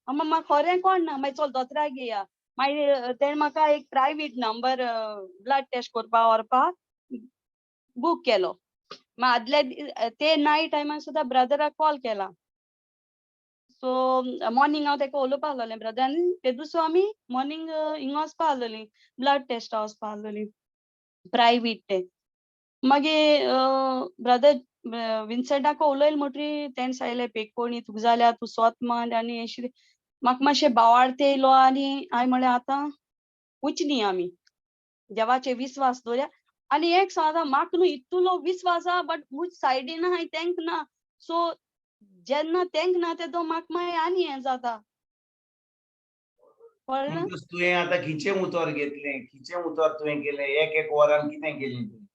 अम्मा म्हाका खरें कोण ना. मागीर चल दोतोराक घेया. मागीर तेणें म्हाका एक प्रायवेट नंबर ब्लड टेस्ट करपा व्हरपा बूक केलो. मागीर आदल्या ते नायट टायमार सुद्दां ब्रदराक कॉल केला. सो मॉर्निंग हांव तेका उलोवपा आहलोलें ब्रदर, आनी ते दुसरो आमी मॉर्निंग हिंगा वचपा आहलोलीं, ब्लड टेस्टा वचपा आहलोलीं प्रायवेट ते. मागीर ब्रदर विन्सेंटाक उलयल म्हणटरी तेणें सांगलें पेकोणी तुका जाल्यार तूं स्वत मान आनी अशें. म्हाका मातशें बावाळते येयलो आनी हांवें म्हणलें आतां वचनी आमी देवाचे विस्वास दवरया. आनी एक सांगता म्हाका न्हू इतलो विस्वास आहा, बट म्हूज सायडीन आहाय तेंक ना. सो जेन्ना तेंक ना तेदो म्हाका मागीर आनी हें जाता, कळ्ळें? म्हणटकच तुवें आतां खंयचें उतर घेतलें, खंयचें उतर तुवें केलें, एक एक वरान कितें केलें तुवें?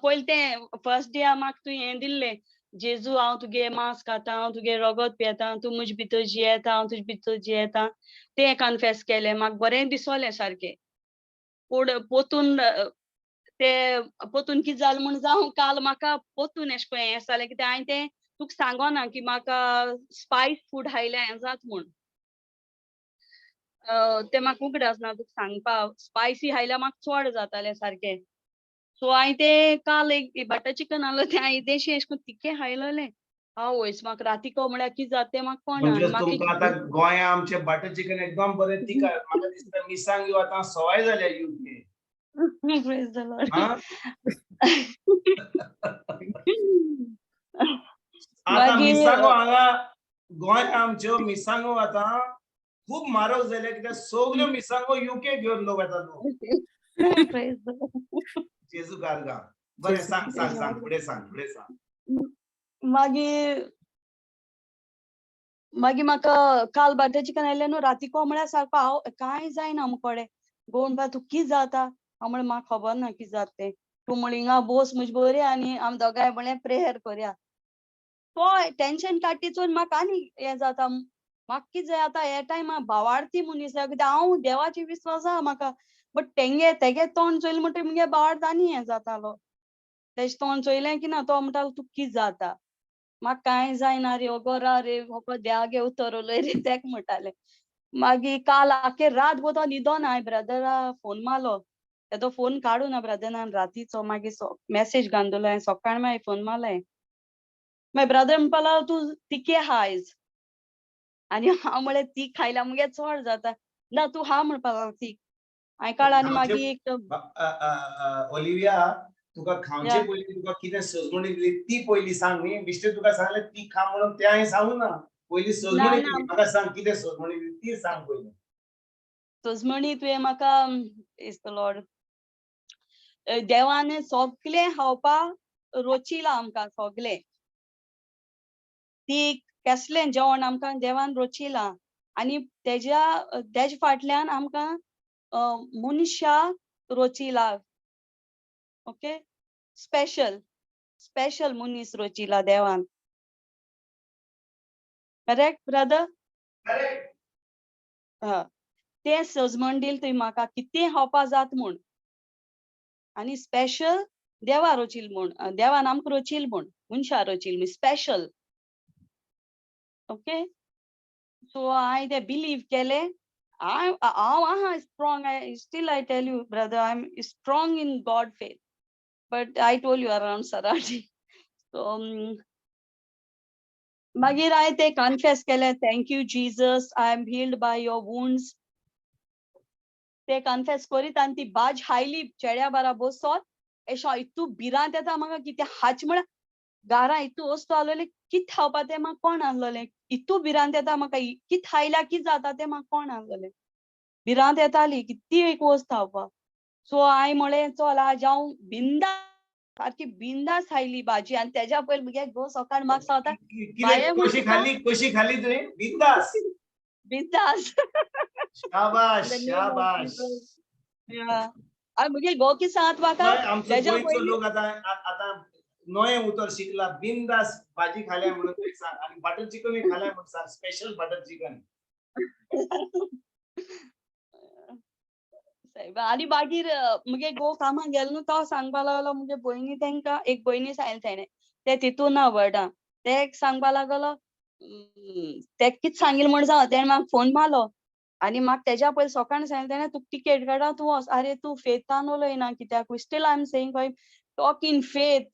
पयलीं तें फर्स्ट डे म्हाका तुवें हें दिल्लें, जेजू हांव तुगे मांस खाता, हांव तुगे रगत पियेता, तूं म्हजे भितर जियेता, हांव तुजे भितर जियेता, तें कन्फेस केलें. म्हाका बरें दिसोलें सारकें. पूण पोतून ते पोतून कितें जालें म्हूण जावं, काल म्हाका पोतून एशें कोन्न हें जालें कित्याक हांवें तें तुका सांगोना की म्हाका स्पायस फूड खायल्यार हें जाता म्हूण. तें म्हाका उगडास ना तुका सांगपा. स्पायसी खायल्यार म्हाका चड जातालें सारकें. सो हांवें तें काल एक बटर चिकन आहलो तें हांवें तेशें एशें कोन्न तिखें खायलोलें. आवयस म्हाका रातीको म्हळ्यार कितें जाता तें म्हाका कोणा. म्हणजे म्हाका तुमकां आतां गोंया आमचें बटर चिकन एकदम बरें तिखट, म्हाका दिसता मिरसांग ह्यो आतां सवाय जाल्या युके. Praise the Lord. आं? आतां मागीर मिरसांगो हांगा गोंया आमच्यो मिरसांगो आतां खूब म्हारग जाल्या, कित्याक सगल्यो मिरसांगो युके घेवन लोक येता लोक. Praise the Lord. जेजू गारगा. बरें सांग सांग सांग फुडें सांग, फुडें सांग. मागीर मागीर म्हाका काल बटर चिकन आयलें न्हू रातीको म्हळ्यार सारको हांव कांय जायना मुकोडे. घोव म्हणपा तुका कितें जाता? हांव म्हणलें म्हाका खबर ना कितें जाता तें. तूं म्हणलें हिंगा बोस म्हजे बरी आनी आमी दोगांय म्हणलें प्रेयर करया. तो टेंशन काडटी चोवन म्हाका आनी हें जाता. म्हाका कितें जाय आतां हे टायमार भावार्थी मनीस जाय, कित्याक हांव देवाचे विस्वास आहा म्हाका, बट तेंगे तेगे तोंड चोयलें म्हणटकीर मुगे भावार्थ आनी हें जातालो. तेजें तोंड चोयलें की ना तो म्हणटालो तुका कितें जाता? म्हाका कांय जायना रे, ओगो रा रे, होको देवागे उतर उलय रे तेका म्हणटालें. मागीर काल आखे रात भर तो न्हिदोना. हांवें ब्रदरा फोन मारलो, तेदो फोन काडूना ब्रदरान रातीचो. मागीर मॅसेज घालून दवरलो हांवें, सकाळीं मागीर फोन मारलें. मागीर ब्रदर म्हणपा लागलो तूं तिखें आहा आयज. आनी हांव म्हळें तीख खायल्यार मुगे चड जाता. ना तूं खा म्हणपा लागलो तीख. हांवें काडलें आनी खावचे मागीर एक ओलिविया, तुका खावचे या. पयलीं तुका कितें सजवणी दिली ती पयलीं सांग न्ही. बेश्टें तुका सांगलें ती खा म्हणून तें हांवें सांगू ना. पयलीं ना सजवणी ना दिली, म्हाका सांग कितें सजवणी दिली ती सांग पयलीं. सजमणी तुवें म्हाका is the Lord देवान सगळें खावपाक रोचिलां आमकां सगळें. तीख केसलें जेवण आमकां देवान रोचिलां आनी तेज्या तेजे फाटल्यान आमकां मनशाक रोचिला. ओके, स्पेशल स्पेशल मनीस रोचिला देवान. Correct brother? Correct. हय, तें सजमण दिल तुवें म्हाका कितें खावपा जात म्हूण, आनी स्पेशल देवा रोचील म्हूण, देवान आमकां रोचील म्हूण, मनशा रोचील म्हूण स्पेशल. ओके, सो हांवें तें बिलीव केलें. हांव हांव आहा strong. I still I tell you brother, I am strong in God faith, but I told you around surrounding. So मागीर हांवें तें कन्फेस केलें, thank you Jesus, I am healed by your wounds. ते confess करीत आनी ती भाज highly चेड्या बारा बसोत एशें इतू भिरांत येता म्हाका कितें हाच म्हळ्यार घारा इतू वस्तू आहलोली कित खावपा तें म्हाका कोण आहलोलें. इतू भिरांत येता म्हाका, कित खायल्यार कित जाता तें म्हाका कोण आहलोलें. भिरांत येताली कितली एक वस्त खावपा. सो हांवें म्हणलें चल आज हांव बिंदास सारकी बिंदास खायली भाजी. आनी तेज्या पयलीं मुगे घोव सकाळ म्हाका सांगता कितें बाये कशी म्हणटा खाली, कशी खाली तुवें? बिंदास. बिंदास. शाबाश In the name of शाबाश. Jesus. Yeah. आनी मुगे घोव कितें सांगता म्हाका हय, आमचो तेज्या गोंयचो पयलीं लोक आतां आतां नवें उतर शिकला, बिंदास भाजी खाल्या म्हणून तुवें सांग, आनी बटर चिकनूय खाल्या म्हणून सांग, स्पेशल बटर चिकन. आनी मागीर मुगे घोव कामाक गेलो न्हू, तो सांगपा लागलो मुगे भयणी, तेंकां एक भयणी सांगलें तेणें, ते तितून ना वर्डां, ते एक सांगपा लागलो, ते कित सांगिल्लें म्हण जावं, तेणें म्हाका फोन मारलो आनी म्हाका तेज्या पयलीं सकाळीं सांगलें तेणें, तुका टिकेट काडा तूं वच. आरे तूं फेतान उलयना कित्याक? Still I am saying talk in faith.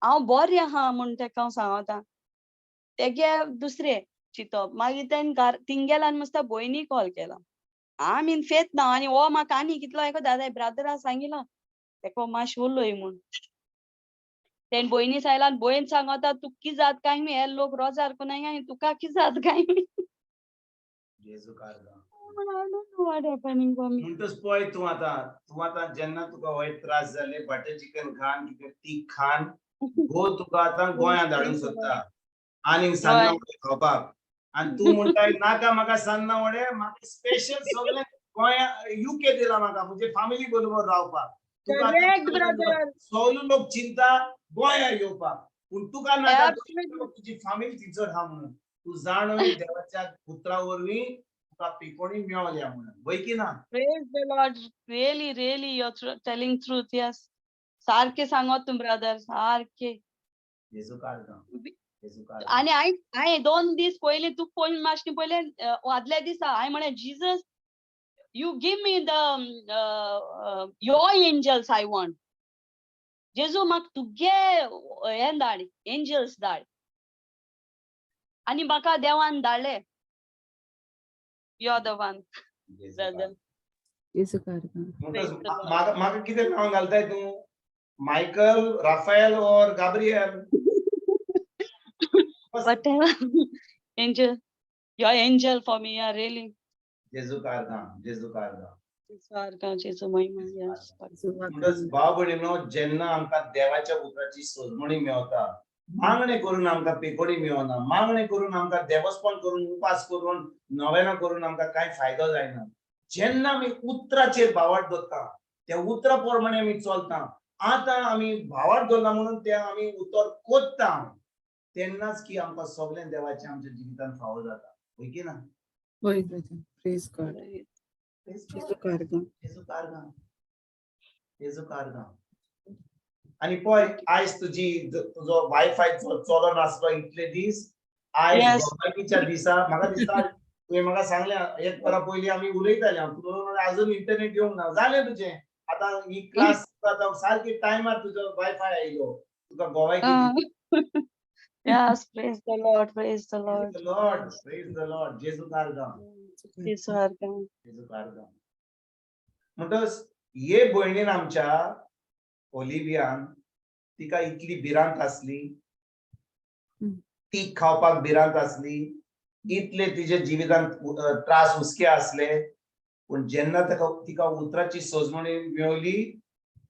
हांव बरें आहा म्हूण तेका हांव सांगता. तेगे दुसरें चिंतप. मागीर तेणें तिंगेल्यान आनी मस्ता भयणी कॉल केला. आम इन फेथ ना. आनी हो म्हाका आनी कितलो एको दादा ब्रादरा सांगिला तेका मातशें उलय म्हूण. तेणें भयणी सांगला आनी भयण सांगता, तुका कितें जाता काय मी, हे लोक रोजार कोनाय आनी तुका कितें जाता काय मी. जेजू कारगां. I don't know what happening for me. म्हणटच पळय तूं आतां, तूं आतां जेन्ना तुका होय त्रास जाले, बटर चिकन खान कितें तीख खान, गो तुका आतां गोंया धाडूंक सोदता आनीक सान्नां वडे खावपाक, आनी तूं म्हणटाय नाका म्हाका सान्नां वडे, म्हाका स्पेशल सगळें गोंया युके दिला म्हाका म्हजे फामिली बरोबर रावपाक. तुका आतां Correct, brother. सगलो लोक चिंता गोंया येवपाक, पूण तुका नाका, Absolutely. तुजी फामिली थंयसर आहा म्हणून. तूं जाणून देवाच्या पुत्रा वरवीं तुका पिकोणी मेवल्या म्हणून, वय की ना? Praise the Lord. Really, really, you're telling truth. Yes. सारखे सांगत तूं ब्रदर, सारखे. जेजू कारगां, जेजू कारगां. आनी हांवें 2 दीस पयलीं तुका फोन मारचे पयलीं, आदल्या दिसा हांवें म्हणलें, Jesus, you give me the your angels I want. जेजू म्हाका तुगे हें धाड, एंजल्स धाड. आनी म्हाका देवान धाडले. You are the one, जेजू brother. कारगां. जेजू कारगां. म्हणटच Praise the Lord. म्हाका कितें नांव घालताय तूं? Michael, Rafael Aur Gabriel? Whatever. Angel. You're angel for me, yeah, really. जेजू कारगां, जेजू कारगां. सारका जेजू महिमा, yes. जेजू म्हणटच कारगां. भाव भयणीनो, जेन्ना आमकां देवाच्या उतराची सोजमणी मेवता, मागणें करून आमकां पेकोडी मेवना, मागणें करून आमकां देवस्पण करून उपास करून नवेनां करून आमकां कांय फायदो जायना. जेन्ना आमी उतराचेर भावार्थ दवरता, त्या उतरा प्रमाणे आमी चलता, आतां आमी भावार्थ दवरला म्हणून तें आमी उतर कोत्ता, तेन्नाच की आमकां सगळें देवाचें आमच्या जिवितान फावो जाता, वय की ना? वय brother, praise God. जेजू कारगां. जेजू कारगां, जेजू कारगां. आनी पळय आयज तुजी तुजो वायफाय चलून आसलो इतले दीस, आयज Yes. भोगाकीच्या दिसा म्हाका दिसता तुवें म्हाका सांगलें एक वरां पयलीं आमी उलयताले, हांव तुका अजून इंटरनेट येवंक ना जालें तुजें. आतां ही क्लास आतां सारकी टायमार तुजो वायफाय आयलो, तुका गोवायकी. Yes, praise the Lord, praise the Lord. Lord, praise the Lord. जेजू कारगां, जेजू कारगां. जेजू कारगां. म्हणटच हे भयणीन आमच्या ओलिवियान, तिका इतली भिरांत आसली, तीख खावपाक भिरांत आसली, इतले तिजे जिवितांत त्रास हुस्के आसले, पूण जेन्ना ताका तिका उतराची सोजमणी मेवली,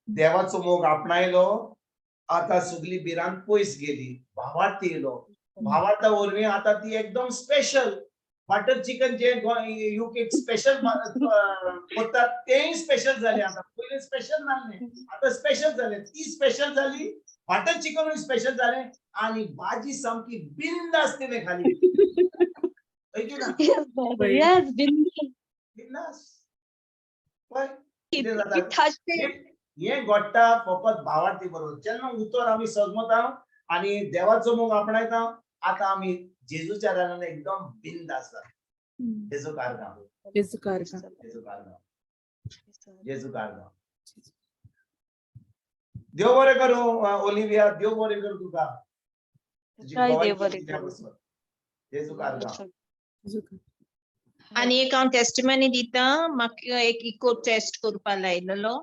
देवाचो मोग आपणायलो, आतां सगली भिरांत पयस गेली, भावार्थ येयलो. भावार्था वरवीं आतां ती एकदम स्पेशल बटर चिकन जे युके स्पेशल करतात तेय स्पेशल जालें. आतां पयलीं स्पेशल नासलें, आतां स्पेशल जालें. ती स्पेशल जाली, बटर चिकनूय स्पेशल जालें, आनी भाजी सामकी बिंदास तिणें खाली, हय की ना? Yes, brother. Yes, बिंदास. बिंदास. पळय कितें जाता. It touched me. हें घडटा फकत भावार्थी बरोबर. जेन्ना उतर आमी सजमता आनी देवाचो मोग आपणायता, आतां आमी जेजूच्या रानान एकदम बिंदास जाता. जेजू कारगां, जेजू कारगां. जेजू कारगां, जेजू कारगां. देव बरें करूं ओलिविया, देव बरें करूं तुका. तुजी तुकाय गोवाय देव बरें तुज्या करूं. बरोबर. जेजू कारगां. जेजू कारगां. आनी एक हांव टेस्टिमनी दिता. म्हाका एक इको टेस्ट करपा लायलेलो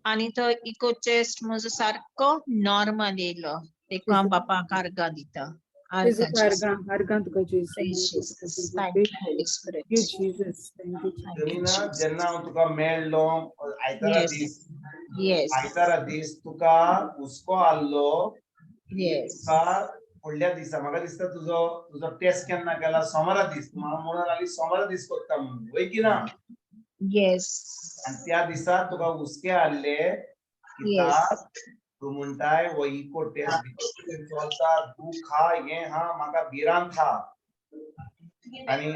आनी तो इको टेस्ट म्हजो सारको नॉर्मल येयलो, देखून हांव बापाक आर्गां दिता. जेजू आर्गां. कारगां, आर्गां तुका जेजू. Praise Jesus. Thank you, Holy Spirit. Thank you Jesus, thank you. Thank you, Jamina, Jesus. जेन्ना हांव तुका मेळ्ळो आयतारा Yes. दीस, Yes. आयतारा दीस तुका हुस्को आहलो. Yes. तुका फुडल्या दिसा म्हाका दिसता तुजो तुजो टेस्ट केन्ना केला, सोमारा दीस. म्हाका म्हणून लागली सोमारा दीस करता म्हणून, वय की ना? Yes. आनी त्या दिसा तुका हुस्के आहले कित्याक तूं म्हणटाय हो इको टेस्ट भितर चलता, दूख हा, हें हा, म्हाका भिरांत हा. आनी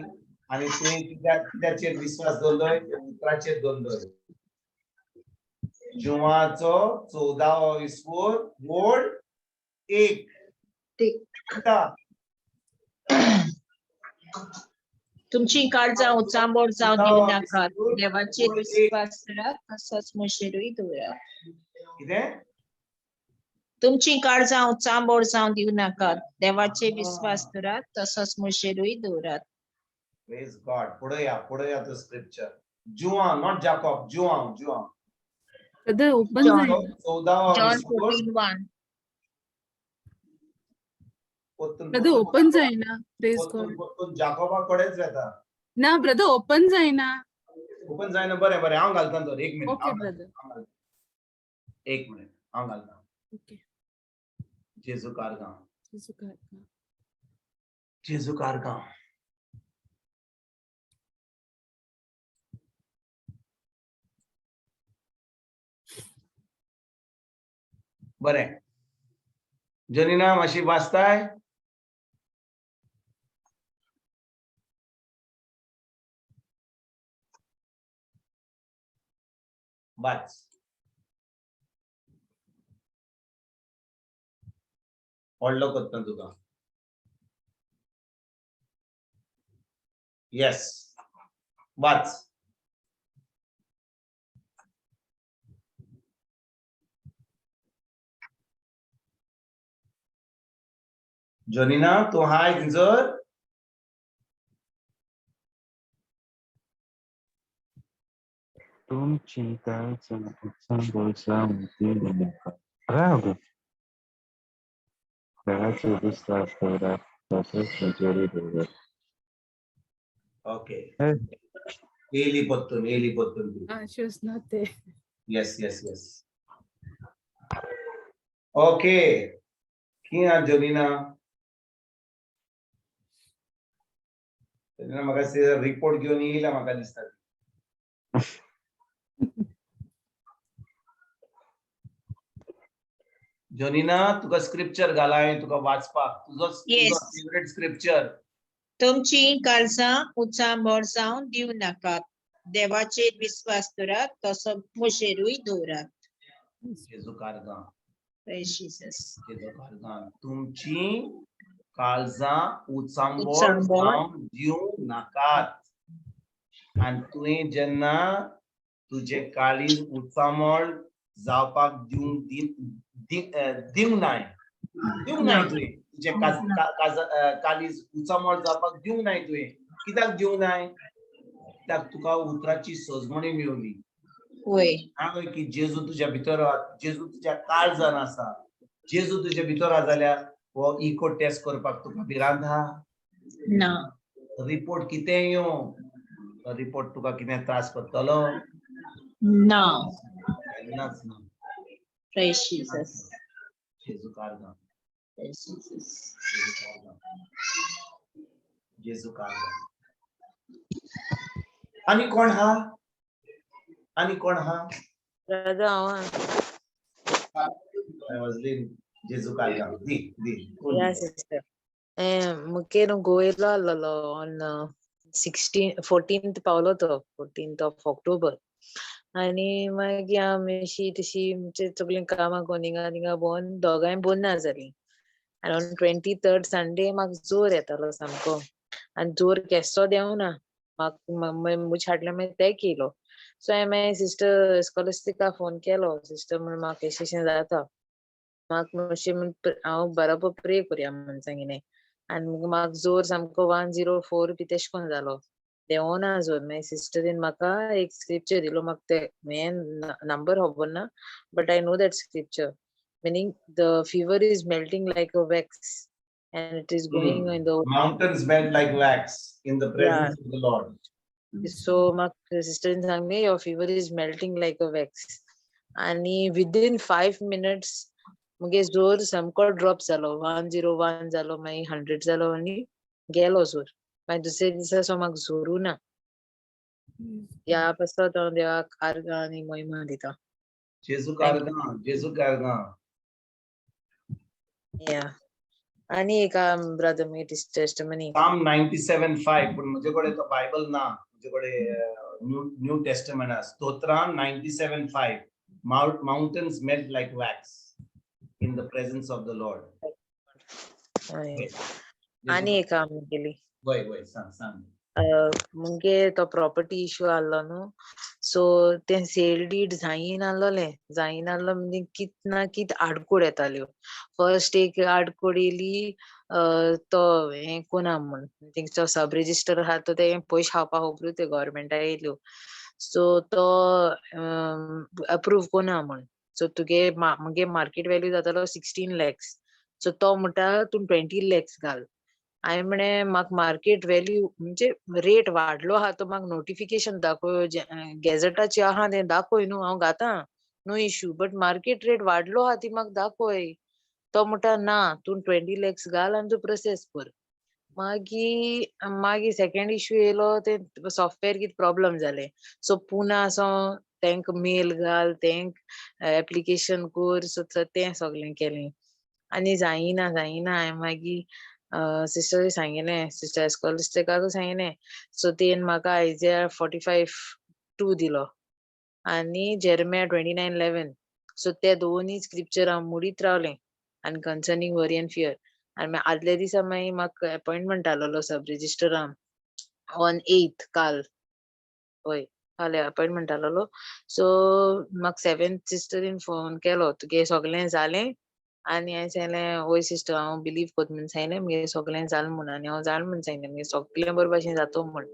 आनी तुवें कित्याचेर विस्वास दवरलोय? त्या उतराचेर दवरलोय. जुवाचो 14वो विस्वोर वोड 1. म्हणटा, तुमची काळजां उचांबळ जावन चवदावो दिवं नाकात विस्वोर देवाचेर वोड 1. विस्वास दवरात तसोच म्हजेरूय दवरात. कितें? तुमची काळजां उचांबळ जावन दिवं नाकात देवाचेर विस्वास दवरात तसोच म्हजेरूय दवरात. प्रेज गॉड. पळोवया, पळोवया तो स्क्रिप्चर. जुआं, not Jacob, जुआं, जुआं. Brother open John. जायना. 14वो जॉन विस्वोर 14:1. पोत्तून ब्रदर ओपन जायना. प्रेज पोत्तून गॉड. पोत्तून जाकोबा कडेच वेता. ना ब्रदर ओपन जायना. ओपन जायना. बरें बरें, हांव घालता तर. एक मिनट. ओके हांव घालता, ब्रदर. हांव घालता. एक मिनट, हांव घालता. ओके. जेजू कारगांव. जेजू कारगांव. जेजू कारगांव. बरें जनीना, मातशी वाचताय? वाच. व्हडलो करता तुका. येस, वाच. जोनिना, तूं हाय थंयसर? तुमची काळजां उचांबळ जावन दिवं नाकात. राव. देवाचेर विस्वास दवरात तसोच म्हजेरूय दवरात. ओके. Hey. येयली परतून, येयली परतून ती. Ah, she was not there. Yes. Okay. कितें आहा जोनिना? जोनिना म्हाका रिपोर्ट घेवन येयला म्हाका दिसता. जोनिना, तुका स्क्रिप्चर घाला हांवें तुका वाचपाक. तुजो Yes. Favourite scripture. तुमची काळजां उचांबळ जावन दिवं नाकात देवाचेर विस्वास दवरात तसो म्हजेरूय दवरात. जेजू कारगांव. Praise Jesus. जेजू कारगांव. तुमची काळजां उचांबळ उचांबळ. जावन दिवं नाकात. आनी तुवें जेन्ना तुजें काळीज उचांबळ जावपाक दिवंक दिवंक नाय, दिवंक नाय तुवें तुजें काळीज उचांबळ जावपाक दिवंक नाय तुवें. कित्याक दिवंक नाय? कित्याक तुका उतराची सजमणी मेवली. वय. हांव की जेजू तुज्या भितर आहा, जेजू तुज्या काळजान आसा. जेजू तुज्या भितर आहा जाल्यार हो इको टेस्ट करपाक तुका भिरांत आहा? ना. रिपोर्ट कितें येवं, तो रिपोर्ट तुका कितें त्रास करतलो? ना. केन्नाच ना. Praise Jesus. जेजू कारगांव. Praise Jesus. जेजू कारगांव. जेजू कारगांव. आनी कोण हा? आनी कोण हा? ब्रदर हांव वाजली जेजू कारगांव. दी दी. कोण या दी? सिस्टर, मुगे न्हू गोयेलो आसलेलो ऑन 16 14th पावलो तो, 14th of October. आनी मागीर आमी अशी तशी म्हणजे सगळीं कामां करून हिंगा थिंगा भोंवन दोगांय बोर ना जालीं. आनी ऑन 23rd Sunday म्हाका जोर येतालो सामको आनी जोर केसो देंवना. म्हाका मुछ हाडले मागीर ते केलो. सो हांवें मागीर सिस्टर स्कॉलिस्टिका फोन केलो. सिस्टर म्हण म्हाका अशें अशें जाता, म्हाका मातशें म्हण हांव बरोबर प्रे करया म्हण सांगिलें. आनी म्हाका जोर सामको 104 बी तेश कोन जालो, देंवना जोर. मागीर सिस्टरीन म्हाका एक स्क्रिप्चर दिलो. म्हाका ते हें नंबर खबर ना, but I know that scripture, meaning the fever is melting like a wax and it is going in the Mountains melt like wax in the presence of the Lord. So म्हाका सिस्टरीन सांगलें, your fever is melting like a wax. आनी within 5 minutes मुगे जोर सामको drop जालो. 101 जालो, मागीर 100 जालो आनी गेलो जोर. मागीर दुसरे दिसा सो म्हाका जोरू ना. ह्या पासत हांव देवाक आर्गां आनी महिमा दिता. जेजू Thank you. कारगांव. जेजू कारगांव. या, आनी एक ब्रदर मुगे टेस्टमनी. Psalm 97:5. पूण म्हजे कडेन तो बायबल ना, म्हजे कडेन न्यू टेस्टमेंट आसा. स्तोत्रां 97:5. Mountains melt like wax in the presence of the Lord. हय. आनी एक आमगेली. वय वय, सांग सांग. मुगे तो प्रॉपर्टी इशू आहलो न्हू, सो तें सेल डीड जायनाहलोलें, जायनाहलो म्हणजे कित ना कित आडकोड येताल्यो. फर्स्ट एक आडकोड येयली, तो हें कोना म्हूण तेंचो सब रेजिस्टर आहा तो, ते पयशे खावपा खबरू ते गव्हर्मेंटा येयल्यो, सो तो अप्रूव कोना म्हूण. सो तुगे मुगे मार्केट वेल्यू जातालो 16 लॅक्स, सो तो म्हणटा तूं 20 लॅक्स घाल. हांवें म्हळें म्हाका मार्केट वेल्यू म्हणजे रेट वाडलो आहा तो म्हाका नोटिफिकेशन दाखय, गॅझेटाचे आहा तें दाखय न्हू, हांव घातां, no issue, but market rate वाडलो आहा ती म्हाका दाखय. तो म्हणटा ना, तूं 20 लॅक्स घाल आनी तूं प्रोसेस कर. मागीर मागीर सेकंड इशू येयलो, ते सॉफ्टवेअर कितें प्रॉब्लम जालें, सो पुना सो तेंका मेल घाल, तेंक एप्लिकेशन कर, सो तें सगळें केलें आनी जायना जायना. हांवें मागीर सिस्टरी सांगिलें, सिस्टर एस्कॉलिस्टिकाकूय सांगिलें, सो तेन म्हाका आयजया 45:2 दिलो आनी जेरमिया 29:11. सो ते दोनूय स्क्रिप्चर हांव मोडीत रावलें आनी कन्सर्नींग वरी एंड फियर. आनी मागीर आदल्या दिसा मागीर म्हाका अपॉयंटमेंट आलोलो सब रेजिस्टरान ऑन 8th, काल, हय, काल अपॉयंटमेंट आलोलो. सो म्हाका सेवेंथ सिस्टरीन फोन केलो, तुगे सगळें जालें? आनी हांवें सांगलें, वय सिस्टर, हांव बिलीव कोत म्हूण सांगलें, मुगे सगळें जालें म्हूण आनी हांव जालें म्हूण सांगलें, मुगे सगळें बरे भाशेन जातो म्हूण.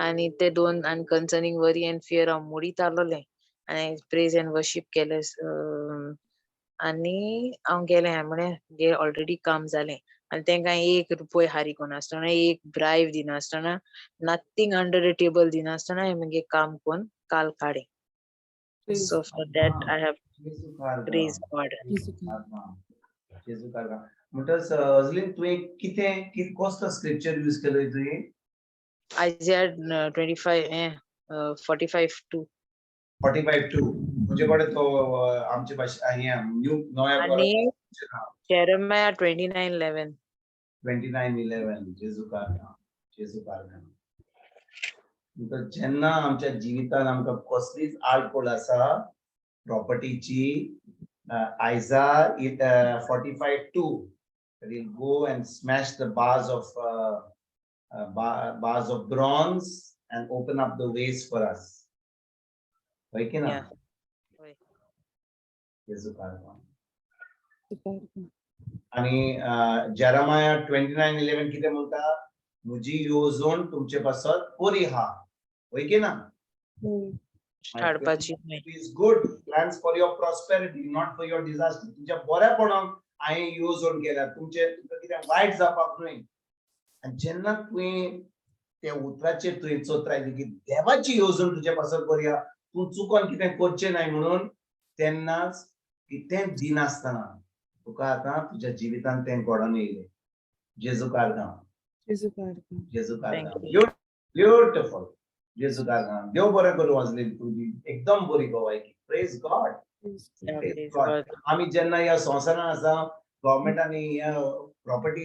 आनी ते दोन आनी कन्सर्नींग वरी एंड फियर हांव मोडीत आलोलें आनी प्रेज एंड वर्शीप केलें आनी हांव गेलें. हांवें म्हळें मुगे ऑलरेडी काम जालें आनी तेंकां एक रुपय हारी कोनासतना, एक ब्रायब दिनासतना, नथींग अंडर the table दिनासतना हांवें मुगे काम कोन्न काल काडलें. So for that I have praise God. जेजू कारगांव. म्हणटच अजलीन, तुवें कितें कसलो स्क्रिप्चर यूज केलो तुवें? Isaiah 25, 45:2. 45:2. तुजे कडेन तो आमचे भाशे हें न्यू नव्या आनी Jeremiah 29:11. 29:11. जेजू कारगांव, जेजू कारगांव. म्हणटच जेन्ना आमच्या जिवितान आमकां कसलीच आडखळ आसा प्रॉपर्टीची, Isaiah 45:2 will go and smash the bars of bronze and open up the ways for us. होय की ना? Yeah. होय. जेजू कारगांव. आणि जेरमाया 29:11 कितें म्हणटा? म्हजी येवजण तुमचे पासत बरी आहा, होय की ना? हाडपाची न्हय. Is good plans for your prosperity, not for your disaster. तुमच्या बऱ्यापणाक हांवें येवजण केल्या, तुमचे तुमकां कितें वायट जावपाक न्हय. आनी जेन्ना तुवें त्या उतराचेर तुवें चोत्रायली की देवाची येवजण तुजे पासत बरी आहा, तूं चुकोन कितें करचें न्हय म्हणून, तेन्नाच कितेंच दिनासतना तुका आतां तुज्या जिवितांत तें घडोवन येयलें. जेजू कारगांव. जेजू कारगांव. जेजू कारगांव. Thank you. Beautiful. जेजू कारगांव. देव बरें करूं वाजली, तुजी एकदम बरी गवायकी. Praise God. Yeah, Praise praise God. God. आमी जेन्ना ह्या संवसारान आसा, गव्हर्मेंटान ह्या प्रॉपर्टी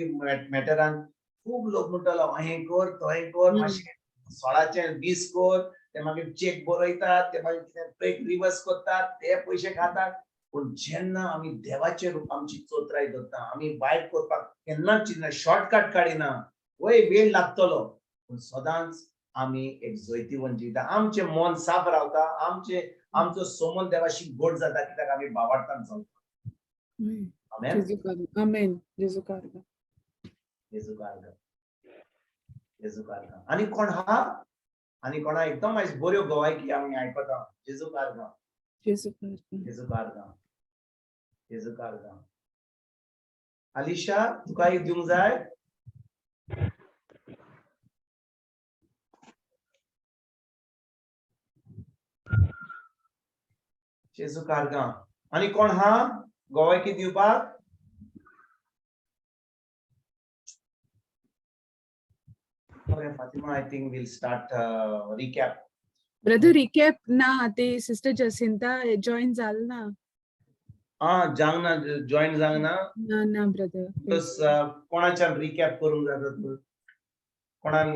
मॅटरान खूब लोक म्हणटालो, हें कर, थंय कर, मातशें 16चें 20 कर. ते मागीर चेक बरयतात, ते मागीर कितें चेक रिवर्स करतात, ते पयशे खातात. पूण जेन्ना आमी देवाचेर आमची चोत्राय दवरता, आमी वायट करपाक केन्नाच चिंतना, शॉर्टकट काडिना. वय, वेळ लागतलो, पूण सदांच आमी एक जैतिवंत जिविता. आमचें मन साफ रावता, आमचे आमचो समज देवाशी गोड जाता, कित्याक आमी बाबार्थान चलता. आमेन. जेजू कारगांव. आमेन. जेजू कारगांव. जेजू कारगांव, जेजू कारगांव. आनी कोण हा? आनी कोणा? एकदम आयज बऱ्यो गवायकी आमी आयकता. जेजू कारगांव. जेजू कारगांव. जेजू कारगांव, जेजू कारगांव. आलिशा, तुका एक दिवंक जाय? जेजू कारगांव. आनी कोण हा गवायकी दिवपाक? Okay, Fatima, I think we'll start recap. Brother, recap ना, ते सिस्टर जसिंता जॉईन जाल ना. हा, जावंक ना, जॉईन जावंक ना. ना ना ब्रदर. प्लस कोणाच्यान रिकॅप करूंक जाता तूं? कोणान?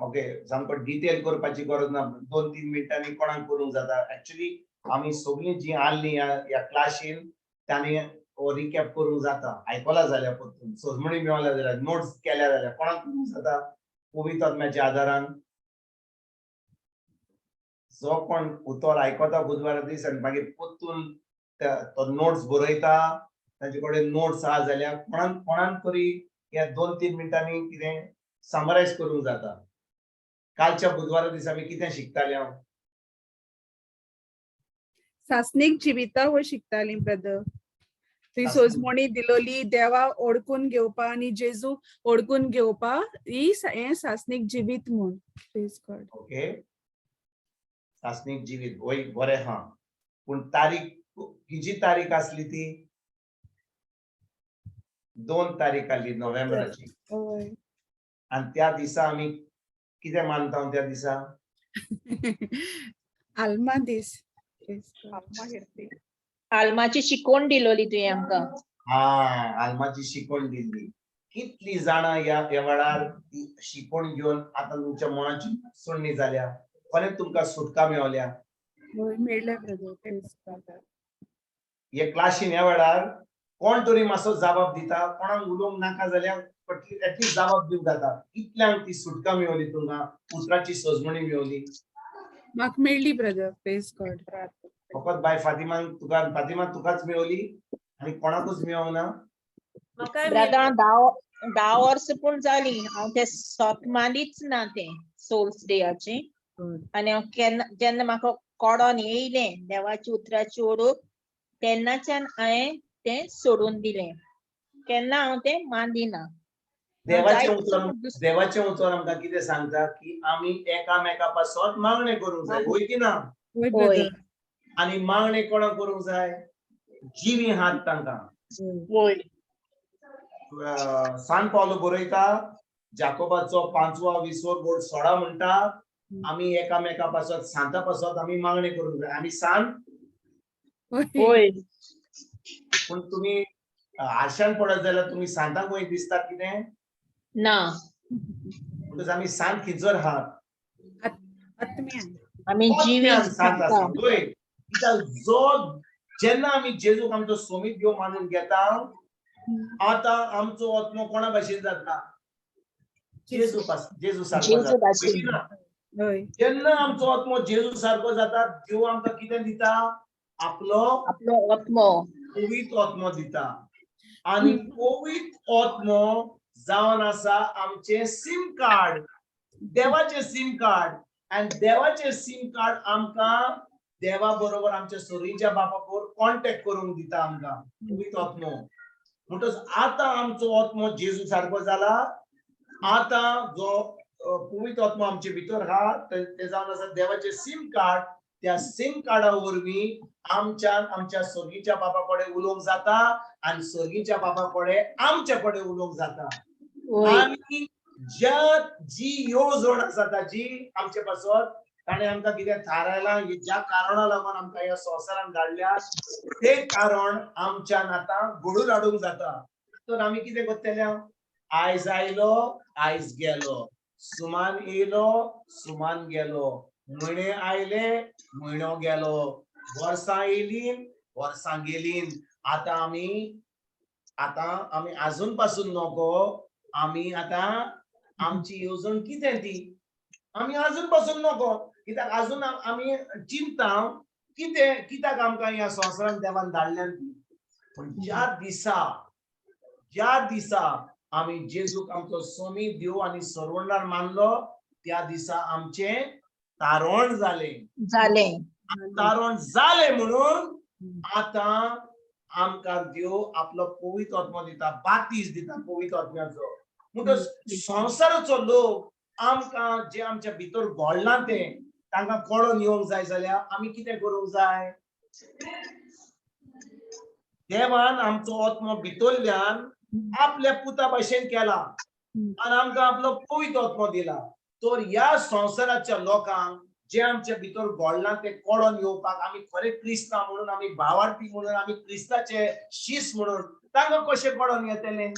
ओके, सामको डिटेल करपाची गरज ना, 2-3 मिनटांनी कोणाक करूंक जाता एक्चुली. आमी सगळीं जी आहली ह्या ह्या क्लासीन तांणी हो रिकॅप करूंक जाता. आयकला जाल्यार, परतून सोजमणी मेवल्या जाल्यार, नोट्स केल्या जाल्यार कोणाक करूंक जाता पवित्र आत्म्याच्या आदारान. जो कोण उतर आयकता बुधवारा दीस आनी मागीर परतून तो नोट्स बरयता, ताचे कडेन नोट्स आहा जाल्यार कोणाक कोणाक तरी ह्या 2-3 मिनटांनी कितें समरायज करूंक जाता. कालच्या बुधवारा दिसा आमी कितें शिकताले? हांव सासणीक जिविता हो शिकताली ब्रदर. ती सासणीक. सोजमणी दिलोली देवा ओडकून घेवपा आनी जेजू ओडकून घेवपा ही हें सासणीक जिवीत म्हूण. Praise God. Okay, सासणीक जिवीत, वय, बरें हा. पूण तारीख किजी तारीख आसली ती? 2 तारीख आसली नोव्हेंबराची. हय. आनी त्या दिसा आमी कितें मानता त्या दिसा? आल्मा दीस. Praise God. आल्मा हेरती. आल्माची शिकवण दिलोली तुवें आमकां. हा, आल्माची शिकवण दिल्ली. कितली जाणां ह्या ह्या वेळार ती शिकवण घेवन आतां तुमच्या मनाची सोडणी जाल्या? खरेंच तुमकां सुटका मेवल्या? हय, मेळ्ळें ब्रदर. Praise God. हे क्लासीन ह्या वेळार कोण तरी मातसो जाबाब दिता, कोणाक उलोवंक नाका जाल्यार एटलीस्ट जाबाब दिवंक जाता. कितल्यांक ती सुटका मेवली? तुमकां उतराची सजमणी मेवली? म्हाका मेळ्ळी ब्रदर. Praise God. फकत बाय फातिमाक, तुका फातिमा तुकाच मेवली आनी कोणाकूच मेवंक ना? म्हाकाय. ब्रदर, 10 वर्सां पूण जाली हांव तें सोत मानीच ना तें सोल्स डेयाचें. आनी हांव केन्ना जेन्ना म्हाका कोडोन येयलें देवाची उतराची ओडूक तेन्नाच्यान हांवें तें सोडून दिलें. केन्ना हांव तें मानिना. देवाचें जायते उतर देवाचें उतर आमकां कितें सांगता की आमी एकामेका पासत मागणें करूंक जाय, वय की ना? हय वय. ब्रदर. आनी मागणें कोणाक करूंक जाय? जिवीं हात तांकां. वय. सान पावलो बरयता, जाकोबाचो 5वो विसवो बोर्ड 16 म्हणटा, आमी एकामेका पासत, सांता पासत आमी मागणें करूंक जाय. आमी सांत? हय. वय. पूण तुमी आरशान पडत जाल्यार तुमी सांताक खंय दिसतात कितें? ना. म्हणटकच आमी सांत खिंचर आहात? आत्म्यान. आमी जिवी आत्म्यान सांत आसा. सांता. वय, कित्याक जो जेन्ना आमी जेजूक आमचो सोमीत देव मानून घेता, आतां आमचो आत्मो कोणा भाशेन जाता? जेजू जेजू सारको जेजू जाता. भाशेन. हय. जेन्ना आमचो आत्मो जेजू सारको जाता, देव आमकां कितें दिता? आपलो आपलो आत्मो. पवित्र आत्मो दिता. आनी पवित्र आत्मो जावन आसा आमचें सिम कार्ड, देवाचें सिम कार्ड. आनी देवाचें सिम कार्ड आमकां देवा बरोबर, आमच्या सोरीच्या बापा बरोबर कॉन्टेक्ट करूंक दिता आमकां पवित्र आत्मो. म्हणटच आतां आमचो आत्मो जेजू सारको जाला. आतां जो पवित्र आत्मो आमचे भितर आहा ते जावन आसा देवाचें सिम कार्ड. त्या सिम कार्डा वरवीं आमच्यान आमच्या सर्गीच्या बापा कडेन उलोवंक जाता आनी सर्गीच्या बापा कडेन आमचे कडेन उलोवंक जाता. वय. आनी ज्या जी येवजण आसा ताजी आमचे पासत, ताणें आमकां कितें थारायलां, ज्या कारणा लागून आमकां ह्या संवसारान धाडल्या, तें कारण आमच्यान आतां घडून हाडूंक जाता. तर आमी कितें करतले? आयज आयलो, आयज गेलो, सुमान येयलो, सुमान गेलो, म्हयने आयले, म्हयनो गेलो, वर्सां येयलीं, वर्सां गेलीं. आतां आमी आजून पासून नको. आमी आतां आमची येवजण कितें ती आमी आजून पासून नको. कित्याक आजून आमी चिंता कितें, कित्याक आमकां ह्या संवसारान देवान धाडल्यान ती. पूण ज्या दिसा आमी जेजूक आमचो सोमी देव आनी सर्वणार मानलो, त्या दिसा आमचें तारण जालें. जालें. तारण जालें म्हणून आतां आमकां देव आपलो पवित्र आत्मो दिता, बातीस दिता पवित्र आत्म्याचो. म्हणटच संवसाराचो लोक आमकां जे आमच्या भितर घोळ्ळां तें तांकां कळोन येवंक जाय जाल्यार आमी कितें करूंक जाय? देवान आमचो आत्मो भितरल्यान आपल्या पुता भाशेन केला आनी आमकां आपलो पवित्र आत्मो दिला. तर ह्या संवसाराच्या लोकांक जे आमच्या भितर घोळ्ळां तें कळोन येवपाक, आमी खरे क्रिस्तांव म्हणून, आमी भावार्थी म्हणून, आमी क्रिस्ताचे शीस म्हणून तांकां कशें कळोन येतलें?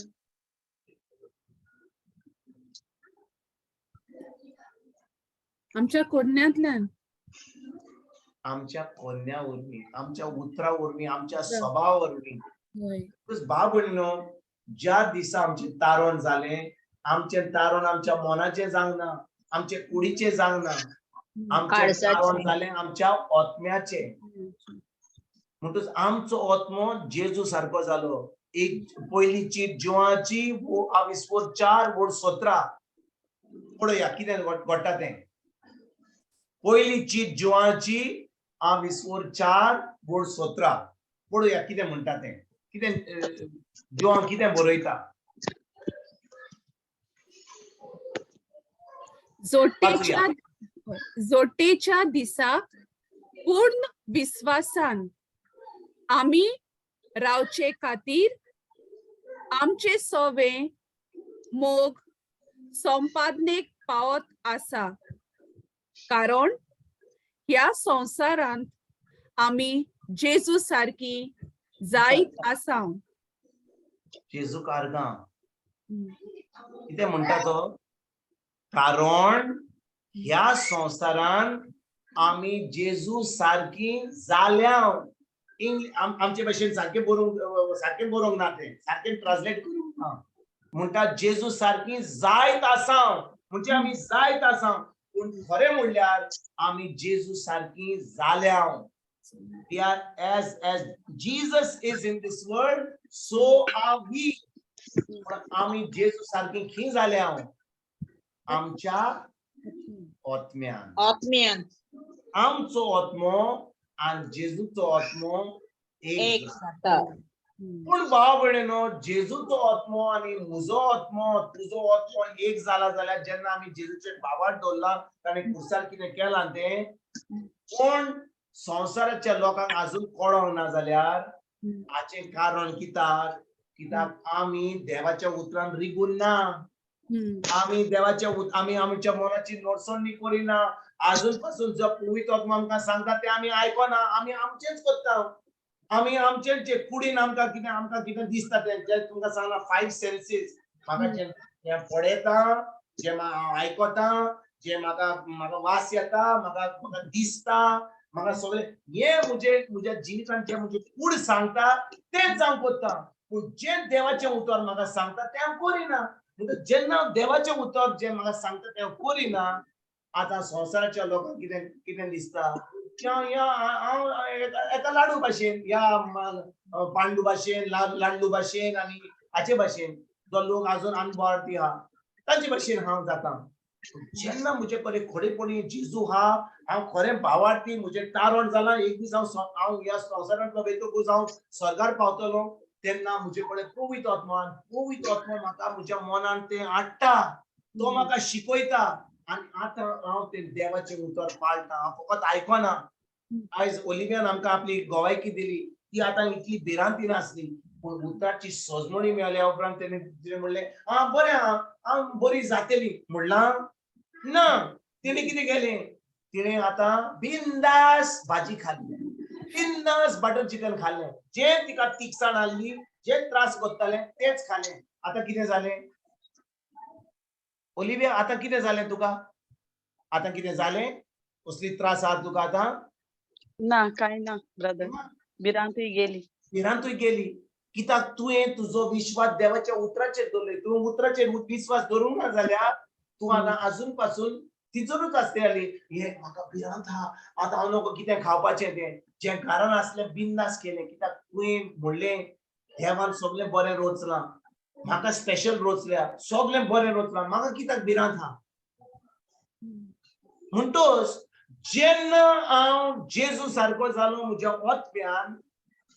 आमच्या कोरण्यांतल्यान. आमच्या कोन्या वरवीं, आमच्या उतरां वरवीं, आमच्या स्वभावा वरवीं. भाव भयणीनो, ज्या दिसा आमचें तारण जालें, आमचें तारण आमच्या मनाचें जावंक ना, आमचे कुडीचें जावंक ना, आमचें तारण जालें आमच्या आत्म्याचें. म्हणटच आमचो आत्मो जेजू सारको जालो. एक पयली चीट जिवाची 4:17 पळोवया कितें घडटा तें. पयली चीट जिवाची 4:17 पळोवया कितें म्हणटा तें, कितें जिवां कितें बरयता. जोटेच्या दिसाक पूर्ण विस्वासान आमी रावचे खातीर आमचे सोवे मोग संपादनेक पावत आसा, कारण ह्या संवसारांत आमी जेजू सारकी जायत आसा. जेजू कारगां कितें म्हणटा तो, कारण ह्या संवसारान आमी जेजू सारकी जाल्या. आमचे भाशेन सारकें बरोवंक, सारकें बरोवंक ना तें, सारकें ट्रान्सलेट करूंक ना. म्हणटा जेजू सारकी जायत आसा, म्हणजे आमी जायत आसा, पूण खरें म्हणल्यार आमी जेजू सारकी जाल्या. We are as Jesus is in this world, so are we. आमी जेजू सारकी खी जाल्या? आमच्या आत्म्यान. आत्म्यान. आमचो आत्मो आनी जेजूचो आत्मो एक जाता. पूण भाव भयणीनो, जेजूचो आत्मो आनी म्हजो आत्मो, तुजो आत्मो एक जाला जाल्यार जेन्ना आमी जेजूचे भावार दवरला, ताणें खुर्सार कितें केलां तें, पूण संवसाराच्या लोकांक अजून कळोंक ना जाल्यार हाचें कारण कित्याक? कित्याक आमी देवाच्या उतरान रिगून ना, आमी देवाच्या आमी आमच्या मनाची नोटसणी करिना. अजून पासून जो पवित्र आत्मा आमकां सांगता तें आमी आयकना, आमी आमचेंच करता. आमी आमचें जे कुडीन आमकां कितें, आमकां कितें दिसता तें, जें तुमकां सांगलां 5 सेन्सीस, म्हाका जें पळयता, जें हांव आयकता, जें म्हाका म्हाका वास येता, म्हाका म्हाका दिसता, म्हाका सगळें हें म्हजें म्हज्या जिवितान जें म्हजें कूड सांगता तेंच हांव करता. पूण जें देवाचें उतर म्हाका सांगता तें हांव करिना. म्हणटकच जेन्ना देवाचें उतर जें म्हाका सांगता तें हांव करिना, आतां संवसाराच्या लोकांक कितें कितें दिसता की हांव एका लाडू भाशेन, ह्या पांडू भाशेन, लाडू भाशेन आनी हाचे भाशेन जो लोक अजून अनभावार्थी आहा तांचे भाशेन हांव जाता. जेन्ना म्हजे कडेन खरेपणी जेजू आहा, हांव खरें भावार्थी, म्हजें तारण जालां, एक दीस हांव हांव ह्या संवसारांतलो वयतकूच हांव स्वर्गार पावतलो, तेन्ना म्हजे कडेन पवित्र आत्मा, पवित्र आत्मा म्हाका म्हज्या मनान तें हाडटा, तो म्हाका शिकयता आनी आतां हांव तें देवाचें उतर पाळटा, हांव फकत आयकना. आयज ओलिवियान आमकां आपली गोवायकी दिली, ती आतां इतली भिरांती नासली, पूण उतराची सजमणी मेळ्ळ्या उपरांत तेणें तिणें म्हणलें, आं बरें आं, हांव बरी जातली म्हणलां ना. तिणें कितें केलें, तिणें आतां बिंदास भाजी खाल्ली, बिंदास बटर चिकन खाल्लें, जें तिका तिखसाण आहली, जे त्रास करतालें तेंच खालें. आतां कितें जालें ओलिविया, आतां कितें जालें तुका? आतां कितें जालें? कसली त्रास आहा तुका आतां? ना, कांय ना ब्रदर, भिरांतूय गेली. भिरांतूय गेली कित्याक? तुवें तुजो विश्वास देवाच्या उतराचेर दवरले. तुवें उतराचेर विश्वास दवरूंक ना जाल्यार तूं आतां आजून पासून तिजोरूच आसतली, हे म्हाका भिरांत आहा, आतां हांव नको कितें खावपाचें तें. जें घरान आसलें बिंदास केलें, कित्याक तुवें म्हणलें देवान सगळें बरें रोचलां, म्हाका स्पेशल रोचल्या, सगळें बरें रोचलां, म्हाका कित्याक भिरांत आहा? म्हणटोच जेन्ना हांव जेजू सारको जालो म्हज्या ओतप्यान,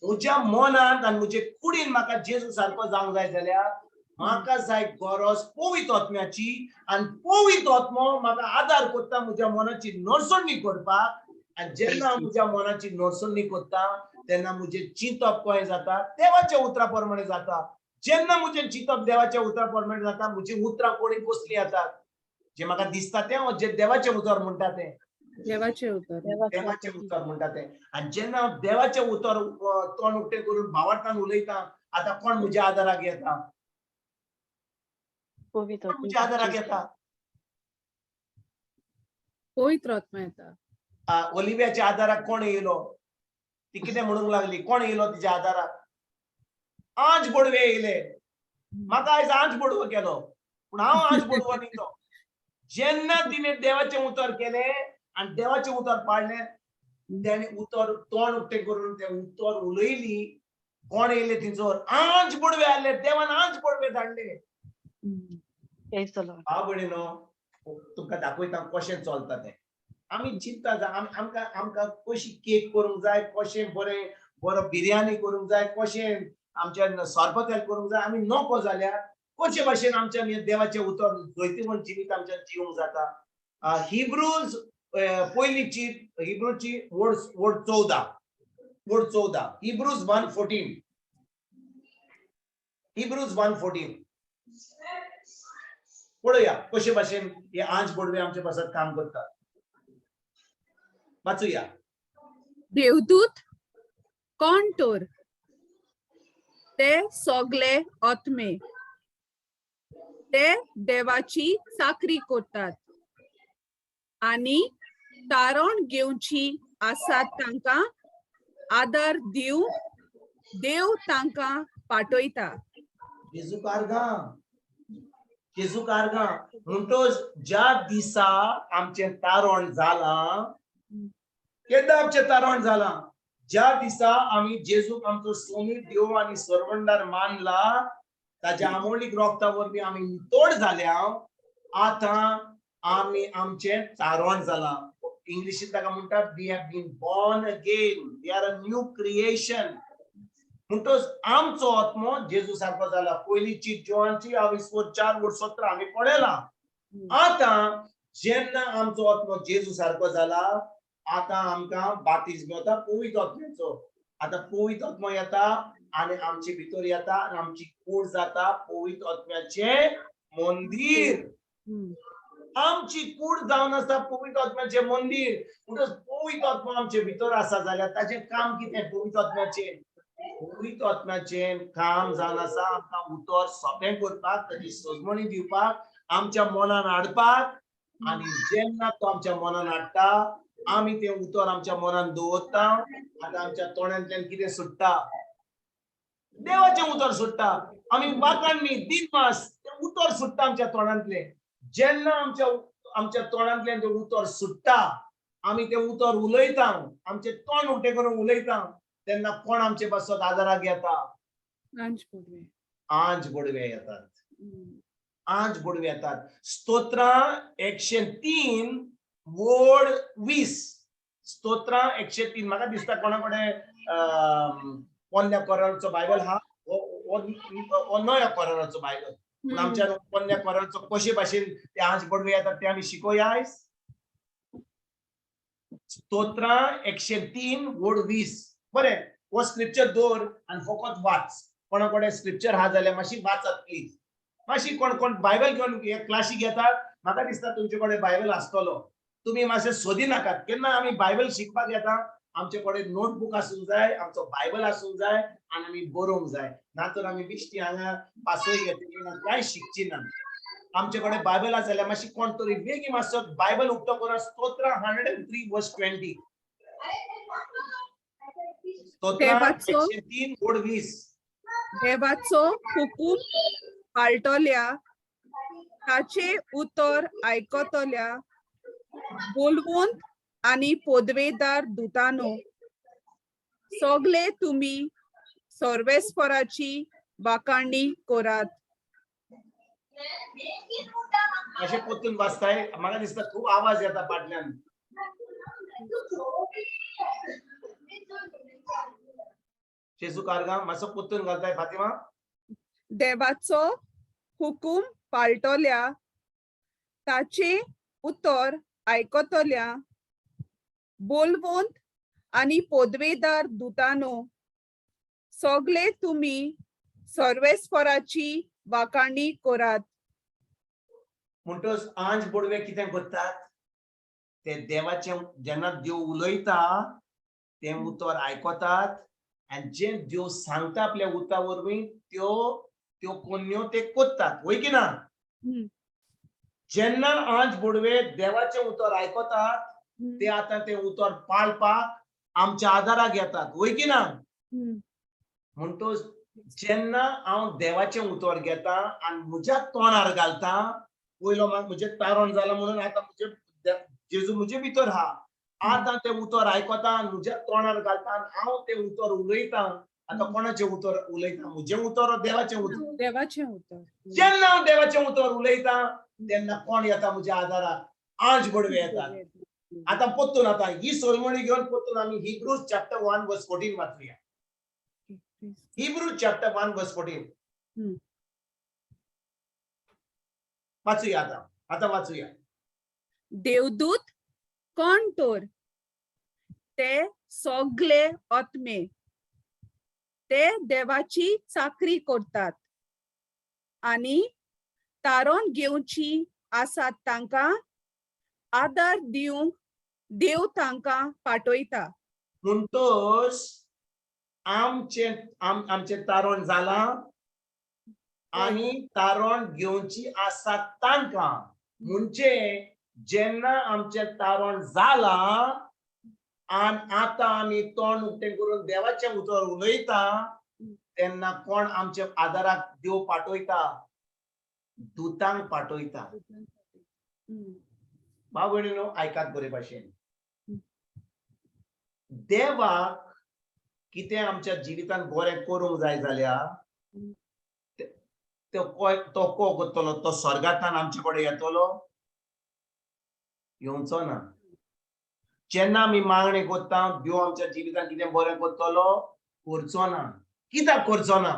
म्हज्या मनांत आनी म्हजे कुडीन म्हाका जेजू सारको जावंक जाय जाल्यार म्हाका जाय गरज पवित्र आत्म्याची, आनी पवित्र आत्मो म्हाका आदार करता म्हज्या मनाची नरसणी करपाक. आनी जेन्ना हांव म्हज्या मनाची नरसणी करता तेन्ना म्हजें चिंतप कशें जाता? देवाच्या उतरा प्रमाणे जाता. जेन्ना म्हजें चिंतप देवाच्या उतरा प्रमाणे जाता, म्हजी उतरां कोणी कसलीं येतात? जें म्हाका दिसता तें, जें देवाचें उतर म्हणटा तें, देवाचें उतर, देवाचें उतर म्हणटा तें. आनी जेन्ना हांव देवाचें उतर तोंड उक्तें करून भावार्थान उलयता, आतां कोण म्हज्या आदाराक येता? पवित्र कोण म्हज्या आदाराक येता? पवित्र आत्मा येता. ओलिव्याच्या आदाराक कोण येयलो? ती कितें म्हणूंक लागली? कोण येयलो तिच्या आदाराक? आंज बोडवे येयले. म्हाका आयज आंज बोडवो केलो, पूण हांव आंज बोडवो न्ही तो. जेन्ना तिणे देवाचें उतर केलें आनी देवाचें उतर पाळ्ळें, तेणे उतर तोंड उक्तें करून तें उतर उलयली. कोण येयले थंयसर? आंज बोडवे आयले. देवान आंज बोडवे धाडले. Praise the Lord. भाव भयणीनो, तुमकां दाखयता कशें चलता तें. आमी चिंता, आमकां आमकां कशी केक करूंक जाय, कशें बरें बरो बिरयानी करूंक जाय, कशें आमच्या सरपतेल करूंक जाय, आमी नको जाल्यार कशे भाशेन आमच्या देवाचें उतर जैतिवंत जिवीत आमच्यान जिवंक जाता? हिब्रूज पयली चीट, हिब्रूची वड वड 14, वड 14, हिब्रूज 1:14, हिब्रूज 1:14 पळोवया कशे भाशेन हे आंज बोडवे आमचे पासत काम करतात. वाचूया. देवदूत कोण तर? ते सगळे आत्मे, ते देवाची चाकरी करतात आनी तारण घेवची आसात तांकां आदार दिवंक देव तांकां पाठयता. जेजू कारगां, जेजू कारगां. म्हणटोच ज्या दिसा आमचें तारण जालां, केन्ना आमचें तारण जालां? ज्या दिसा आमी जेजूक आमचो सोमी देव आनी सरवंडार मानला, ताच्या आमोलीक रोगता वरवीं आमी नितोड जाल्या, आतां आमी आमचें तारण जालां. इंग्लिशींत ताका म्हणटात, we have been born again, we are a new creation. म्हणटोच आमचो आत्मो जेजू सारको जाला. पयली चीट जोवानची 20 वर 4 वर 17 आमी पळयला. आतां जेन्ना आमचो आत्मो जेजू सारको जाला, आतां आमकां बातीज मेवता पवित्र आत्म्याचो. आतां पवित्र आत्मो येता आनी आमचे भितर येता आनी आमची कूड जाता पवित्र आत्म्याचें मंदीर. आमची कूड जावन आसा पवित्र आत्म्याचें मंदीर. म्हणटच पवित्र आत्मो आमचे भितर आसा जाल्यार ताचें काम कितें? पवित्र आत्म्याचें, पवित्र आत्म्याचें काम जावन आसा आमकां उतर सोंपें करपाक, ताची सजमणी दिवपाक, आमच्या मनान हाडपाक. आनी जेन्ना तो आमच्या मनान हाडटा, आमी तें उतर आमच्या मनान दवरता. आतां आमच्या तोंडांतल्यान कितें सुट्टा? देवाचें उतर सुट्टा. आमी वाखाणणी दिनवास, तें उतर सुट्टा आमच्या तोंडांतलें. जेन्ना आमच्या आमच्या तोंडांतल्यान तें उतर सुट्टा, आमी तें उतर उलयता, आमचें तोंड उक्तें करून उलयता, तेन्ना कोण आमचे पासत आदाराक येता? आंज बोडवे. आंज बोडवे येतात. आंज बोडवे येतात. स्तोत्रां 103 वोड 20. स्तोत्रां 103. म्हाका दिसता कोणा कडेन पोन्न्या कोराचो बायबल हा. हो नव्या कोराचो बायबल, पूण आमच्या पोन्न्या कोराचो कशे भाशेन ते आंज बोडवे येतात ते आमी शिकोया आयज. स्तोत्रां 103 वोड 20. बरें, हो स्क्रिप्चर दवर आनी फकत वाच. कोणा कडेन स्क्रिप्चर हा जाल्यार मातशी वाचात प्लीज. मातशी कोण कोण बायबल घेवन हे क्लासीक येतात, म्हाका दिसता तुमचे कडेन बायबल आसतलो. तुमी मातशें सोदी नाकात. केन्ना आमी बायबल शिकपाक येता, आमचे कडेन नोटबूक आसूंक जाय, आमचो बायबल आसूंक जाय आनी आमी बरोवंक जाय. ना तर आमी बेश्टी हांगा पासय घेतली ना, कांय शिकची ना. आमचे कडेन बायबल आसा जाल्यार मातशी कोण तरी बेगीन मातसो बायबल उक्तो करा. स्तोत्र 103 वर्स 20. स्तोत्रां 103 वोड 20. देवाचो हुकूम पाळटल्या, ताचे उतर आयकतल्या बोलवंत आनी पदवेदार दुतानो, सगळे तुमी सर्वेस्पराची वाखाणी करात. अशें परतून वाचताय. म्हाका दिसता खूब आवाज येता फाटल्यान. जेजू कारगां, मातसो परतून घालताय फातिमा. देवाचो हुकूम पाळटल्या, ताचे उतर आयकतल्या बोलवंत आनी पदवेदार दुतानो, सगळे तुमी सर्वेस्पराची वाखाणी करात. म्हणटच आंज बोडवे कितें करतात? ते देवाचें, जेन्ना देव उलयता तें उतर आयकतात आनी जें देव सांगता आपल्या उतरा वरवीं, त्यो त्यो कोन्यो ते करतात, वय की ना? जेन्ना आंज बोडवे देवाचें उतर आयकतात ते आतां ते उतर पाळपाक आमच्या आदाराक येतात, वय की ना? म्हणटोच जेन्ना हांव देवाचें उतर घेता आनी म्हज्या तोंडार घालता, पयलो म्हजें तारण जालां म्हणून आतां म्हजें जेजू म्हजे भितर आहा, आतां तें उतर आयकता आनी म्हज्या तोंडार घालता आनी हांव तें उतर उलयतां. आतां कोणाचें उतर उलयता? म्हजें उतर, देवाचें उतर? देवाचें उतर. जेन्ना हांव देवाचें उतर उलयतां तेन्ना कोण येता म्हज्या आदाराक? आंज बडवे येतात. आतां पोत्तून आतां ही सोलमणी घेवन पोत्तून आमी हिब्रूज चॅप्टर 1 वर्स 14 वाचुया. हिब्रूज चॅप्टर 1 वर्स 14 वाचुया. आतां आतां वाचुया. देवदूत कोण तर? ते सगळे आत्मे, ते देवाची चाकरी करतात आनी तारण घेवची आसात तांकां आदार दिवंक देव तांकां पाठयता. म्हणटोच आमचें आमचें तारण जालां आनी तारण घेवची आसा तांकां. म्हणजे जेन्ना आमचें तारण जालां आनी आतां आमी तोंड उक्तें करून देवाचें उतर उलयता तेन्ना कोण आमच्या आदाराक देव पाठयता? दुतांक पाठयता. भाव भयणीनो आयकात बरे भाशेन, देवाक कितें आमच्या जिवितान बरें करूंक जाय जाल्यार तो को करतलो? तो स्वर्गांतल्यान आमचे कडेन येतलो? येवचो ना. जेन्ना आमी मागणी करता देव आमच्या जिवितान कितें बरें करतलो, करचो ना. कित्याक करचो ना?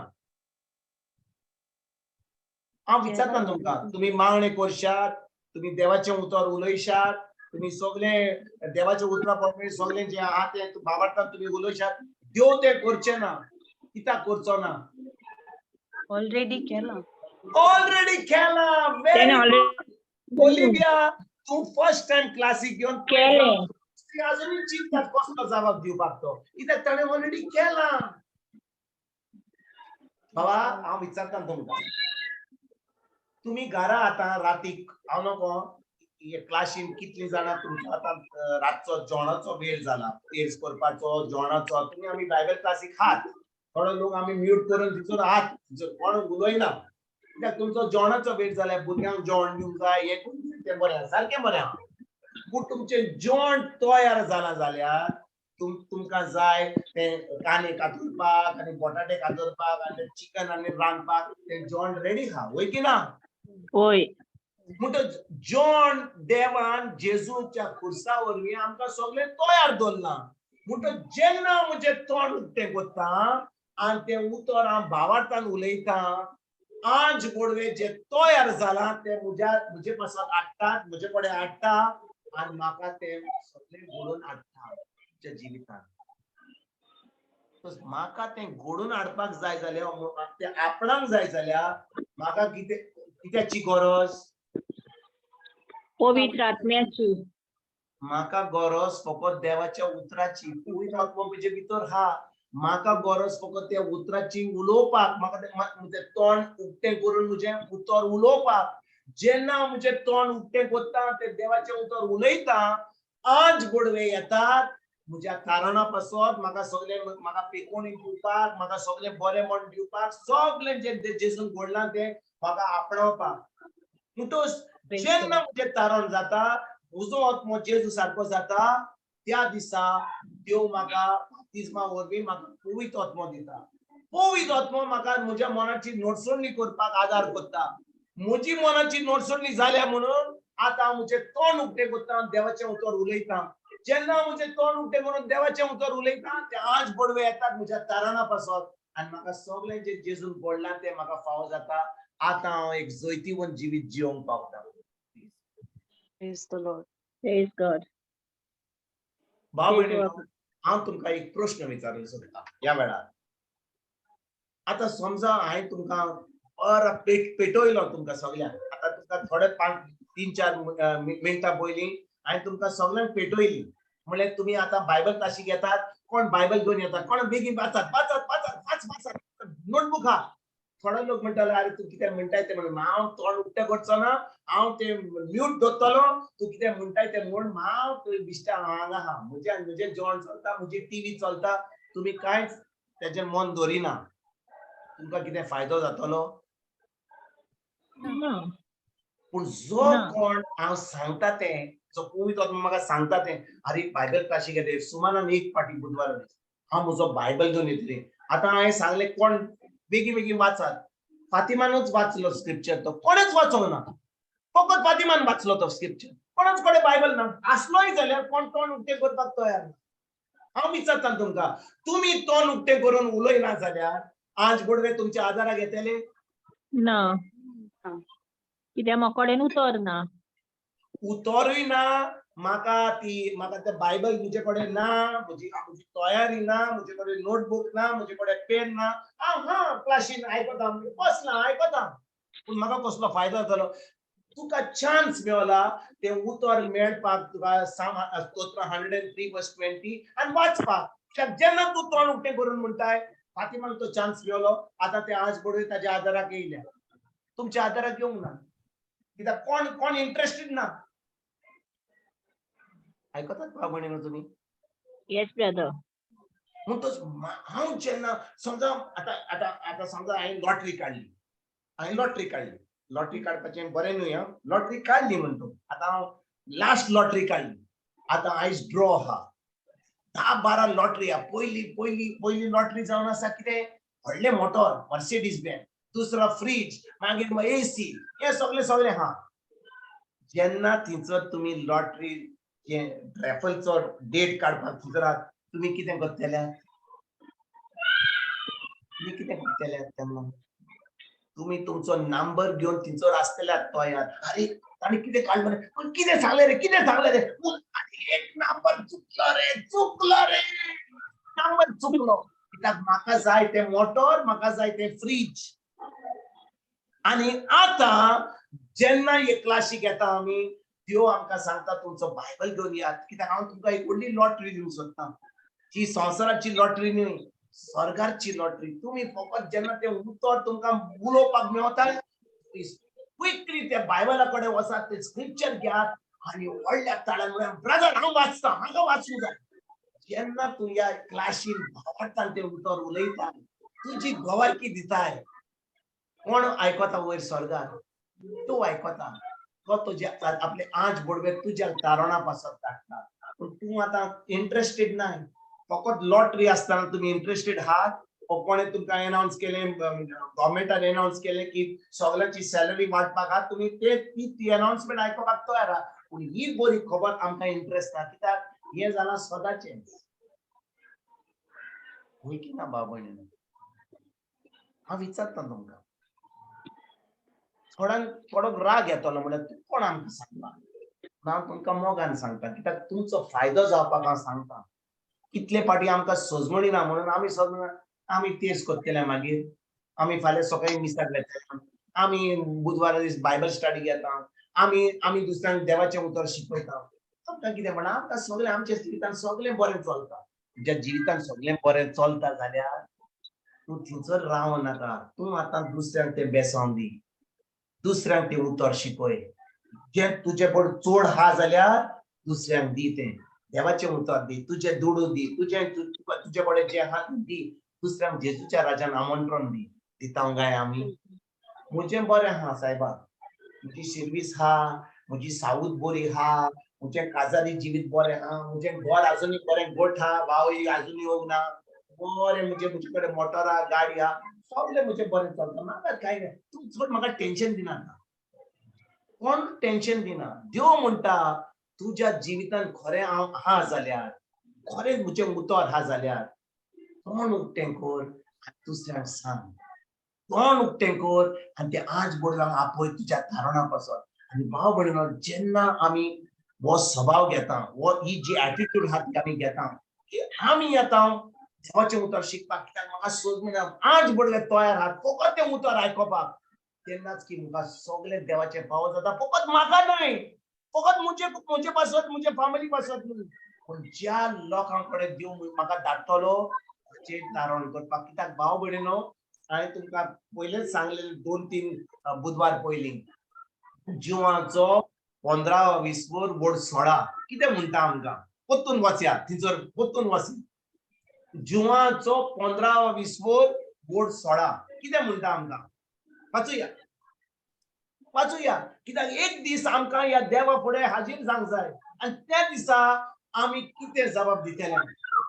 हांव विचारता तुमकां, तुमी मागणी करशात, तुमी देवाचें उतर उलयशात, तुमी सगळे देवाच्या उतरा प्रमाणे सगळे जे आहा ते भावार्थान तुमी उलयशात, देव तें करचें ना. कित्याक करचो ना? ऑलरेडी केलां. ऑलरेडी केलां. ओलिविया, तूं फर्स्ट टायम क्लासीक घेवन केलें. अजूनय चिंततात कसलो जबाब दिवपाक तो, कित्याक ताणें ऑलरेडी केलां. बाबा हांव विचारता तुमकां, तुमी घरा आतां रातीक हांव नको क्लासीन कितलीं जाणां तुमकां आतां रातचो जेवणाचो वेळ जाला, पेज करपाचो जेवणाचो, तुमी आमी बायबल क्लासीक आहात, थोडो लोक आमी म्यूट करून तितून आहात, कोण उलयना, कित्याक तुमचो जेवणाचो वेळ जाला, भुरग्यांक जेवण दिवंक जाय, हें करूंक जाय, तें बरें आसा, सारकें बरें आहा. पूण तुमचें जेवण तयार जालां जाल्यार तुमकां जाय तें कांदे कातरपाक आनी बटाटे कातरपाक आनी चिकन आनी रांदपाक तें जेवण रेडी आहा, वय की ना? वय. म्हणटच जेवण देवान जेजूच्या खुर्सा वरवीं आमकां सगळें तयार दवरलां. म्हणटच जेन्ना म्हजें तोंड उक्तें करता आनी तें उतर हांव भावार्थान उलयतां, आज गोडवे जे तयार जालां तें म्हजे पासत हाडटात, म्हजे कडेन हाडटा आनी म्हाका तें सगळें घडोवन हाडटा म्हज्या जिवितान. म्हाका तें घडोवन हाडपाक जाय जाल्यार, तें आपणाक जाय जाल्यार म्हाका कित्याची गरज? पवित्र आत्म्याची. म्हाका गरज फकत देवाच्या उतराची. पवित्र आत्मो म्हजे भितर आहा, म्हाका गरज फकत त्या उतराची उलोवपाक, म्हाका तें तोंड उक्तें करून म्हजें उतर उलोवपाक. जेन्ना हांव म्हजें तोंड उक्तें करता तें देवाचें उतर उलयता, आज गोडवे येतात म्हज्या कारणा पासत, म्हाका सगळें, म्हाका पेकोणी दिवपाक, म्हाका सगळें बरें म्हण दिवपाक, सगळें जें जेजून घडलां तें म्हाका आपणावपाक. म्हणटच जेन्ना म्हजें तारण जाता, म्हजो आत्मो जेजू सारको जाता, त्या दिसा देव म्हाका बाप्तिज्मा वरवीं म्हाका पवित्र आत्मो दिता. पवित्र आत्मो म्हाका म्हज्या मनाची नडसणी करपाक आदार करता. म्हजी मनाची नडसणी जाल्या म्हणून आतां म्हजें तोंड उक्तें करता, देवाचें उतर उलयता. जेन्ना म्हजें तोंड उक्तें करून देवाचें उतर उलयता, ते आज बडवे येतात म्हज्या तारणा पासत आनी म्हाका सगळें जें जेजून घडलां तें म्हाका फावो जाता. आतां हांव एक जैतिवंत जिवीत जिवंक पावता. Praise the Lord. Praise God. भाव भयणीनो, हांव तुमकां एक प्रश्न विचारूंक सोदता ह्या वेळार. आतां समजा हांवें तुमकां बरो पेटयलो तुमकां सगल्यांक, आतां तुमकां थोडे 5 3-4 मिनटां पयलीं हांवें तुमकां सगल्यांक पेटयली, म्हणल्यार तुमी आतां बायबल क्लासीक येतात, कोण बायबल घेवन येतात, कोण बेगीन वाचात वाचात वाचात वाच वाचात, नोटबूक आहा, थोडो लोक म्हणटालो अरे तूं कितें म्हणटाय तें म्हणून, हांव तोंड उक्तें करचो ना, हांव तें म्यूट दवरतलो, तूं कितें म्हणटाय तें म्हूण, हांव तुवें बिश्टा हांगा आहा, म्हजें म्हजें जेवण चलता, म्हजी टिवी चलता, तुमी कांयच तेजेर मन दवरिना. तुमकां कितें फायदो जातलो? ना. पूण जो ना. कोण हांव सांगता तें, जो पवित्र आत्मा म्हाका सांगता तें, अरे बायबल क्लासीक येतले सुमानान एक फावटी बुधवार हांव म्हजो बायबल घेवन येतली. आतां हांवें सांगलें कोण बेगीन बेगीन वाचात, फातिमानूच वाचलो स्क्रिप्चर, तो कोणेच वाचोंक ना, फकत फातिमान वाचलो तो स्क्रिप्चर, कोणाच कडेन बायबल ना. आसलोय जाल्यार कोण तोंड उक्तें करपाक तयार ना. हांव विचारता तुमकां, तुमी तोंड उक्तें करून उलयना जाल्यार आज गोडवे तुमच्या आदाराक येतले? ना, कित्याक म्हाका कडेन उतर ना. उतरूय ना, म्हाका ती म्हाका तें बायबल म्हजे कडेन ना, म्हजी म्हजी तयारी ना, म्हजे कडेन नोटबूक ना, म्हजे कडेन पेन ना. हांव हा क्लासीन आयकता, बसला आयकता, पूण म्हाका कसलो फायदो जातलो? तुका चान्स मेवला तें उतर मेळपाक, तुका स्तोत्र 103:20 आनी वाचपाक. जेन्ना तूं तोंड उक्तें करून म्हणटाय, फातिमाक तो चान्स मेवलो, आतां ते आज बडोय ताज्या आदाराक येयल्या, तुमच्या आदाराक येवंक ना, कित्याक कोण कोण इंट्रस्टेड ना. आयकतात भाव भयणीनो तुमी? Yes brother. म्हणटच हांव जेन्ना समजा आतां आतां आतां समजा हांवें लॉटरी काडली, हांवें लॉटरी काडली, लॉटरी काडपाचें बरें न्हय, आं लॉटरी काडली म्हणटो, आतां हांव लास्ट लॉटरी काडली, आतां आयज ड्रॉ आहा, 10-12 लॉटरी आहा. पयली पयली पयली लॉटरी जावन आसा कितें, व्हडलें मोटोर मर्सिडीज बॅन, दुसरो फ्रीज, मागीर एसी, हें सगळें सगळें आहा. जेन्ना थंयसर तुमी लॉटरी रॅफलचो डेट काडपाक थंयसर आहात, तुमी कितें करतले? तुमी कितें करतले तेन्ना? तुमी तुमचो नंबर घेवन थंयसर आसतले तयार. अरे ताणें कितें काडलो रे, पूण कितें सांगलें रे, कितें सांगलें रे, पूण एक नंबर चुकलो रे, चुकलो रे, नंबर चुकलो, कित्याक म्हाका जाय तें मोटोर, म्हाका जाय तें फ्रीज. आनी आतां जेन्ना हे क्लासीक येता आमी, त्यो आमकां सांगता तुमचो बायबल घेवन येयात, कित्याक हांव तुमकां एक व्हडली लॉटरी दिवंक सोदतां. ती संवसाराची लॉटरी न्हय, स्वर्गाची लॉटरी. तुमी फकत जेन्ना तें उतर तुमकां उलोवपाक मेवता, क्विकली त्या बायबला कडेन वचात, तें स्क्रिप्चर घेयात आनी व्हडल्या ताळ्यान म्हळ्यार, ब्रदर हांव वाचता, म्हाका वाचूंक जाय. जेन्ना तूं ह्या क्लासीन भावार्थान तें उतर उलयता, तुजी गवायकी दिताय, कोण आयकता वयर स्वर्गार? तूं आयकता, तो तुज्या आपले आंच बोडवे तुज्या तारणा पासत धाडटा. पूण तूं आतां इंट्रस्टेड नाय, फकत लॉटरी आसतना तुमी इंट्रस्टेड आहात. कोणें तुमकां एनावन्स केलें, गव्हर्मेंटान एनावन्स केलें की सगळ्यांची सॅलरी वाडपाक आहा, तुमी ते ती एनावन्समेंट आयकुपाक तयार आहा. पूण ही बरी खबर आमकां इंट्रस्ट ना, कित्याक हें जालां सदांचें. हय की ना भाव भयणीनो? हांव विचारता तुमकां, थोड्यांक थोडो राग येतलो, म्हणल्यार तूं कोण आमकां सांगता? हांव तुमकां मोगान सांगता, कित्याक तुमचो फायदो जावपाक हांव सांगता. कितले फावटी आमकां सजमणी ना म्हणून आमी सजमण आमी तेज करतले, मागीर आमी फाल्यां सकाळीं मिसाक वेतले, आमी बुधवारा दीस बायबल स्टडी घेता, आमी आमी दुसऱ्यांक देवाचें उतर शिकयता. आमकां कितें म्हणा, आमकां सगळें आमच्या जिवितान सगळें बरें चलता. तुज्या जिवितान सगळें बरें चलता जाल्यार तूं थंयसर रावं नाका, तूं आतां दुसऱ्यांक तें बेसांव दी, दुसऱ्यांक तें उतर शिकय. जें तुजे कडेन चड आहा जाल्यार दुसऱ्यांक दी, तें देवाचें उतर दी, तुजें दुडू दी, तुजें तुजे कडेन जें आहा तें दी, दुसऱ्यांक जेजूच्या राजान आमंत्रण दी. दिता काय आमी? म्हजें बरें आहा सायबा, म्हजी शिर्वीस आहा, म्हजी सावूद बरी आहा, म्हजें काजारी जिवीत बरें आहा, म्हजें घर आजुनूय बरें गोठ आहा, भाव आजुनूय येवंक ना, बरें म्हजें म्हजे कडेन मोटर आहा, गाडी आहा, सगळें म्हजें बरें चलता, म्हाका कांय ना. तूं चड म्हाका टेंशन दिनाका, कोण टेंशन दिना. देव म्हणटा तुज्या जिवितान खरें हांव आहा जाल्यार, खरें म्हजें उतर आहा जाल्यार तोंड उक्तें कर आनी दुसऱ्यांक सांग, तोंड उक्तें कर आनी ते आज बोडलांक आपय तुज्या तारणा पासत. आनी भाव भयणीनो, जेन्ना आमी हो स्वभाव घेता, हो ही जी एटिट्यूड आहा ती आमी घेता की आमी येता देवाचें उतर शिकपाक, कित्याक म्हाका सोद म्हणटा आज बोडले तयार आहात फकत तें उतर आयकुपाक, तेन्नाच की म्हाका सगळें देवाचें फावो जाता. फकत म्हाका न्हय, फकत म्हजे म्हजे पासत, म्हजे फामिली पासत न्हय, पूण ज्या लोकां कडेन देव म्हाका धाडटलो ताचेर तारण करपाक. कित्याक भाव भयणीनो, हांवें तुमकां पयलेच सांगलें 2-3 बुधवार पयलीं, जिवाचो 15 20 बोर्ड 16 कितें म्हणटा आमकां, परतून वचया थंयसर, परतून वच। जुवाचो 15 20 बोर्ड 16 कितें म्हणटा आमकां, वाचुया वाचुया, कित्याक एक दीस आमकां ह्या देवा फुडें हाजीर जावंक जाय आनी त्या दिसा आमी कितें जबाब दितले।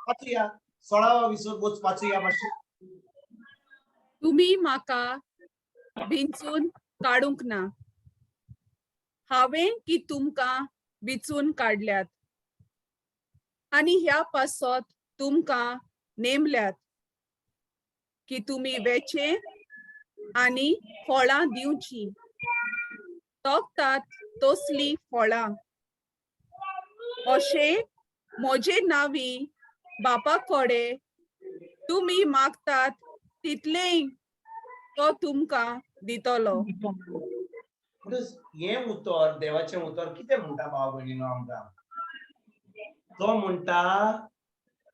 वाचुया 16 20 बोर्ड वाचुया मातशें। तुमी म्हाका विंचून काडूंक ना, हांवें की तुमकां विंचून काडल्यात आनी ह्या पासत तुमकां नेमल्यात की तुमी वेचे आनी फळां दिवची, तोखतात तसलीं फळां, अशें म्हजे नांवी बापा कडेन तुमी मागतात तितलेंय तो तुमकां दितलो। म्हणटच हें उतर देवाचें उतर कितें म्हणटा भाव भयणीनो आमकां, तो म्हणटा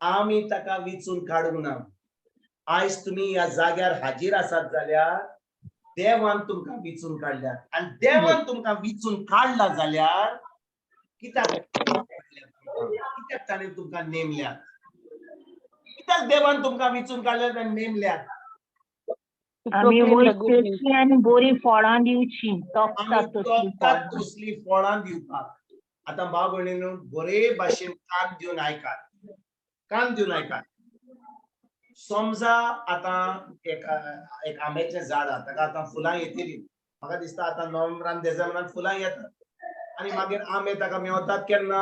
आमी ताका विंचून काडूंक ना। आयज तुमी ह्या जाग्यार हाजीर आसात जाल्यार देवान तुमकां विंचून काडल्या आनी देवान तुमकां विंचून काडला जाल्यार कित्याक कित्याक ताणें तुमकां नेमल्यात, कित्याक देवान तुमकां विंचून काडल्यात आनी नेमल्यात? आमी वयची आनी बरी फळां दिवची, आमी तोखतात तसलीं तोखतात फळां। तसलीं फळां दिवपाक। आतां भाव भयणीनो बरे भाशेन कान दिवन आयकात, कान दिवन आयकात। समजा आतां एक एक आंब्याचें झाड आहा, ताका आतां फुलां येतली, म्हाका दिसता आतां नोव्हेंबरान डिसेंबरान फुलां येतात आनी मागीर आंबे ताका मेवतात केन्ना,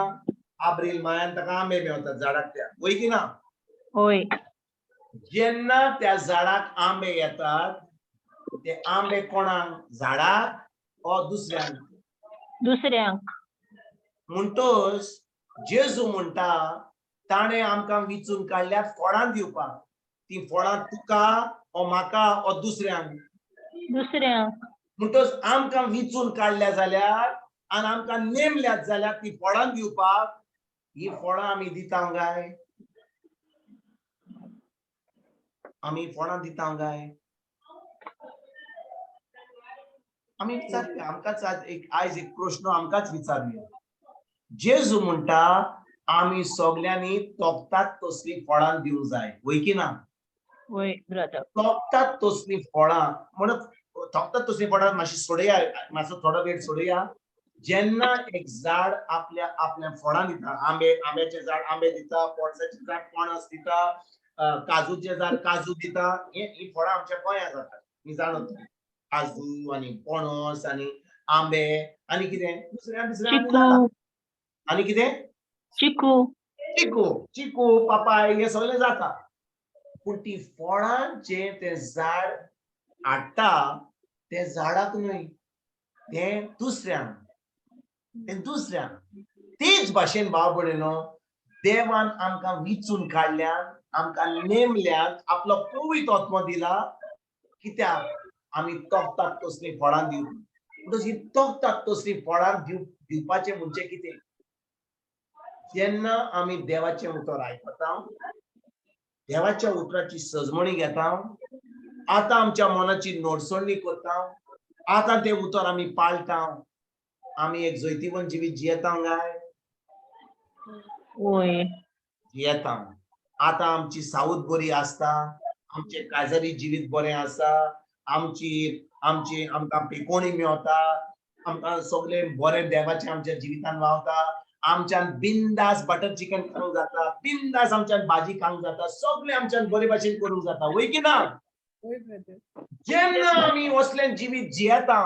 आब्रील मायान ताका आंबे मेवतात झाडाक त्या, वय की ना? हय। जेन्ना त्या झाडाक आंबे येतात ते आंबे कोणाक, झाडाक ओ दुसऱ्यांक? दुसऱ्यांक। म्हणटच जेजू म्हणटा ताणें आमकां विंचून काडल्यात फळां दिवपाक, ती फळां तुका ओ म्हाका ओ दुसऱ्यांक, दुसऱ्यांक। म्हणटच आमकां विंचून काडल्या जाल्यार आनी आमकां नेमल्यात जाल्यार ती फळां दिवपाक, ही फळां आमी दिता काय? आमी फळां दिता काय? आमी विचारया, आमकांच आज एक, आयज एक प्रश्न आमकांच विचारुया। जेजू म्हणटा आमी सगल्यांनी तोखतात तसलीं फळां दिवंक जाय, वय की ना? वय ब्रदर। तोखतात तसलीं फळां म्हणून तोखतात तसलीं फळां मातशी सोडया, मातसो थोडो वेळ सोडया। जेन्ना एक झाड आपल्या आपल्या फळां दिता, आंबे, आंब्याचें झाड आंबे दिता, पणसाचें झाड पणस दिता, काजूचें झाड काजू दिता, ही फळां आमच्या गोंयांत जातात, मी जाणो, काजू आनी पणस आनी आंबे आनी कितें दुसऱ्या दुसऱ्या आनी चिकू, आनी कितें चिकू, चिकू, चिकू, पापाय हे सगळें जाता। पूण ती फळां जें तें झाड हाडटा तें झाडाक न्हय, तें दुसऱ्यांक, तें दुसऱ्यांक। तेच भाशेन भाव भयणीनो देवान आमकां विंचून काडल्यान, आमकां नेमल्यान, आपलो पवित्र आत्मो दिला, कित्याक आमी तोखतात तसलीं फळां दिवप। म्हणटच ही तोखतात तसलीं फळां दिवपाचें म्हणजे कितें, जेन्ना आमी देवाचें उतर आयकता, देवाच्या उतराची सजमणी घेता, आतां आमच्या मनाची नोडसणी करता, आतां तें उतर आमी पाळटा, आमी एक जैतिवंत जिवीत जियेता काय? वय। जियेता। आतां आमची सावध बरी आसता, आमचें काजारी जिवीत बरें आसा, आमची आमची आमकां पिकोणी मेवता, आमकां सगळें बरें देवाचें आमच्या जिवितान वावता, आमच्यान बिंदास बटर चिकन खावंक जाता, बिंदास आमच्यान भाजी खावंक जाता, सगळें आमच्यान बरे भाशेन करूंक जाता, वय की ना? वय ब्रदर। जेन्ना आमी असलें जिवीत जियेता,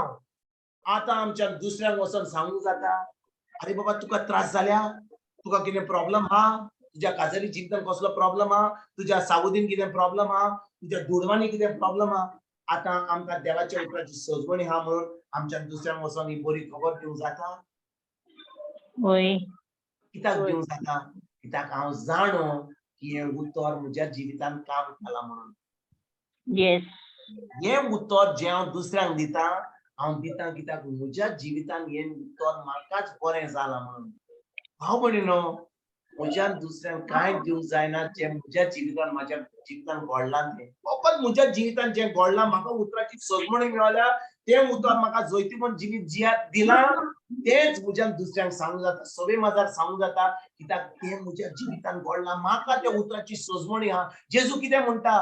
आतां आमच्यान दुसऱ्यांक वचोन सांगूंक जाता, अरे बाबा तुका त्रास जाल्या, तुका कितें प्रॉब्लम आहा, तुज्या काजारी जिवितान कसलो प्रॉब्लम आहा, तुज्या सावदीन कितें प्रॉब्लम आहा, तुज्या दुडवांनी कितें प्रॉब्लम आहा, आतां आमकां देवाच्या उतराची सजवणी आहा म्हणून आमच्यान दुसऱ्यांक वचोन ही बरी खबर दिवंक जाता? वय। कित्याक दिवंक जाता? कित्याक हांव जाणो की हें उतर म्हज्या जिवितान काम केलां म्हणून। येस। हें उतर जें हांव दुसऱ्यांक दिता, हांव दिता कित्याक म्हज्या जिवितान हें उतर म्हाकाच बरें जालां म्हणून। भाव भयणीनो, म्हज्यान दुसऱ्यांक कांय दिवंक जायना जें म्हज्या जिवितान, म्हज्या जिवितान घडलां तें फकत म्हज्या जिवितान जें घडलां, म्हाका उतराची सजमणी मेळ्ळ्या, तें उतर म्हाका जैतिवंत जिवीत जियात दिलां, तेंच म्हज्यान दुसऱ्यांक सांगूंक जाता, सवे माजार सांगूंक जाता, कित्याक तें म्हज्या जिवितान घडलां, म्हाका त्या उतराची सजमणी आहा. जेजू कितें म्हणटा,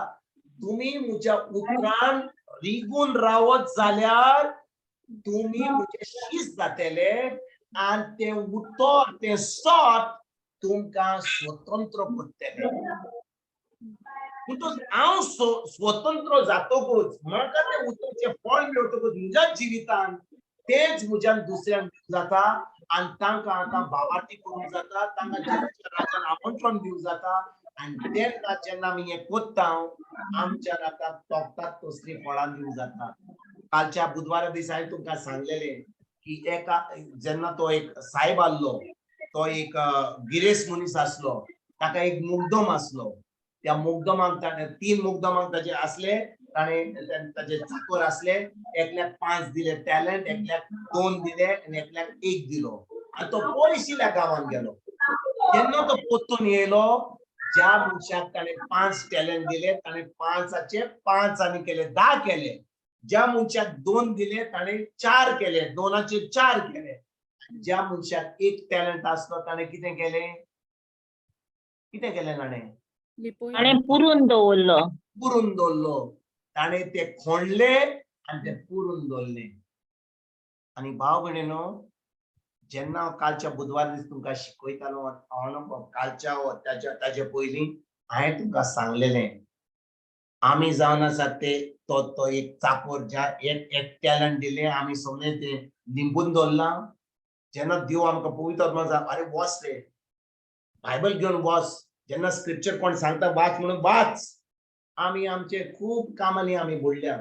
तुमी म्हज्या उतरान रिगून रावत जाल्यार तुमी म्हजे शीस जातले आनी तें उतर, तें सत तुमकां स्वतंत्र करतले. म्हणटच हांव स्वतंत्र जातकूच, म्हाका तें उतरचें फळ मेळटकूच म्हज्या जिवितान, तेंच म्हज्यान दुसऱ्यांक जाता आनी तांकां आतां भावार्थी करूंक जाता, तांकां जेजूच्या राज्यान आमंत्रण दिवंक जाता. आनी तेन्ना जेन्ना आमी हें करता, आमच्या आतां तोखतात तसलीं फळां दिवंक जाता. कालच्या बुधवारा दिसा हांवें तुमकां सांगलेलें की एका जेन्ना तो एक सायब आहलो, तो एक गिरेस्त मनीस आसलो, ताका एक मुग्दम आसलो. त्या मुग्दमाक ताणें 3 मुग्दमाक ताजे आसले, ताणें ताजे चाकर आसले, एकल्याक 5 दिले टॅलंट, एकल्याक 2 दिले आनी एकल्याक 1 दिलो. आनी तो पयशिल्ल्या गांवांत गेलो. जेन्ना तो परतून येयलो, ज्या मनशाक ताणें 5 टॅलंट दिले, ताणें 5 5 आनी केले 10 केले. ज्या मनशाक 2 दिले ताणें 4 केले, 2 4 केले. ज्या मनशाक 1 टॅलंट आसलो ताणें कितें केलें, कितें केलें ताणें? ताणें पुरून दवरलो, पुरून दवरलो. ताणें ते खोणले आनी ते पुरून दवरले. आनी भाव भयणीनो, जेन्ना हांव कालच्या बुधवार दीस तुमकां शिकयतालो, हांव कालच्या ताच्या पयलीं हांवें तुमकां सांगलेलें, आमी जावन आसा ते तो तो एक चाकोर ज्या एक टॅलंट दिलें, आमी सगळें तें लिंबून दवरलां. जेन्ना देव आमकां पवित्र आत्मा जाता, अरे वच रे, बायबल घेवन वच, जेन्ना स्क्रिप्चर कोण सांगता वाच म्हणून वाच. आमी आमचे खूब कामांनी आमी बुडल्या.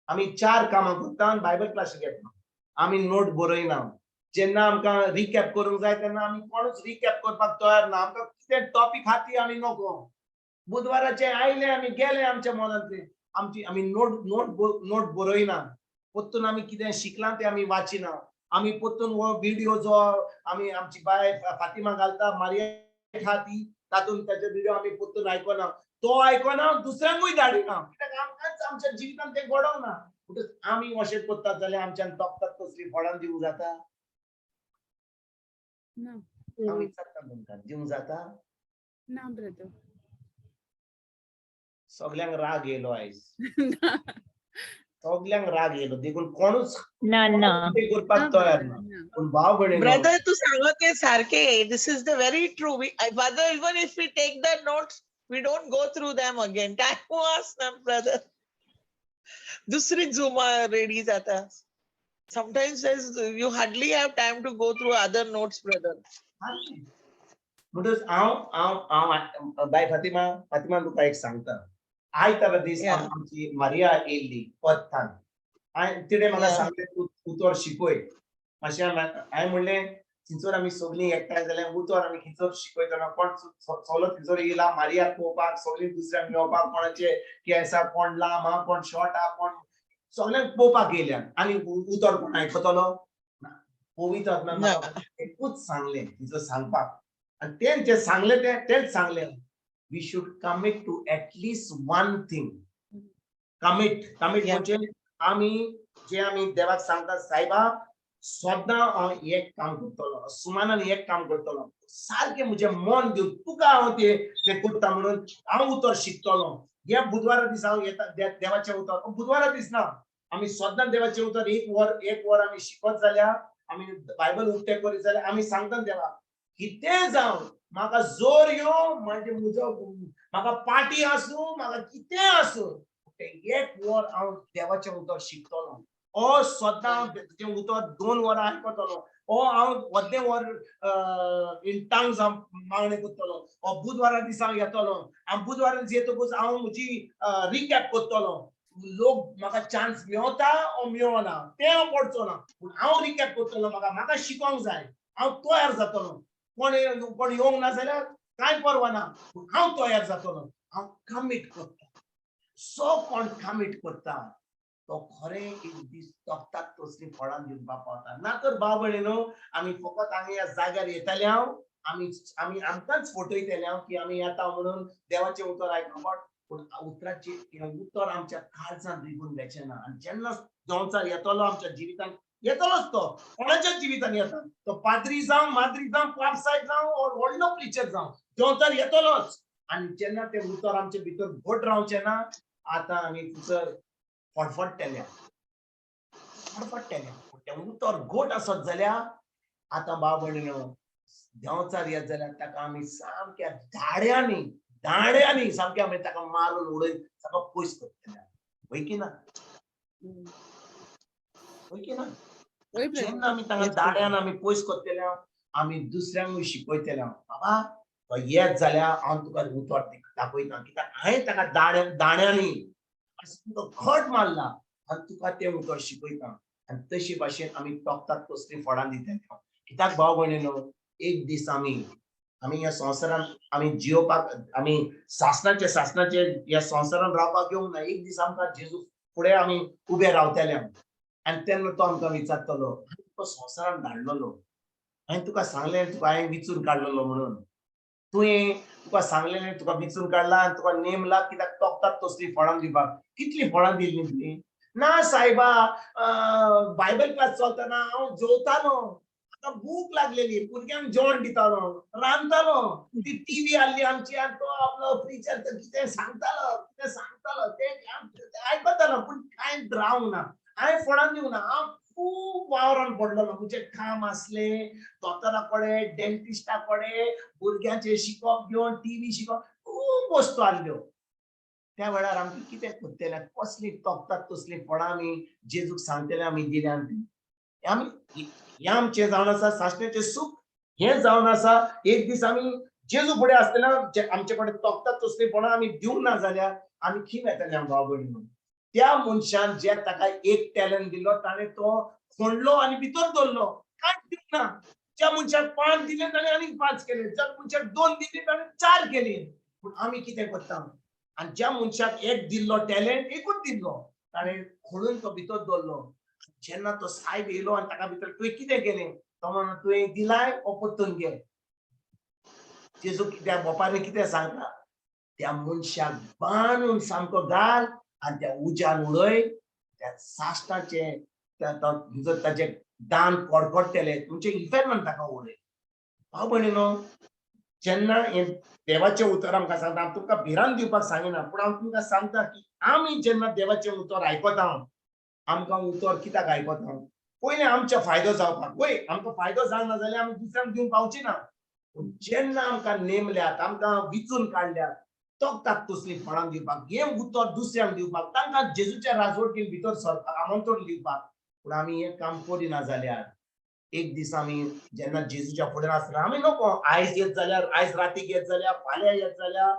आमी 4 कामां करता आनी बायबल क्लासीक घेता, आमी नोट बरयना. जेन्ना आमकां रिकॅप करूंक जाय तेन्ना आमी कोणूच रिकॅप करपाक तयार ना. आमकां कितें टॉपीक आहा ती आमी नको. बुधवाराचे आयले आमी गेले आमच्या मनांतले, आमची आमी नोट नोट नोट बरयना. परतून आमी कितें शिकलां तें आमी वाचिना. आमी परतून हो विडियो जो आमी आमची बाय फातिमा घालता, मारिया आहा ती, तातूंत ताचे विडियो आमी परतून आयकना, तो आयकना, दुसऱ्यांकूय धाडिना, कित्याक आमकांच आमच्या जिवितान तें घडोवंक ना. म्हणटच आमी अशें करतात जाल्यार आमच्यान तोखतात तसली फळां दिवंक जाता? ना. हांव विचारता तुमकां, दिवंक जाता? ना ब्रदर. सगल्यांक राग येयलो आयज, सगल्यांक राग येयलो, देखून कोणूच ना ना करपाक तयार ना. पूण भाव भयणीनो, ब्रदर तू सांगत ते सारखे, this is the very true. Brother, even if we take the notes, we don't go through them again. Time was ना ब्रदर, दुसरी झुमा रेडी जाता. Sometimes you hardly have time to go through other notes, brother. म्हणटच हांव हांव हांव बाय फातिमा, फातिमा तुका एक सांगता. आयतारा दीस आमची मारिया येयल्ली पत्तान, हांवें तिणें म्हाका सांगलें तूं उतर शिकय मातशें. हांवें म्हणलें थंयसर आमी सगळीं एकठांय जाल्यार उतर आमी खंयसर शिकयतना, कोण सगलो थंयसर येयला मारियाक पळोवपाक, सगळीं दुसऱ्यांक मेळोवपाक, कोणाचे केंस आहा, कोण लांब आहा, कोण शॉर्ट आहा, कोण सगल्यांक पळोवपाक येयल्या. आनी उतर कोण आयकतलो ना. पवित्र आत्म्यान म्हाका एकूच सांगलें थंयसर सांगपाक, आनी तें जें सांगलें तें तेंच सांगलें, we should commit to at least one thing. Commit, commit म्हणजे आमी जे आमी देवाक सांगता, सायबा सदां हांव एक काम करतलो, सुमानान एक काम करतलो, सारकें म्हजें मन दिवन तुका हांव तें करता म्हणून हांव उतर शिकतलो. ह्या बुधवारा दिसा हांव येता देवाचें उतर, बुधवारा दीस ना, आमी सदां देवाचें उतर एक वर, एक वर आमी शिकत जाल्यार, आमी बायबल उक्तें करीत जाल्यार आमी सांगता देवाक, कितें जावं म्हाका जोर येवं, म्हणजे म्हजो म्हाका पाटी आसूं, म्हाका कितें आसूं, तें एक वर हांव देवाचें उतर शिकतलो. ओ सदां हांव तें उतर 2 वरां आयकतलो, ओ हांव अर्दें वर इन टंग्स हांव मागणें करतलो, ओ बुधवारा दिसा हांव येतलो, हांव बुधवारा दीस येतकूच हांव म्हजी रिकॅप करतलो. लोक म्हाका चान्स मेवता ओ मेवना तें हांव पडचो ना, पूण हांव रिकॅप करतलो. म्हाका म्हाका शिकोंक जाय, हांव तयार जातलो. कोण कोण येवंक ना जाल्यार कांय परवा ना, पूण हांव तयार जातलो. हांव कमीट करता. सो कोण कमीट करता तो खरें एक दीस तोखतात तसलीं फळां दिवपाक पावता. ना तर भाव भयणीनो, आमी फकत हांगा ह्या जाग्यार येताले हांव आमी आमी आमकांच फटयतले की आमी येता म्हणून देवाचें उतर आयकपाक, पूण उतराचें हें उतर आमच्या काळजांत रिगून वेचें ना. आनी जेन्ना देंवचार येतलो आमच्या जिवितांत, येतलोच तो, कोणाच्याच जिवितांत येता, तो पाद्री जावं, माद्री जावं, पाप सायब जावं, or व्हडलो प्रिचर जावं, देंवचार येतलोच. आनी जेन्ना तें उतर आमचे भितर घट रावचें ना, आतां आमी थंयसर फडफडटेले, फडफडटेले. पूण तें उतर घट आसत जाल्यार आतां भाव भयणीनो, देंवचार येत जाल्यार ताका आमी सामक्या दाड्यांनी, दाड्यांनी सामक्या आमी ताका मारून उडयत ताका पयस करतले. वय की ना? वय की ना? वय ब्रदर. जेन्ना आमी ताका दाड्यान आमी पयस करतले, आमी दुसऱ्यांकूय शिकयतले, बाबा तो येत जाल्यार हांव तुका उतर दाखयता, कित्याक हांवें ताका दाण्यांनी खट मारला आनी तुका तें उतर शिकयता. आनी तशी भाशेन आमी तोखतात तसलीं फळां दितले. कित्याक भाव भयणीनो, एक दीस आमी आमी ह्या संवसारांत आमी जियोवपाक, आमी सासणाचे सासणाचे ह्या संवसारांत रावपाक येवंक ना. एक दीस आमकां जेजू फुडें आमी उबे रावतले आनी तेन्ना तो आमकां विचारतलो, हांवें तुका संवसारांत धाडलेलो, हांवें तुका सांगलें, तुका हांवें विचून काडलेलो म्हणून, तुवें तुका सांगलेलें, तुका विचून काडला आनी तुका नेमला कित्याक तोखतात तसलीं फळां दिवपाक. कितलीं फळां दिलीं तुवें? ना सायबा, बायबल क्लास चलतना हांव जेवतालो, आतां भूक लागलेली, भुरग्यांक जेवण दितालो, रांदतालो, ती टीव्ही आहली आमची आनी तो आपलो प्रिचर कितें सांगतालो, कितें सांगतालो तें आयकतालो, पूण कांय रावंक ना, हांवें फळां दिवंक ना. हांव खूब वावरान पडलेलो, म्हजें काम आसलें दोतोरा कडेन, डेंटिस्टा कडेन, भुरग्यांचें शिकप घेवन टीव्ही शिकप, खूब वस्तू आहल्यो. त्या वेळार आमकां कितें करतले, कसली तोखतात तसलीं फळां आमी जेजूक सांगतले आमी दिल्या. आमी हें आमचें जावन आसा सासण्याचें सूख, हें जावन आसा. एक दीस आमी जेजू फुडें आसतना आमचे कडेन तोखतात तसलीं फळां आमी दिवंक ना जाल्यार आमी खंय वेतले भाव भयणीनो? त्या मनशान जे ताका एक टॅलंट दिलो, ताणें तो खोंडलो आनी भितर दवरलो, कांयच दिवंक ना. ज्या मनशाक 5 दिले ताणें आनीक 5 केले, ज्या मनशाक 2 दिले ताणें 4 केले. पूण आमी कितें करता? आनी ज्या मनशाक एक दिल्लो टॅलंट, एकूच दिल्लो, ताणें खोडून तो भितर दवरलो. जेन्ना तो सायब येयलो आनी ताका भितर तुवें कितें केलें, तो म्हणून तुवें दिलाय हो परतून घे. जेजू त्या बोपारी कितें सांगता, त्या मनशाक बांदून सामको घाल आनी त्या उज्यान उडय, त्या साश्टाचें ताचें दान कडकडटलें, तुमचें इफेर्नान ताका उडय. भाव भयणीनो, जेन्ना हें देवाचें उतर आमकां सांगता, हांव तुमकां भिरांत दिवपाक सांगिना, पूण हांव तुमकां सांगता की आमी जेन्ना देवाचें उतर आयकता, आमकां उतर कित्याक आयकता? पयलें आमचो फायदो जावपाक. वय आमकां फायदो जायना जाल्यार आमी दुसऱ्यांक दिवंक पावची ना. पूण जेन्ना आमकां नेमल्यात, आमकां विचून काडल्यात, तोखतात तसलीं फळां दिवपाक, हें उतर दुसऱ्यांक दिवपाक, तांकां जेजूच्या राजवटीन भितर सरपाक आमंत्रण दिवपाक, पूण आमी हें काम करिना जाल्यार एक दीस आमी जेन्ना जेजूच्या फुडें आसतना आमी नको आयज येत जाल्यार, आयज रातीक येत जाल्यार, फाल्यां येत जाल्यार,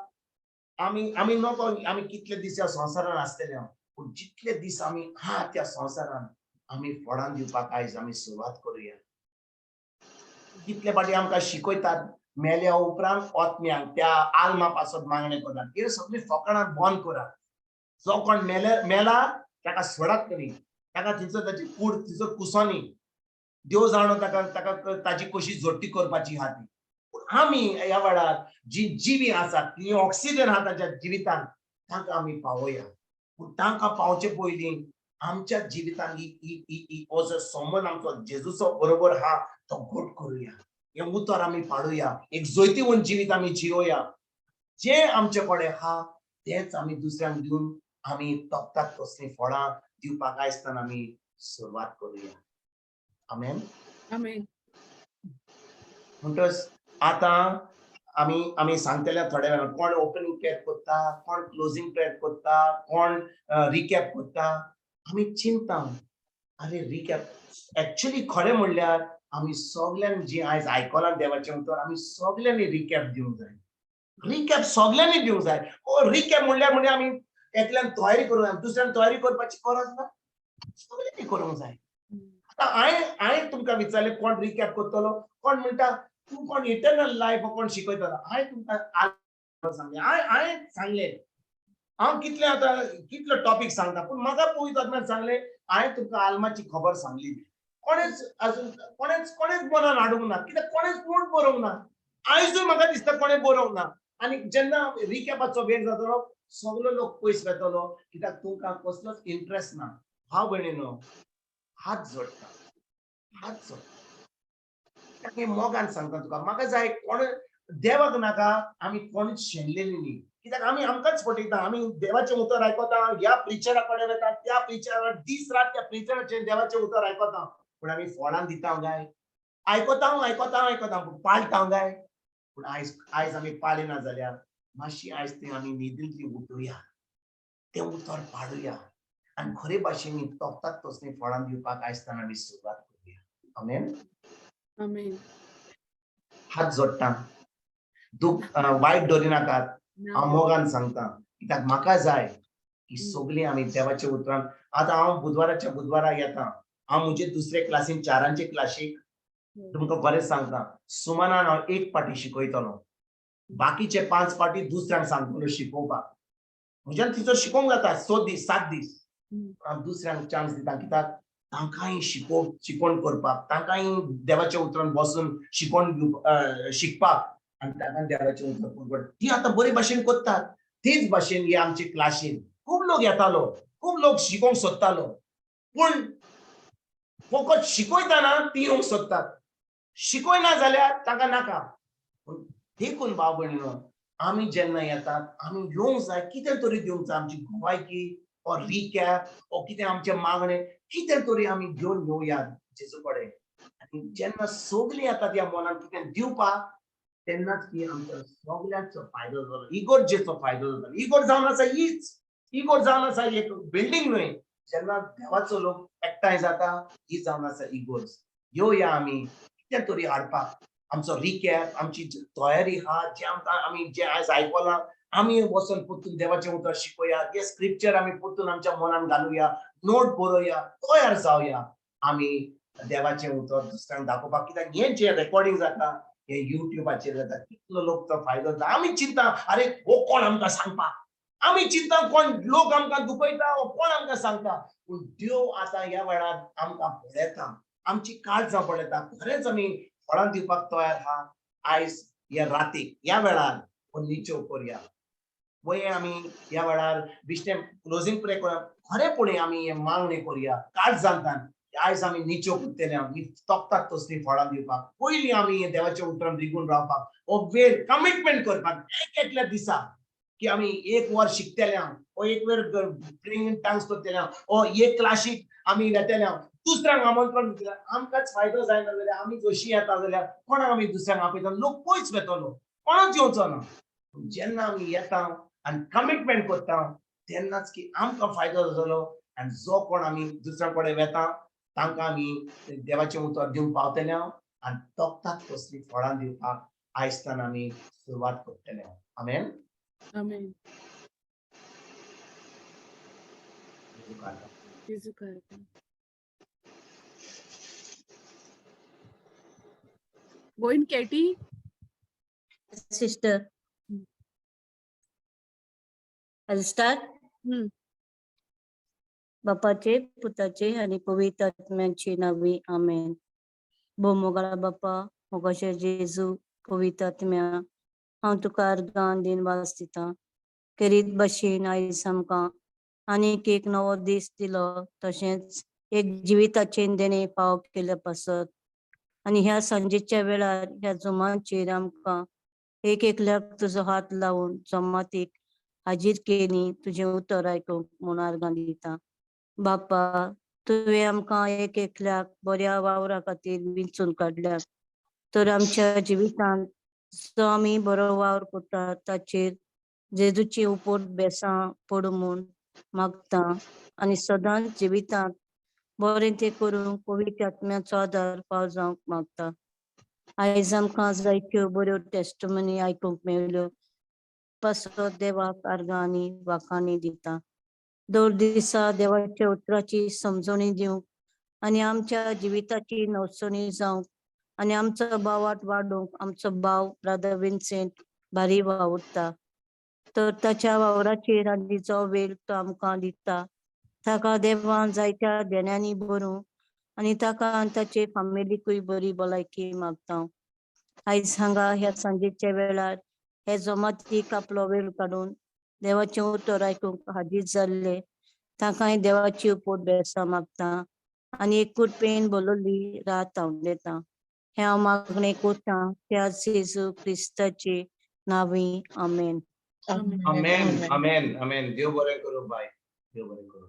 आमी आमी नको आमी कितले दीस ह्या संवसारान आसतले. पूण जितले दीस आमी आहा त्या संवसारान आमी फळां दिवपाक आयज आमी सुरवात करुया. कितले फावटी आमकां शिकयतात मेल्या उपरांत आत्म्यांक त्या आल्मा पासत मागणें करतात, हे सगळीं फकाणां बंद करात. जो कोण मेला ताका सोडात तरी, ताका थंयसर ताची कूड थंयसर कुसोनी, देव जाणो ताका ताका ताची कशी जोडटी करपाची आहा ती. पूण आमी ह्या वेळार जी जिवी आसात, ती ऑक्सिजन आहा ताच्या जिवितान, तांकां आमी पावोया. पूण तांकां पावचे पयलीं आमच्या जिवितान हो जो संबंद आमचो जेजूचो बरोबर आहा तो घट करुया. हें उतर आमी पाडुया, एक जैतिवंत जिवीत आमी जियोया. जें आमचे कडेन आहा तेंच आमी दुसऱ्यांक दिवन आमी तोखतात तसलीं फळां दिवपाक आयजताना आमी सुरवात करुया. आमेन. आमेन. म्हणटच आतां आमी आमी सांगतले थोड्या वेळान कोण ओपनींग प्रेयर करता, कोण क्लोजींग प्रेयर करता, कोण रिकॅप करता. आमी चिंता, आरे रिकॅप एक्चुअली खरें म्हणल्यार आमी सगल्यांनी जी आयज आयकलां देवाचें उतर, आमी सगल्यांनी रिकॅप दिवंक जाय. रिकॅप सगल्यांनी दिवंक जाय. रिकॅप म्हणल्यार म्हणजे आमी एकल्यान तयारी करूंक जाय, दुसऱ्यान तयारी करपाची गरज ना, सगल्यांनी करूंक जाय. आतां हांवें तुमकां विचारलें कोण रिकॅप करतलो, कोण म्हणटा तूं कोण इटर्नल लायफ कोण शिकयतलो. हांवें तुमकां सांगलें, हांवें सांगलें, हांव कितले आतां कितलो टॉपीक सांगता, पूण म्हाका पवित्र आत्म्यान सांगलें, हांवें तुमकां आल्माची खबर सांगली. कोणेच अजून कोणेच कोणेच मनान हाडूंक ना, कित्याक कोणेच नोट बरोवंक ना. आयजूय म्हाका दिसता कोणें बरोवंक ना. आनी जेन्ना रिकॅपाचो वेळ जातलो सगलो लोक पयस वेतलो, कित्याक तुमकां कसलोच इंट्रस्ट ना. भाव भयणीनो, हात जोडटा, हात जोडटा, कित्याक मोगान सांगता तुका, म्हाका जाय कोण देवाक नाका आमी कोणूच शेणलेली न्ही, कित्याक आमी आमकांच फटयता. आमी देवाचें उतर आयकता, ह्या प्रिचरा कडेन वता, त्या प्रिचरा, दीस रात त्या प्रिचराचेर देवाचें उतर आयकता, पूण आमी फळां दिता काय? आयकता आयकता आयकता, पूण पाळटा काय? पूण आयज आयज आमी पाळिना जाल्यार मातशी आयज तें आमी न्हिदिंतली उठुया, तें उतर पाडुया आनी खरे भाशेन तोखतात तसलीं फळां दिवपाक आयज आमी सुरवात करुया. आमेन. आमेन. हात जोडटा, दुख वायट दवरिनाकात, हांव मोगान सांगता, कित्याक म्हाका जाय की सगळीं आमी देवाच्या उतरान. आतां हांव बुधवाराच्या बुधवारा येता, हांव म्हजे दुसरे क्लासीन चारांचे क्लासीक तुमकां बरें सांगता, सुमानान हांव एक पाटी शिकयतलो, बाकीचे 5 पाटी दुसऱ्यांक सांगतलो शिकोवपाक. म्हज्यान तिचो शिकोवंक जाता 6 दीस 7 दीस, हांव दुसऱ्यांक चान्स दिता, कित्याक तांकांय शिकवण करपाक, तांकांय देवाच्या उतरान बसून शिकवण शिकपाक आनी तांकां देवाचें उतर करपाक. ती आतां बरे भाशेन करतात. तेच भाशेन हे आमचे क्लासीन खूब लोक येतालो, खूब लोक शिकोवंक सोदतालो, पूण फकत शिकयतना ती येवंक सोदतात, शिकयना जाल्यार तांकां नाका. पूण देखून भाव भयणीनो, आमी जेन्ना येतात आमी येवंक जाय, कितें तरी दिवंक जाय, आमची भलायकी ओ रिकॅप ओ कितें आमचें मागणें कितें तरी आमी घेवन येवया जेजू कडेन. आनी जेन्ना सगळीं येतात ह्या मनान कितें दिवपाक, तेन्नाच की आमचो सगळ्यांचो फायदो जालो, इगोर्जेचो फायदो जालो. इगोर्ज जावन आसा हीच, इगोर्ज जावन आसा एक बिल्डींग न्हय, जेन्ना देवाचो लोक एकठांय जाता ही जावन आसा इगोर्ज. येवया आमी कितें तरी हाडपाक, आमचो रिकॅप, आमची तयारी आहा, जे आमकां आमी जे आयज आयकलां आमी वचून परतून देवाचें उतर शिकोया, हे स्क्रिप्चर आमी परतून आमच्या मनान घालुया, नोट बरोवया, तयार जावया आमी देवाचें उतर दुसऱ्यांक दाखोवपाक. कित्याक हें जें रेकॉर्डिंग जाता हें युट्यूबाचेर जाता, कितलो लोक तो फायदो जाता. आमी चिंता अरे हो कोण आमकां सांगपाक, आमी चिंता कोण लोक आमकां दुखयता, हो कोण आमकां सांगता, पूण देव आतां ह्या वेळार आमकां पळयता, आमची काळजां पळयता. खरेंच आमी फळां दिवपाक तयार आहा. आयज ह्या रातीक ह्या वेळार हो निचेव करया, वय आमी ह्या वेळार बिश्टें क्लोजींग प्रे करूया, खरेपणी आमी हें मागणें करया काळजांतल्यान. आयज आमी निचेव करतले, आमी तोखतात तसलीं फळां दिवपाक. पयलीं आमी देवाच्या उतरान रिगून रावपाक, हो वेळ कमिटमेंट करपाक एक एकल्या दिसा की आमी एक वर शिकतले, ओ एक वेळ प्रेइंग इन टंग्स करतले, ओ एक क्लासीक आमी वेतले, दुसऱ्यांक आमंत्रण दितले. आमकांच फायदो जायना जाल्यार आमी जशीं येता जाल्यार कोणाक आमी दुसऱ्यांक आपयता, लोक पयस वेतलो, कोणाच येवचो ना. जेन्ना आमी येता आनी कमिटमेंट करता तेन्नाच की आमकां फायदो जातलो आनी जो कोण आमी दुसऱ्या कडेन वेता तांकां आमी देवाचें उतर दिवंक पावतले आनी तोखतात तसलीं फळां दिवपाक आयजतान आमी सुरवात करतले. आमेन. आमेन. भयण केटी. Sister. I'll start. बापाचे पुताचे आनी पवित्र आत्म्याचे नांवी आमेन. भोव मोगाळ बापा, मोगाचे जेजू, पवित्र आत्म्या, हांव तुका अर्गां दिनवास दितां. खेरीत भाशेन आयज आमकां आनीक एक नवो दीस दिलो, तशेंच एक जिविताचें देणें फावो केल्या पासत आनी ह्या सांजेच्या वेळार ह्या जुमाचेर आमकां एक एकल्याक तुजो हात लावन जमातीक हाजीर केली तुजें उतर आयकूंक म्हूण आर्गां दिता. बापा, तुवें आमकां एक एकल्याक बऱ्या वावरा खातीर विंचून काडल्यात, तर आमच्या जिवितांत जो आमी बरो वावर करतात ताचेर जेजूची उपोट बेसां पडूं म्हूण मागता आनी सदांच जिवितांत बरें तें करूंक पवित्र आत्म्याचो आदार फाव जावंक मागता. आयज आमकां जायत्यो बऱ्यो टेस्टमनी आयकूंक मेळ्ळ्यो पासत देवाक आर्गां आनी वाखाणी दिता. दर दिसा देवाच्या उतराची समजणी दिवंक आनी आमच्या जिविताची नवसणी जावंक आनी आमचो भावार्थ वाडोवंक आमचो भाव ब्रदर विन्सेंट भारी वावुरता, तर ताच्या वावराचेर आनी जो वेळ तो आमकां दिता ताका देवान जायत्या देण्यांनी भरूं आनी ताका आनी ताचे फामिलीकूय बरी भलायकी मागता. आयज हांगा ह्या सांजेच्या वेळार हे जमातीक आपलो वेळ काडून देवाचें उतर आयकूंक हाजीर जाल्ले तांकांय देवाची उपोट बेसां मागता आनी एकूट पेन बोलवली रात हांव दितां. हें हांव मागणें कोतां त्या जेजू क्रिस्ताचे नांवी, आमेन. आमेन, आमेन, आमेन. देव बरें करूं बाय, देव बरें करूं.